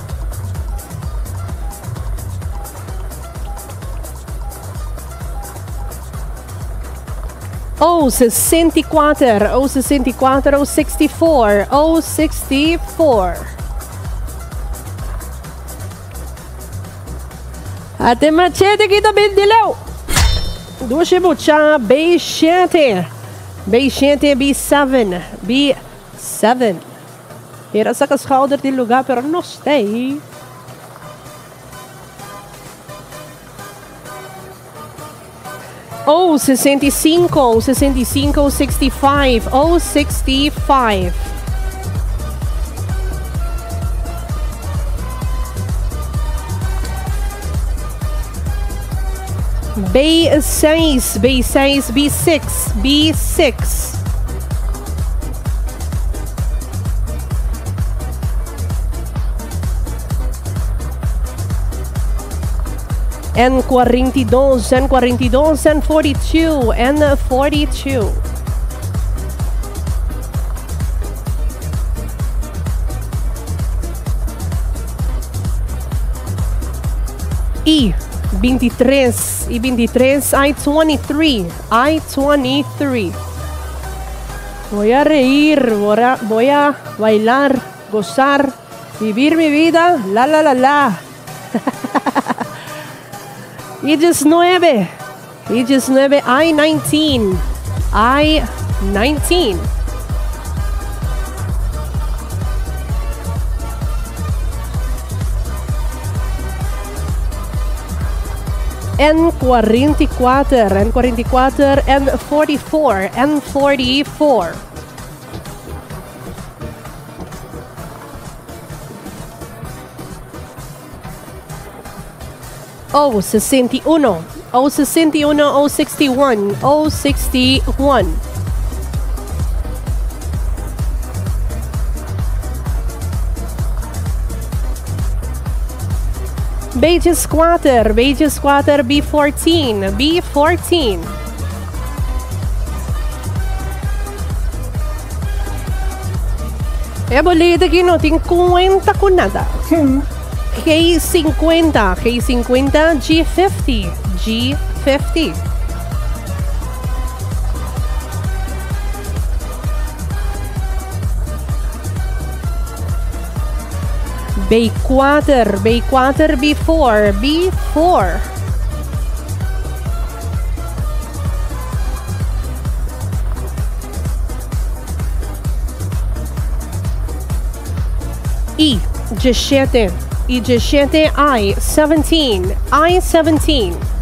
Speaker 3: O 64, O 64, O 64, O 64. Ate machete kita bindilaw. Dushi mucha B7. B7, B7, B7. Hier saka schouder di lugar, pero no stay. O 65, O 65, O 65, O 65. B6, B6, B6, B6. N42, N42, N42, N42. I 23, I 23, I 23, I 23. Voy a reír, voy a bailar, gozar, vivir mi vida, la la la la. I 19, I 19, I 19, I 19. N 44, N 44, N 44, N 44. O 61, O 61, O 61, O 61. Beetjes 4, beetjes 4, B14, B14. E boleta aki no tin cuenta cu nada. G50, G50, G50, G50. B4, B4, B4, B4. I 17, I 17, I 17, I 17.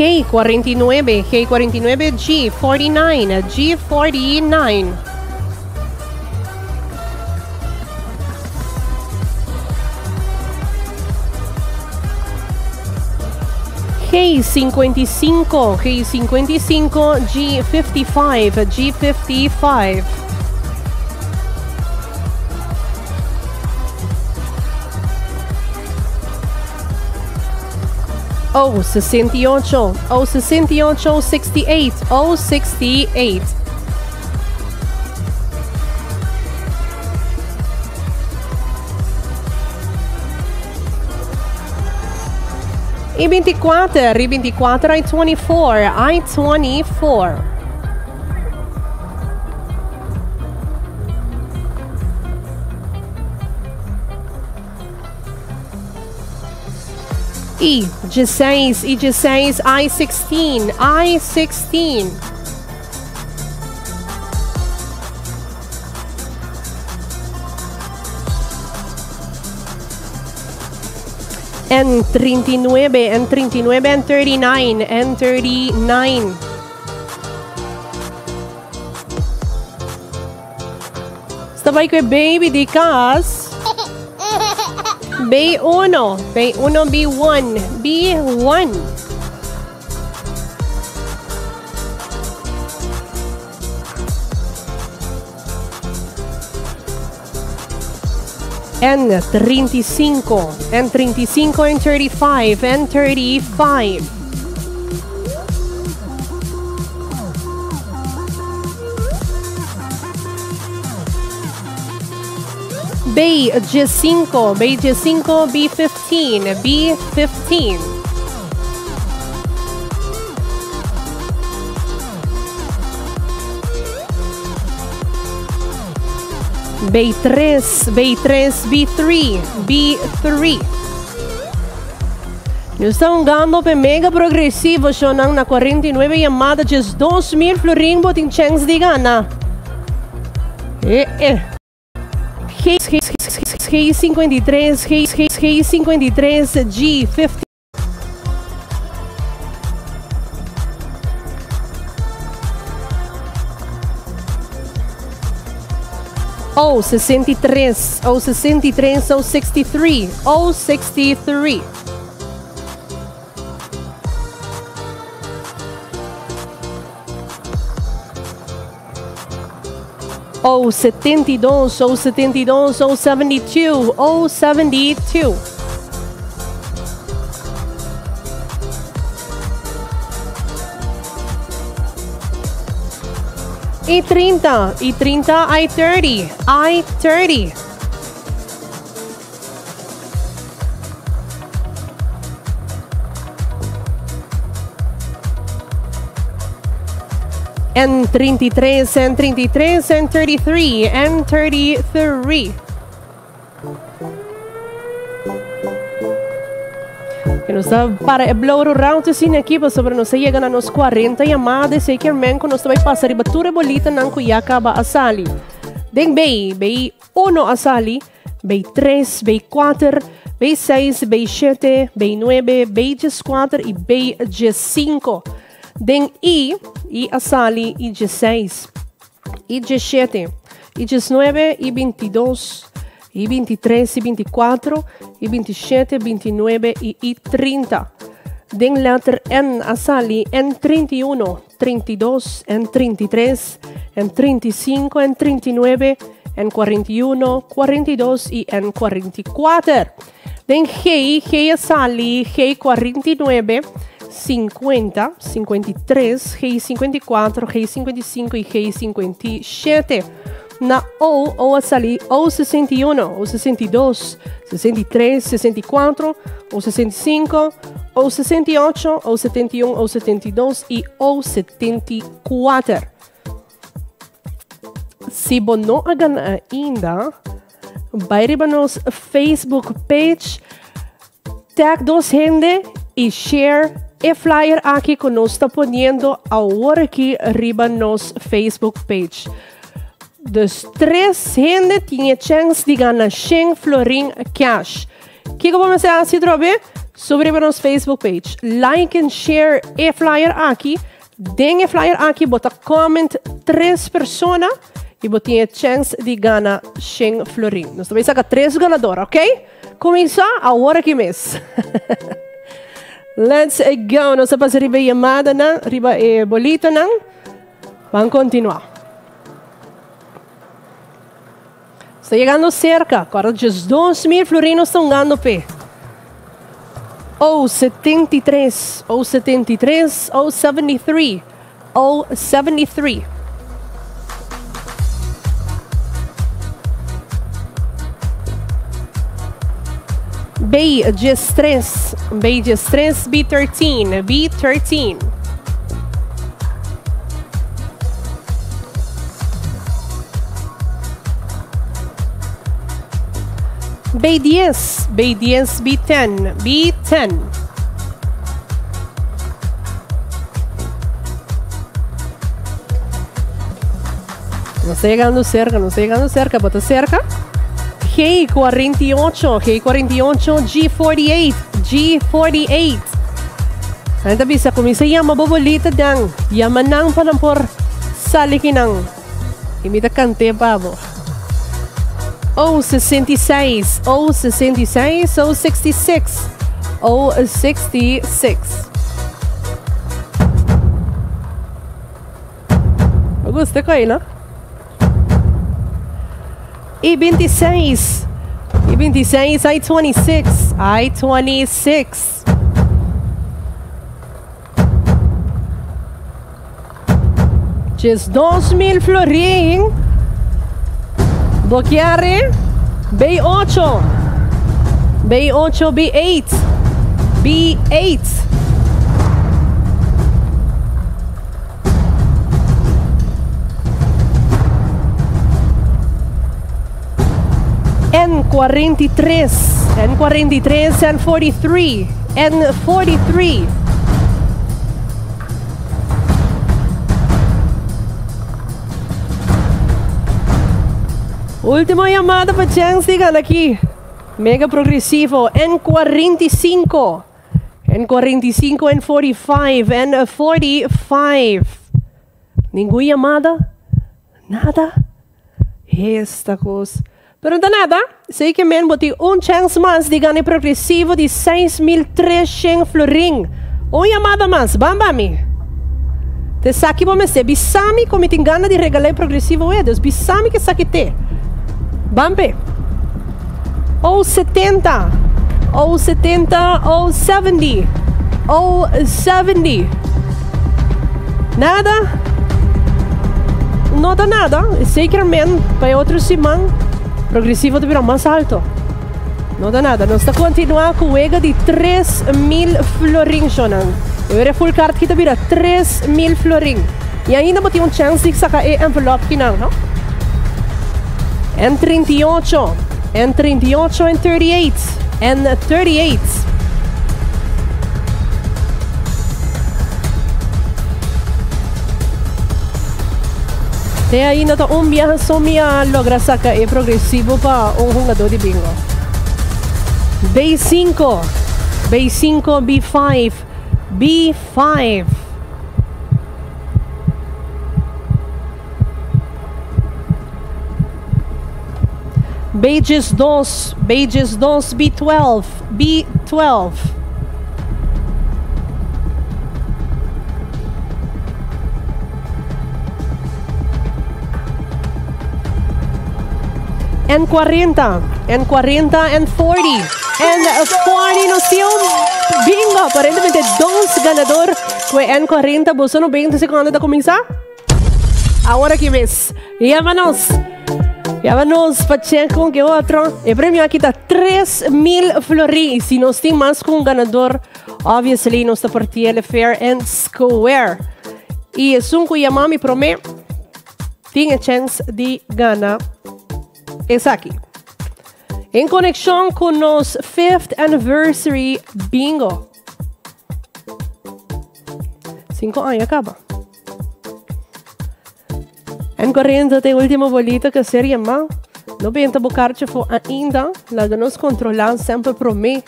Speaker 3: G 49, G 49, G 49, G 49. G 55, G 55, G 55, G 55. O 68, O 68, 68, O 68. I 24, I 24, I 24, I 24. I 16, I 16, I 16, I 16. N 39, N 39, N 39, N 39. Sta bai ku e baby di kas. B1, B1, B1, B1. N 35, N 35, N 35, N 35. B 5, B 5, B 15, B 15. B3, B3, B3, B3. Nos ta hungando p'e mega progresivo shownan na 49 yamada djes 2000 florin bo tin chens di gana. Eh eh. G, G, G, G53, G, G, G53, G50. O 63, O 63, O 63, O 63. O 72, O 72, O 72, O 72. I 30, I 30, I 30, I 30. N 33, N 33, N 33, N 33. Que nos ta para e blauw round te sin aqui sobre nos llega na nos 40 llamadas e que men nos vai passar riba ture bolita nan ku ya acaba a sali. Den B, B 1 a sali, B3, B4, B6, B7, B9, B4 e B5. Den I, I a sali, I 6, I 7, I 19, I 22, I 23, I 24, I 27, 29 e I 30. Den letter N a sali N 31, 32, N 33, N 35, N 39, N 41, 42 e N 44. Den G, G a sali G 49, 50, 53, G 54, G 55 e G 57. Na O, O a sali O 61, O 62, 63, 64, O 65, O 68, O 71, O 72 e O 74. Si bo no a gana ainda, bai riba nos Facebook page, tag dos hende y share e flyer aki cu nos ta poniendo awor aki riba nos Facebook page. Dus tres hende tin e chance di gana 100 florin cash. Kico bo mester haci atrobe? Subi riba nos Facebook page, like and share e flyer aki. Den e flyer aki bo ta comment tres persona y bo tin e chance di gana 100 florin. Nos ta bay saca tres ganador, ok? Cuminsa awor aki mes. Let's go. Nos a pasa riba e yamadanan, riba e bolitonan. Ban continua. Sta yegando cerca. Corda just 2000 florin nos ta hungando p'e. O 73, O 73, O 73, O 73. B 13, B 13, B 13, B 13. B 10, B 10, B 10, B 10. Nos ta yegando cerca, nos ta yegando cerca, bo ta cerca? G48, G48, G48, G48. Nan ta bisa kuminsá yama bo bolita dan. Yama nan pa nan por sali kinan. I mi ta kant'é pa bo. O 66, O 66, O 66, O 66. Bo gusta ku ei, no? I 26, I 26, I 26, I 26. Djes 2000 florin. Bo kier B8. B8, B8. B8. N 43, N 43, N 43, N 43. Ultimo yamada pa chance di gana aki. Mega progresivo N 45. N 45, N 45, N 45. Ningun yamada? Nada? Esta cos. Pero no ta nada. Sei ke men bo tin un chance mas di gana e progresivo di 6300 florin. Un yamada mas. Ban ba mi. Ta esaki bo mester. Bisa mi ku mi tin gana di regala e progresivo e. Dus bisa mi ke esaki te. Ban p'e. O 70. O 70. O 70. O 70. Nada? No ta nada, zeker men pa e otro siman progresivo ta bira mas alto. No ta nada, nos ta continua cu wega di 3000 florin shonan. E wera full card ki ta bira 3000 florin. Y ainda bo tin un chance di saca e envelop kinan, no? N38, N38, N38, N38. Te ainda ta un biaha so mi a logra saca e progresivo pa un hungador di bingo. B5, B5, B5, B5. B12, B12, B12, B12. N40, N40, N40, N40 nos tin un bingo. Aparentemente dos ganador cu e N40. Boso 90 secondo ta cuminsa? Awor aki mes. Yama nos. Yama nos pa check con que otro. E premio aki ta 3000 florin. Y si nos tin mas cu un ganador, obviously nos ta partiele fair and square. Y esun cu yama mi prome tin e chance di gana esaki. En conexion cu nos 5th anniversary bingo. 5 aña caba. En corriente te último bolito que ser llamado. No benta bocarche fo ainda. Laga nos controlar sempre prome.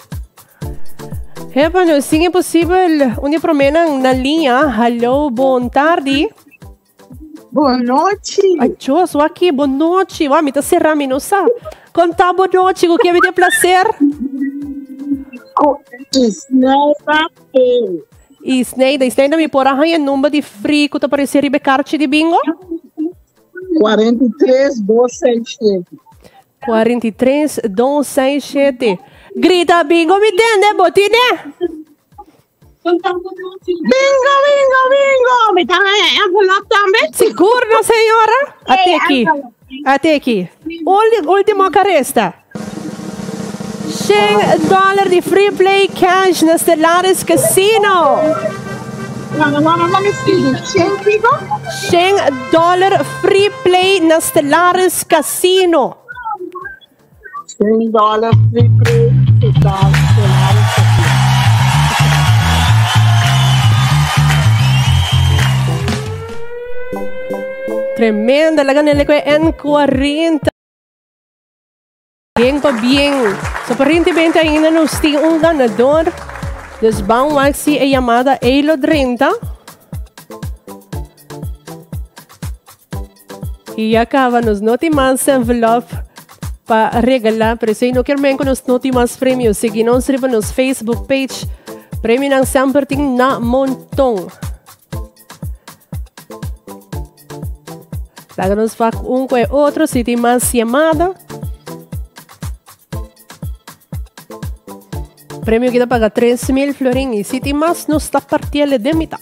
Speaker 3: Hepa, no sin impossível. Un prome na linha. Hallo, bon tarde.
Speaker 9: Boa noite.
Speaker 3: Ai, Jos, aqui, boa noite. Uau, me tá cerrando, não sabe. Conta boa noite, o que me deu prazer.
Speaker 9: Isneida P.
Speaker 3: Isneida, Isneida, me por aí número de free que tá aparecendo ribe carte de bingo?
Speaker 9: 43267.
Speaker 3: 43267. Grita bingo, me entende, botine?
Speaker 9: Bingo, bingo, bingo. Me tá envelope também?
Speaker 3: Seguro, senhora? Até aqui. Até aqui. Último caresta. 100 dólares de free play cash na Stellaris Casino. 100 dólares free play na Stellaris Casino.
Speaker 9: 100 dólares free play na Stellaris Casino.
Speaker 3: Tremenda, la gané N40. Bien pa bien. So, aparentemente ainda nos tin un ganador. Dus ban wak si e llamada Eilo 30. Y acaba nos no tin mas envelop pa regalar. Pero si no kier men cu nos no tin mas premio, sigui nos riba nos Facebook page. Premionan semper tin na monton. Laga nos wak un cu e otro si tin mas llamada. Premio kita paga 3.000 florin y si tin mas nos ta partiele de mitad.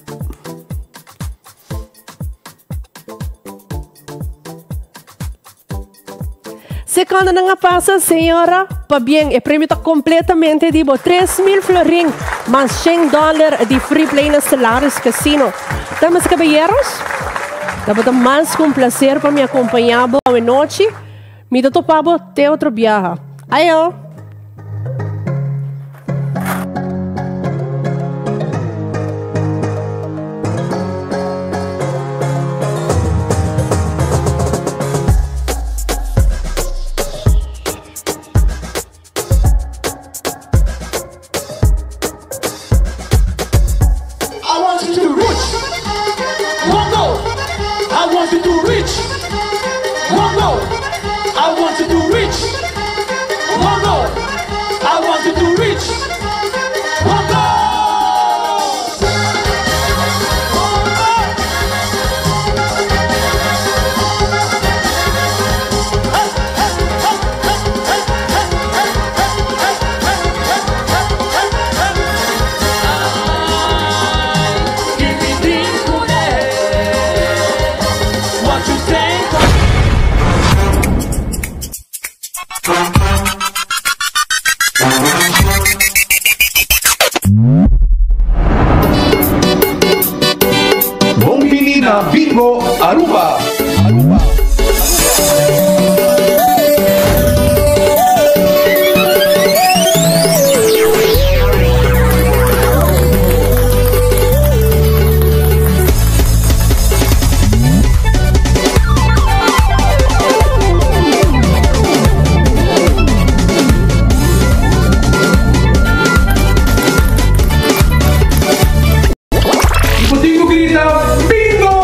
Speaker 3: Seconda nan a pasa, señora, pa bien, e premio ta completamente di bo. 3.000 florin mas 100 dólar di free play na Stellaris Casino. Damas y caballeros, tabata mas cu un placer pa mi acompaña bo awe nochi. Mi ta topa bo te otro biaha. Ayo!
Speaker 2: I want you to reach. One go. I want you to reach. One go. I want you to reach. One go.
Speaker 1: Bon bini na Bingo Aruba! Y bo tin cu grita Bingo!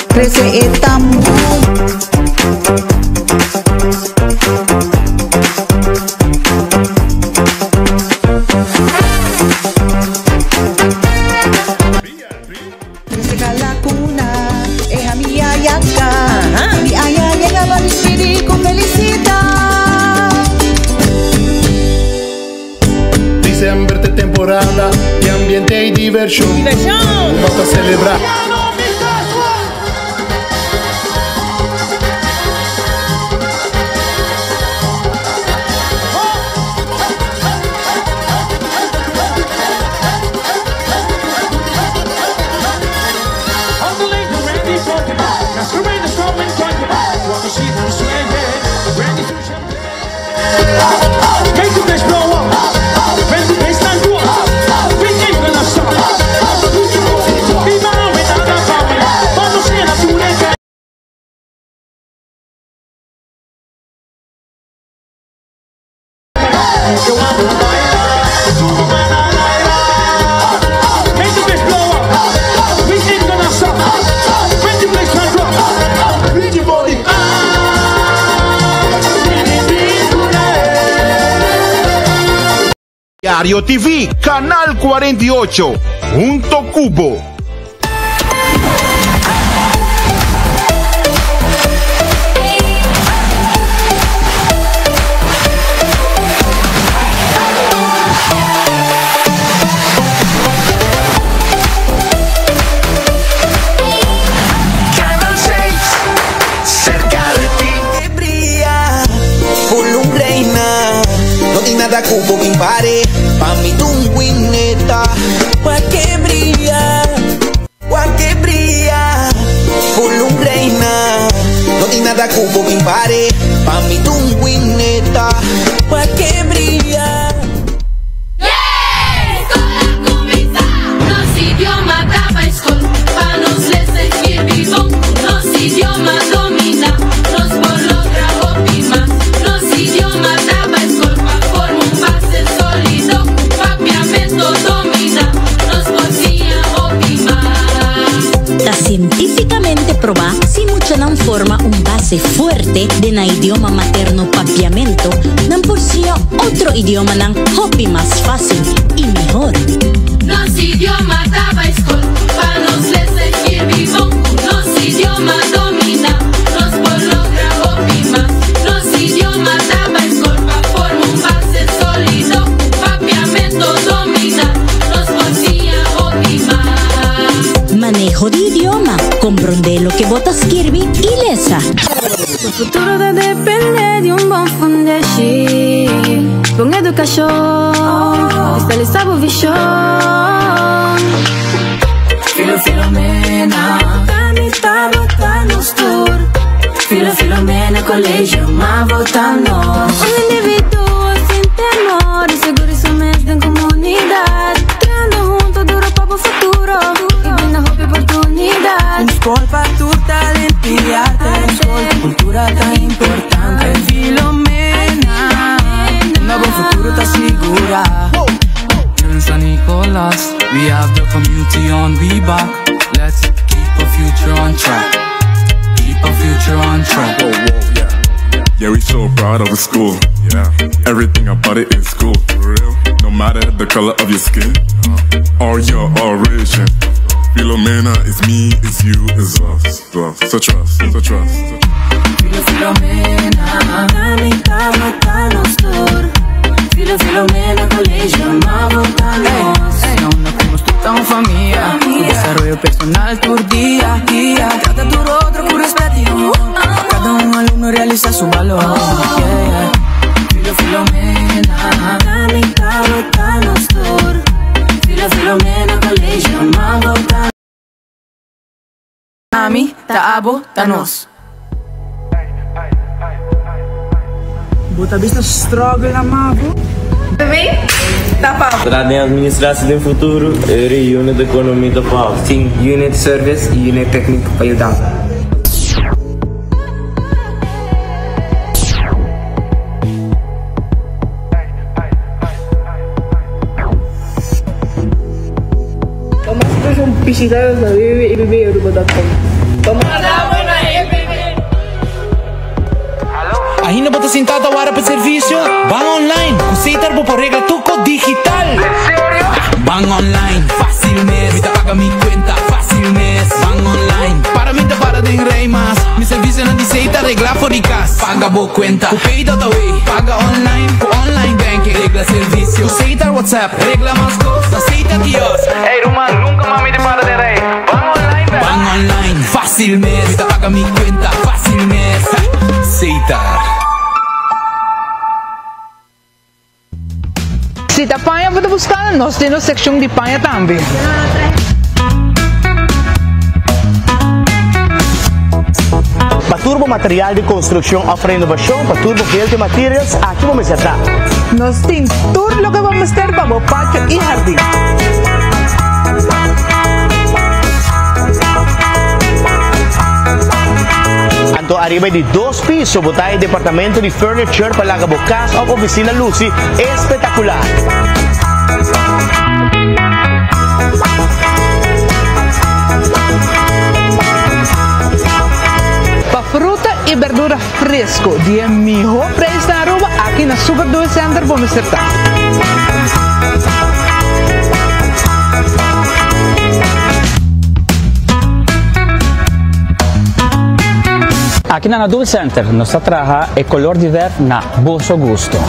Speaker 14: Crece e tambú. Crece la cuna, e hamia yaka. Mi aya llega va despedir con felicidad.
Speaker 18: December ta temporada di ambiente y diversion.
Speaker 7: Diversion!
Speaker 18: Nos ta celebra.
Speaker 1: Diario TV, Canal 48, hunto cu bo.
Speaker 14: Canal 6, cerca de ti. Que brilla, full un reina. No tin nada cu bo bin pare, pa mi ta un wineta. Pa que brilla, pa que brilla, full un reina. No tin nada cu bo bin pare, pa mi ta un wineta. Pa que brilla.
Speaker 19: Nos idioma ta bay scol, pa nos lesa y skirbi bon. Nos idioma domina, nos por logra hopi mas. Nos idioma ta bay scol, pa forma un base solido. Papiamento domina, nos por siña hopi mas.
Speaker 20: Ta cientificamente proba si muchanan forma un base fuerte den nan idioma materno Papiamento, nan por siña otro idiomanan hopi mas facil y mihor.
Speaker 19: Nos idioma ta bay scol, pa nos lesa y skirbi bon. Nos idioma domina, nos por logra hopi mas. Nos idioma ta bay scol, pa forma un base solido. Papiamento domina, nos por siña hopi mas.
Speaker 20: Maneho di idioma, compronde loke bo ta skirbi y lesa.
Speaker 21: Bo futuro ta depende di un bon fundeshi. Bon educacion, Visualisa bo vision. Filo Filomena, Tani tabata nos tur. Filo Filomena Colegio, m'a vota nos. Un individuo sin temor, seguro y su mes den comunidad. Trahando hunto duro pa bo futuro y brinda hopi oportunidad. Un skol pa tur talento y arte. Un skol cu cultura ta importante. Filomena, unda bo futuro ta sigura.
Speaker 4: In San Nicolas, we have the community on we back. Let's keep our future on track. Keep our future on track.
Speaker 22: Whoa, whoa, yeah. Yeah, we so proud of the school. Yeah. Everything about it is cool. For real. No matter the color of your skin or your origin. Filomena is me, is you, is us. So trust, so trust.
Speaker 21: Filo Filomena, Ami ta bota nos tur. Filo Filomena Colegio, m'a bota nos.
Speaker 4: Hey, unda cu nos tur ta un famia. Desaroyo personal tur dia, dia. Trata tur otro cu respet y amor. Pa cada un alumno realisa su balor. Yeah, yeah. Filo Filomena,
Speaker 21: Ami ta bota nos tur. Filo Filomena Colegio, m'a bota.
Speaker 11: Ami, ta abo, ta nos.
Speaker 23: Bo ta bisa struggle na mavo?
Speaker 24: Tra den administratie den futuro, e re unit economy ta pa.
Speaker 25: Tin unit service y unit techniek pa yuda.
Speaker 26: Pa mas informashon bishita nos na www.epbaruba.com.
Speaker 27: Ainda bo ta sintá ta wara pa servisio? Ban online! Ku Setar bo por regla tur kos digital! Ban online, fácil mes! Mi ta paga mi kuenta, fácil mes! Ban online, para mi ta para den rei mas! Mi servisionan di Setar regla for di kas! Paga bo kuenta ku Pay.awe! Paga online ku online banking! Regla servisio ku Setar WhatsApp! Regla mas kos na Setar kiosk!
Speaker 28: Ey ruman, nunka mas mi ta para den rei! Ban online bèk!
Speaker 27: Ban online, fácil mes! Mi ta paga mi kuenta, fácil mes! Setar.
Speaker 23: Si ta paña bo ta buscando, nos tin nos seccion di paña tambe.
Speaker 29: Pa tur bo material di construccion of renovacion, pa tur bo building materials, aki bo mester ta.
Speaker 23: Nos tin tur loke bo mester pa bo patio y hardin.
Speaker 29: Anto ariba di dos piso bo ta e departamento di furniture pa laga bo cas of oficina luci espectacular.
Speaker 23: Pa fruta y berdura fresco di e miho prijs na Aruba, aki na Super Duo Center bo mester ta.
Speaker 30: Aki na Nadul Center nos ta traha e color di verf na boso gusto.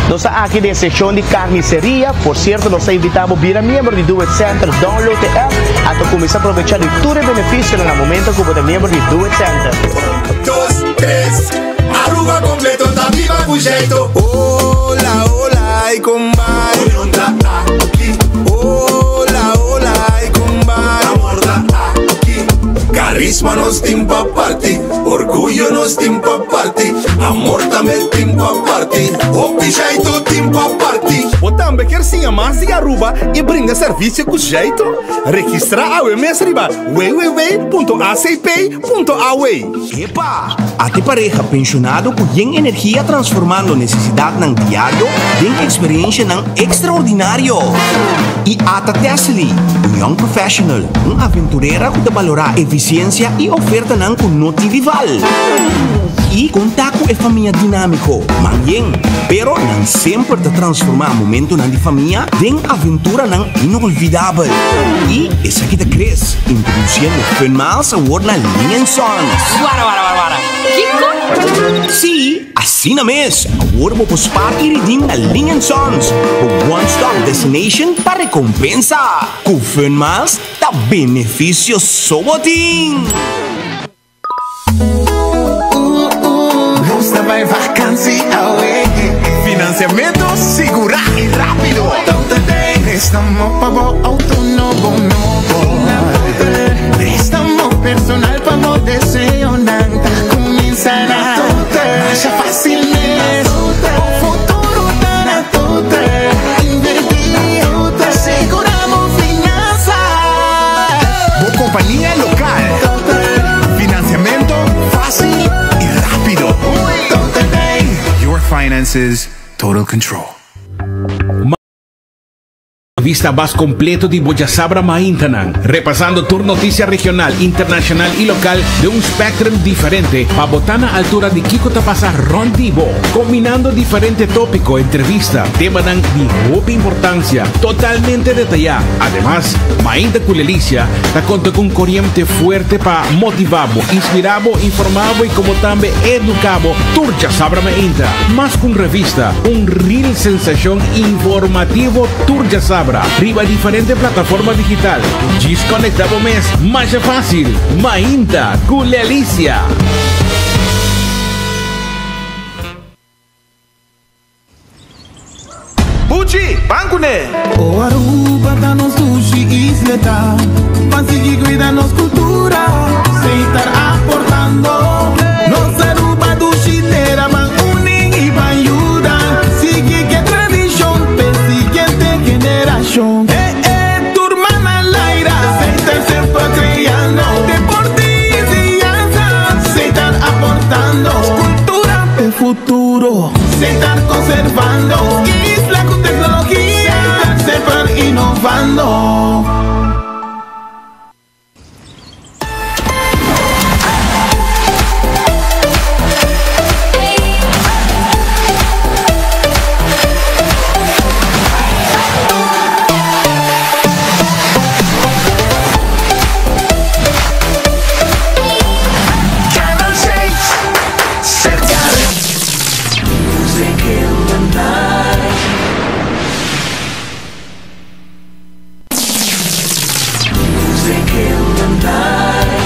Speaker 29: Nos ta aki den seccion di carniceria. Por cierto nos ta invita bo bira miembro di Do It Center, download e app anto cuminsa aprovecha di tur e beneficionan na momento cu bo ta miembro di Do It Center.
Speaker 31: Un, dos, tres, Aruba completo ta biba cu jeito. Hola, hola, y con bai. Union ta aki. Hola, hola, y con bai. Amor ta aki. Carisma nos tin pa parti. Orguyo nos tin pa parti. Amor tambe tin pa parti. Hopi jeito tin pa parti.
Speaker 1: Bo tambe kier siña mas di Aruba y brinda servicio cu jeito? Registra awe mes riba www.acp.aw.
Speaker 32: Epa! Ate pareha penshonado ku yen energia transformando nesesidatnan diario den eksperenshanan ekstraordinario. I ata Tessely, un young professional, un aventurera ku ta balorá efisiensia i ofertanan ku no tin rival. I konta ku e famia dinámiko, man yen, pero nan semper ta transformá momentonan di famia den aventuranan inolvidabel. I esaki ta Chris, introdusiendo Fun Miles awor na Ling and Sons.
Speaker 11: Wara wara wara wara. Kiko?
Speaker 32: Sí, asina mes! Awor bo por spaar i redeem na Ling and Sons, bo one stop destination pa rekompensa. Ku Fun Miles ta benefisio so bo tin!
Speaker 31: Nos ta bai vakantie awe. Financiamento sigurá i rápido. Préstamo pa bo auto nobo nobo. Préstamo personal pa bo deseonan. Ta kuminsá na masha fácil mes. Bo futuro ta na Total. Invertí, sigurá bo. Compania local. Financiamento facil y rapido. Your finances, total control.
Speaker 1: Revista mas completo di bo Diasabra maintanan, repasando tur noticia regional, internacional y local den un spectrum diferente pa bo ta na altura di kico ta pasa rond di bo, combinando diferente topico, entrevista, temanan di hopi importancia, totalmente detaya. Ademas, Mainta cu Lelicia ta conta cu un coriente fuerte pa motiva bo, inspira bo, informa bo y como tambe educa bo tur Diasabra mainta. Mas cu un revista, un real sensacion informativo tur djasabra riba diferente plataforma digital. Djis conecta bo mes masha facil. Mainta cu Lelicia.
Speaker 31: Buchi, ban kuné!
Speaker 14: O Aruba ta nos dushi isleta, Ban sigui cuida nos cultura, Setar aportando. Nos Aruba dushi tera, Ban uni y ban yuda, Sigui cu e tradicion p'e siguiente generacion. Eh eh, tur man al aire, Setar semper creando. Deporte y enseñanza, Setar aportando. Cultura p'e futuro, Setar conservando. Isla cu tecnologia, Setar semper innovando.
Speaker 2: Canal 6, cerca de Music in the night. Music in the night.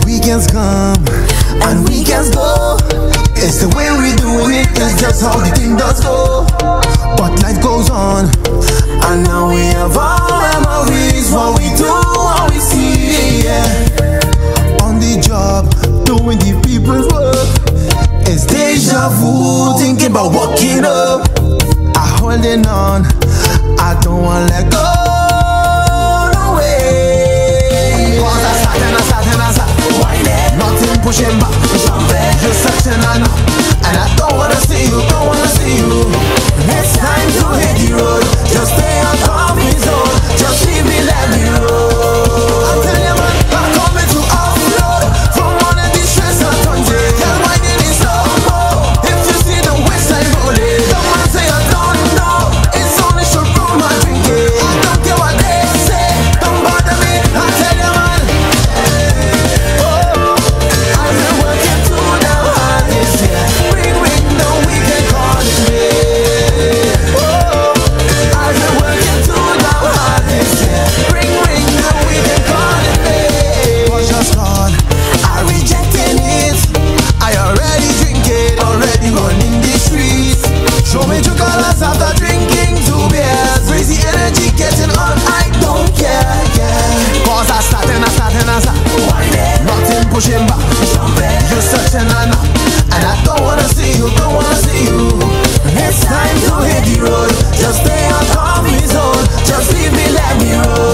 Speaker 14: Weekends come and weekends go. It's the way we do it, it's just how the thing does go. But life goes on, and now we have all memories. What we do, what we see, yeah. On the job, doing the people's work. It's deja vu, thinking about walking up. I holding on, I don't wanna let go. No way. 'Cause I start and I start and I start. Nothing pushing back. You're searching and and I don't wanna see you, don't wanna see you. It's time to hit the road. Just stay on comfort zone. Just leave me, let me roll. I tell you, man, I'm coming to offload from all of these stress and tons. Girl, whining in slow mo. If you see the waistline rolling, don't man say I don't know. It's only short from my drinking. I don't care what they say. Don't bother me. I tell you, man. Oh, I've been working too damn hard this year. Ring, ring, the weekend calling me. Oh, I've been working too damn hard this year. Ring, ring, the weekend calling me. Was just gone, I rejecting it. I already drink it, already running the streets. Show me true colors after drinking two beers. Crazy energy getting on, I don't care, yeah. 'Cause I start and I start and I start. Nothing pushing back. You're searching and and I don't wanna see you, don't wanna see you. It's time to hit the road. Just stay on comfort zone. Just leave me, let me roll.